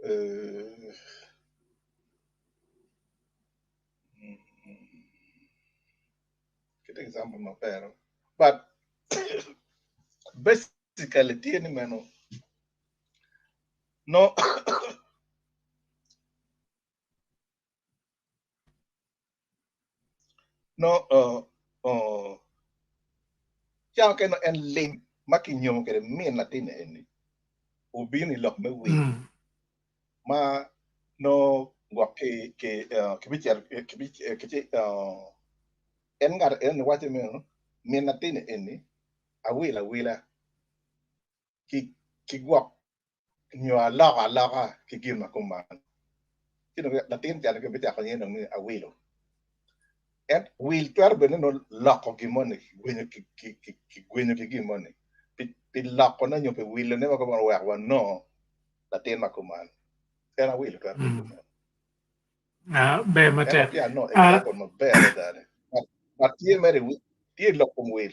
uh, Kit example maber. But basically tye ni meno no no uh, uh, calo keno en lim ma kinyomo kwede min latin eni obino i lok me wil Mm. ma no gwok ki ki uh, kibicito kibi kici uh, en ngat eni waco meno min latin eni awil awila ki ki gwok nyo aloko aloka ki gin ma kuman ci dong latin ca dong kibicako nyinge dong ni awilo ent wil twero bedo ni nongo loko gin moni kigwenyo ki ki ki kigwenyo ki gin moni pi pi lokone nyo pi wilone ma kuman oweko wanongo latin ma kuman en awilo twero bedo Mm. kuman Ah, ber ento matek. tye anongo Ah, example maber adada ni but but tye mere i wi- tye i lok kom wil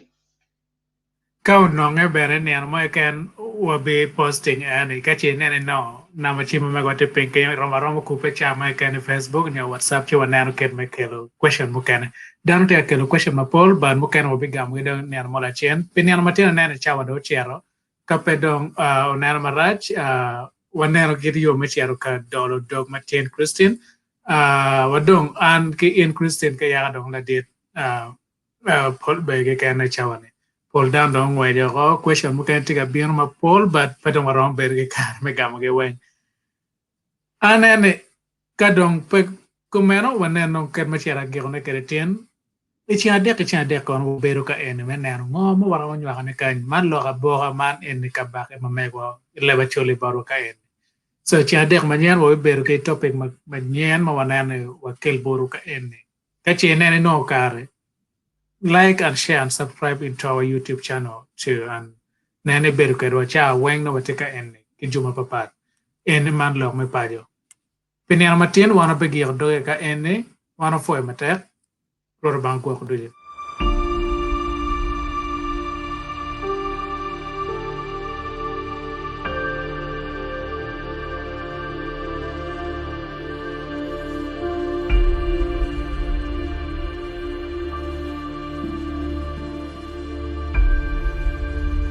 Ka ononge bene nino mo keken wabi posting eni ka ce ineno ni no namba cim ma megwa tye piny kenyo iromo aromo kubbe ca mo keken i Facebook nyo WhatsApp ci waneno kit me kelo question mukene. Dano tye ka kelo question mapol but mukene wabigamo gi dong nino mo lacen. Pi nino ma tye aneno cawa dong ocito ka pe dong oneno marac waneno kit yo me cito ka dolo dog matin Christine wadong an ki in Christine ka yaka dong ladit Pol ber keken i cawa ni. Pol dano dong ongweco oko, question mukene tye ka bino mapol but pe dong waromo bedo ki kare me gamogi weng. Aneno ni ka dong pe kumeno wanen dong kit me cito agikone kwede tin. I ceng adek ki ceng adek kono wabedo ka eni me neno ngo ma waromo nywakone kany. Man lok aboka man eni kabake ma megwa i leb Acholi botwa ka eni. So ceng adek manyen wabibedo ki topic manyen ma waneno ni wakel botwu ka eni. Ka ce ineno inongo kare, like and share and subscribe into our YouTube channel too and nen ibedo kedwa ca weng nongo watye ka eni ki jo mapapat. Eni man lok me paco. Pi nino matin wan wabigiko doge ka en ni wan wapwoyo matek. Rwot Lubanga ogwok ducu.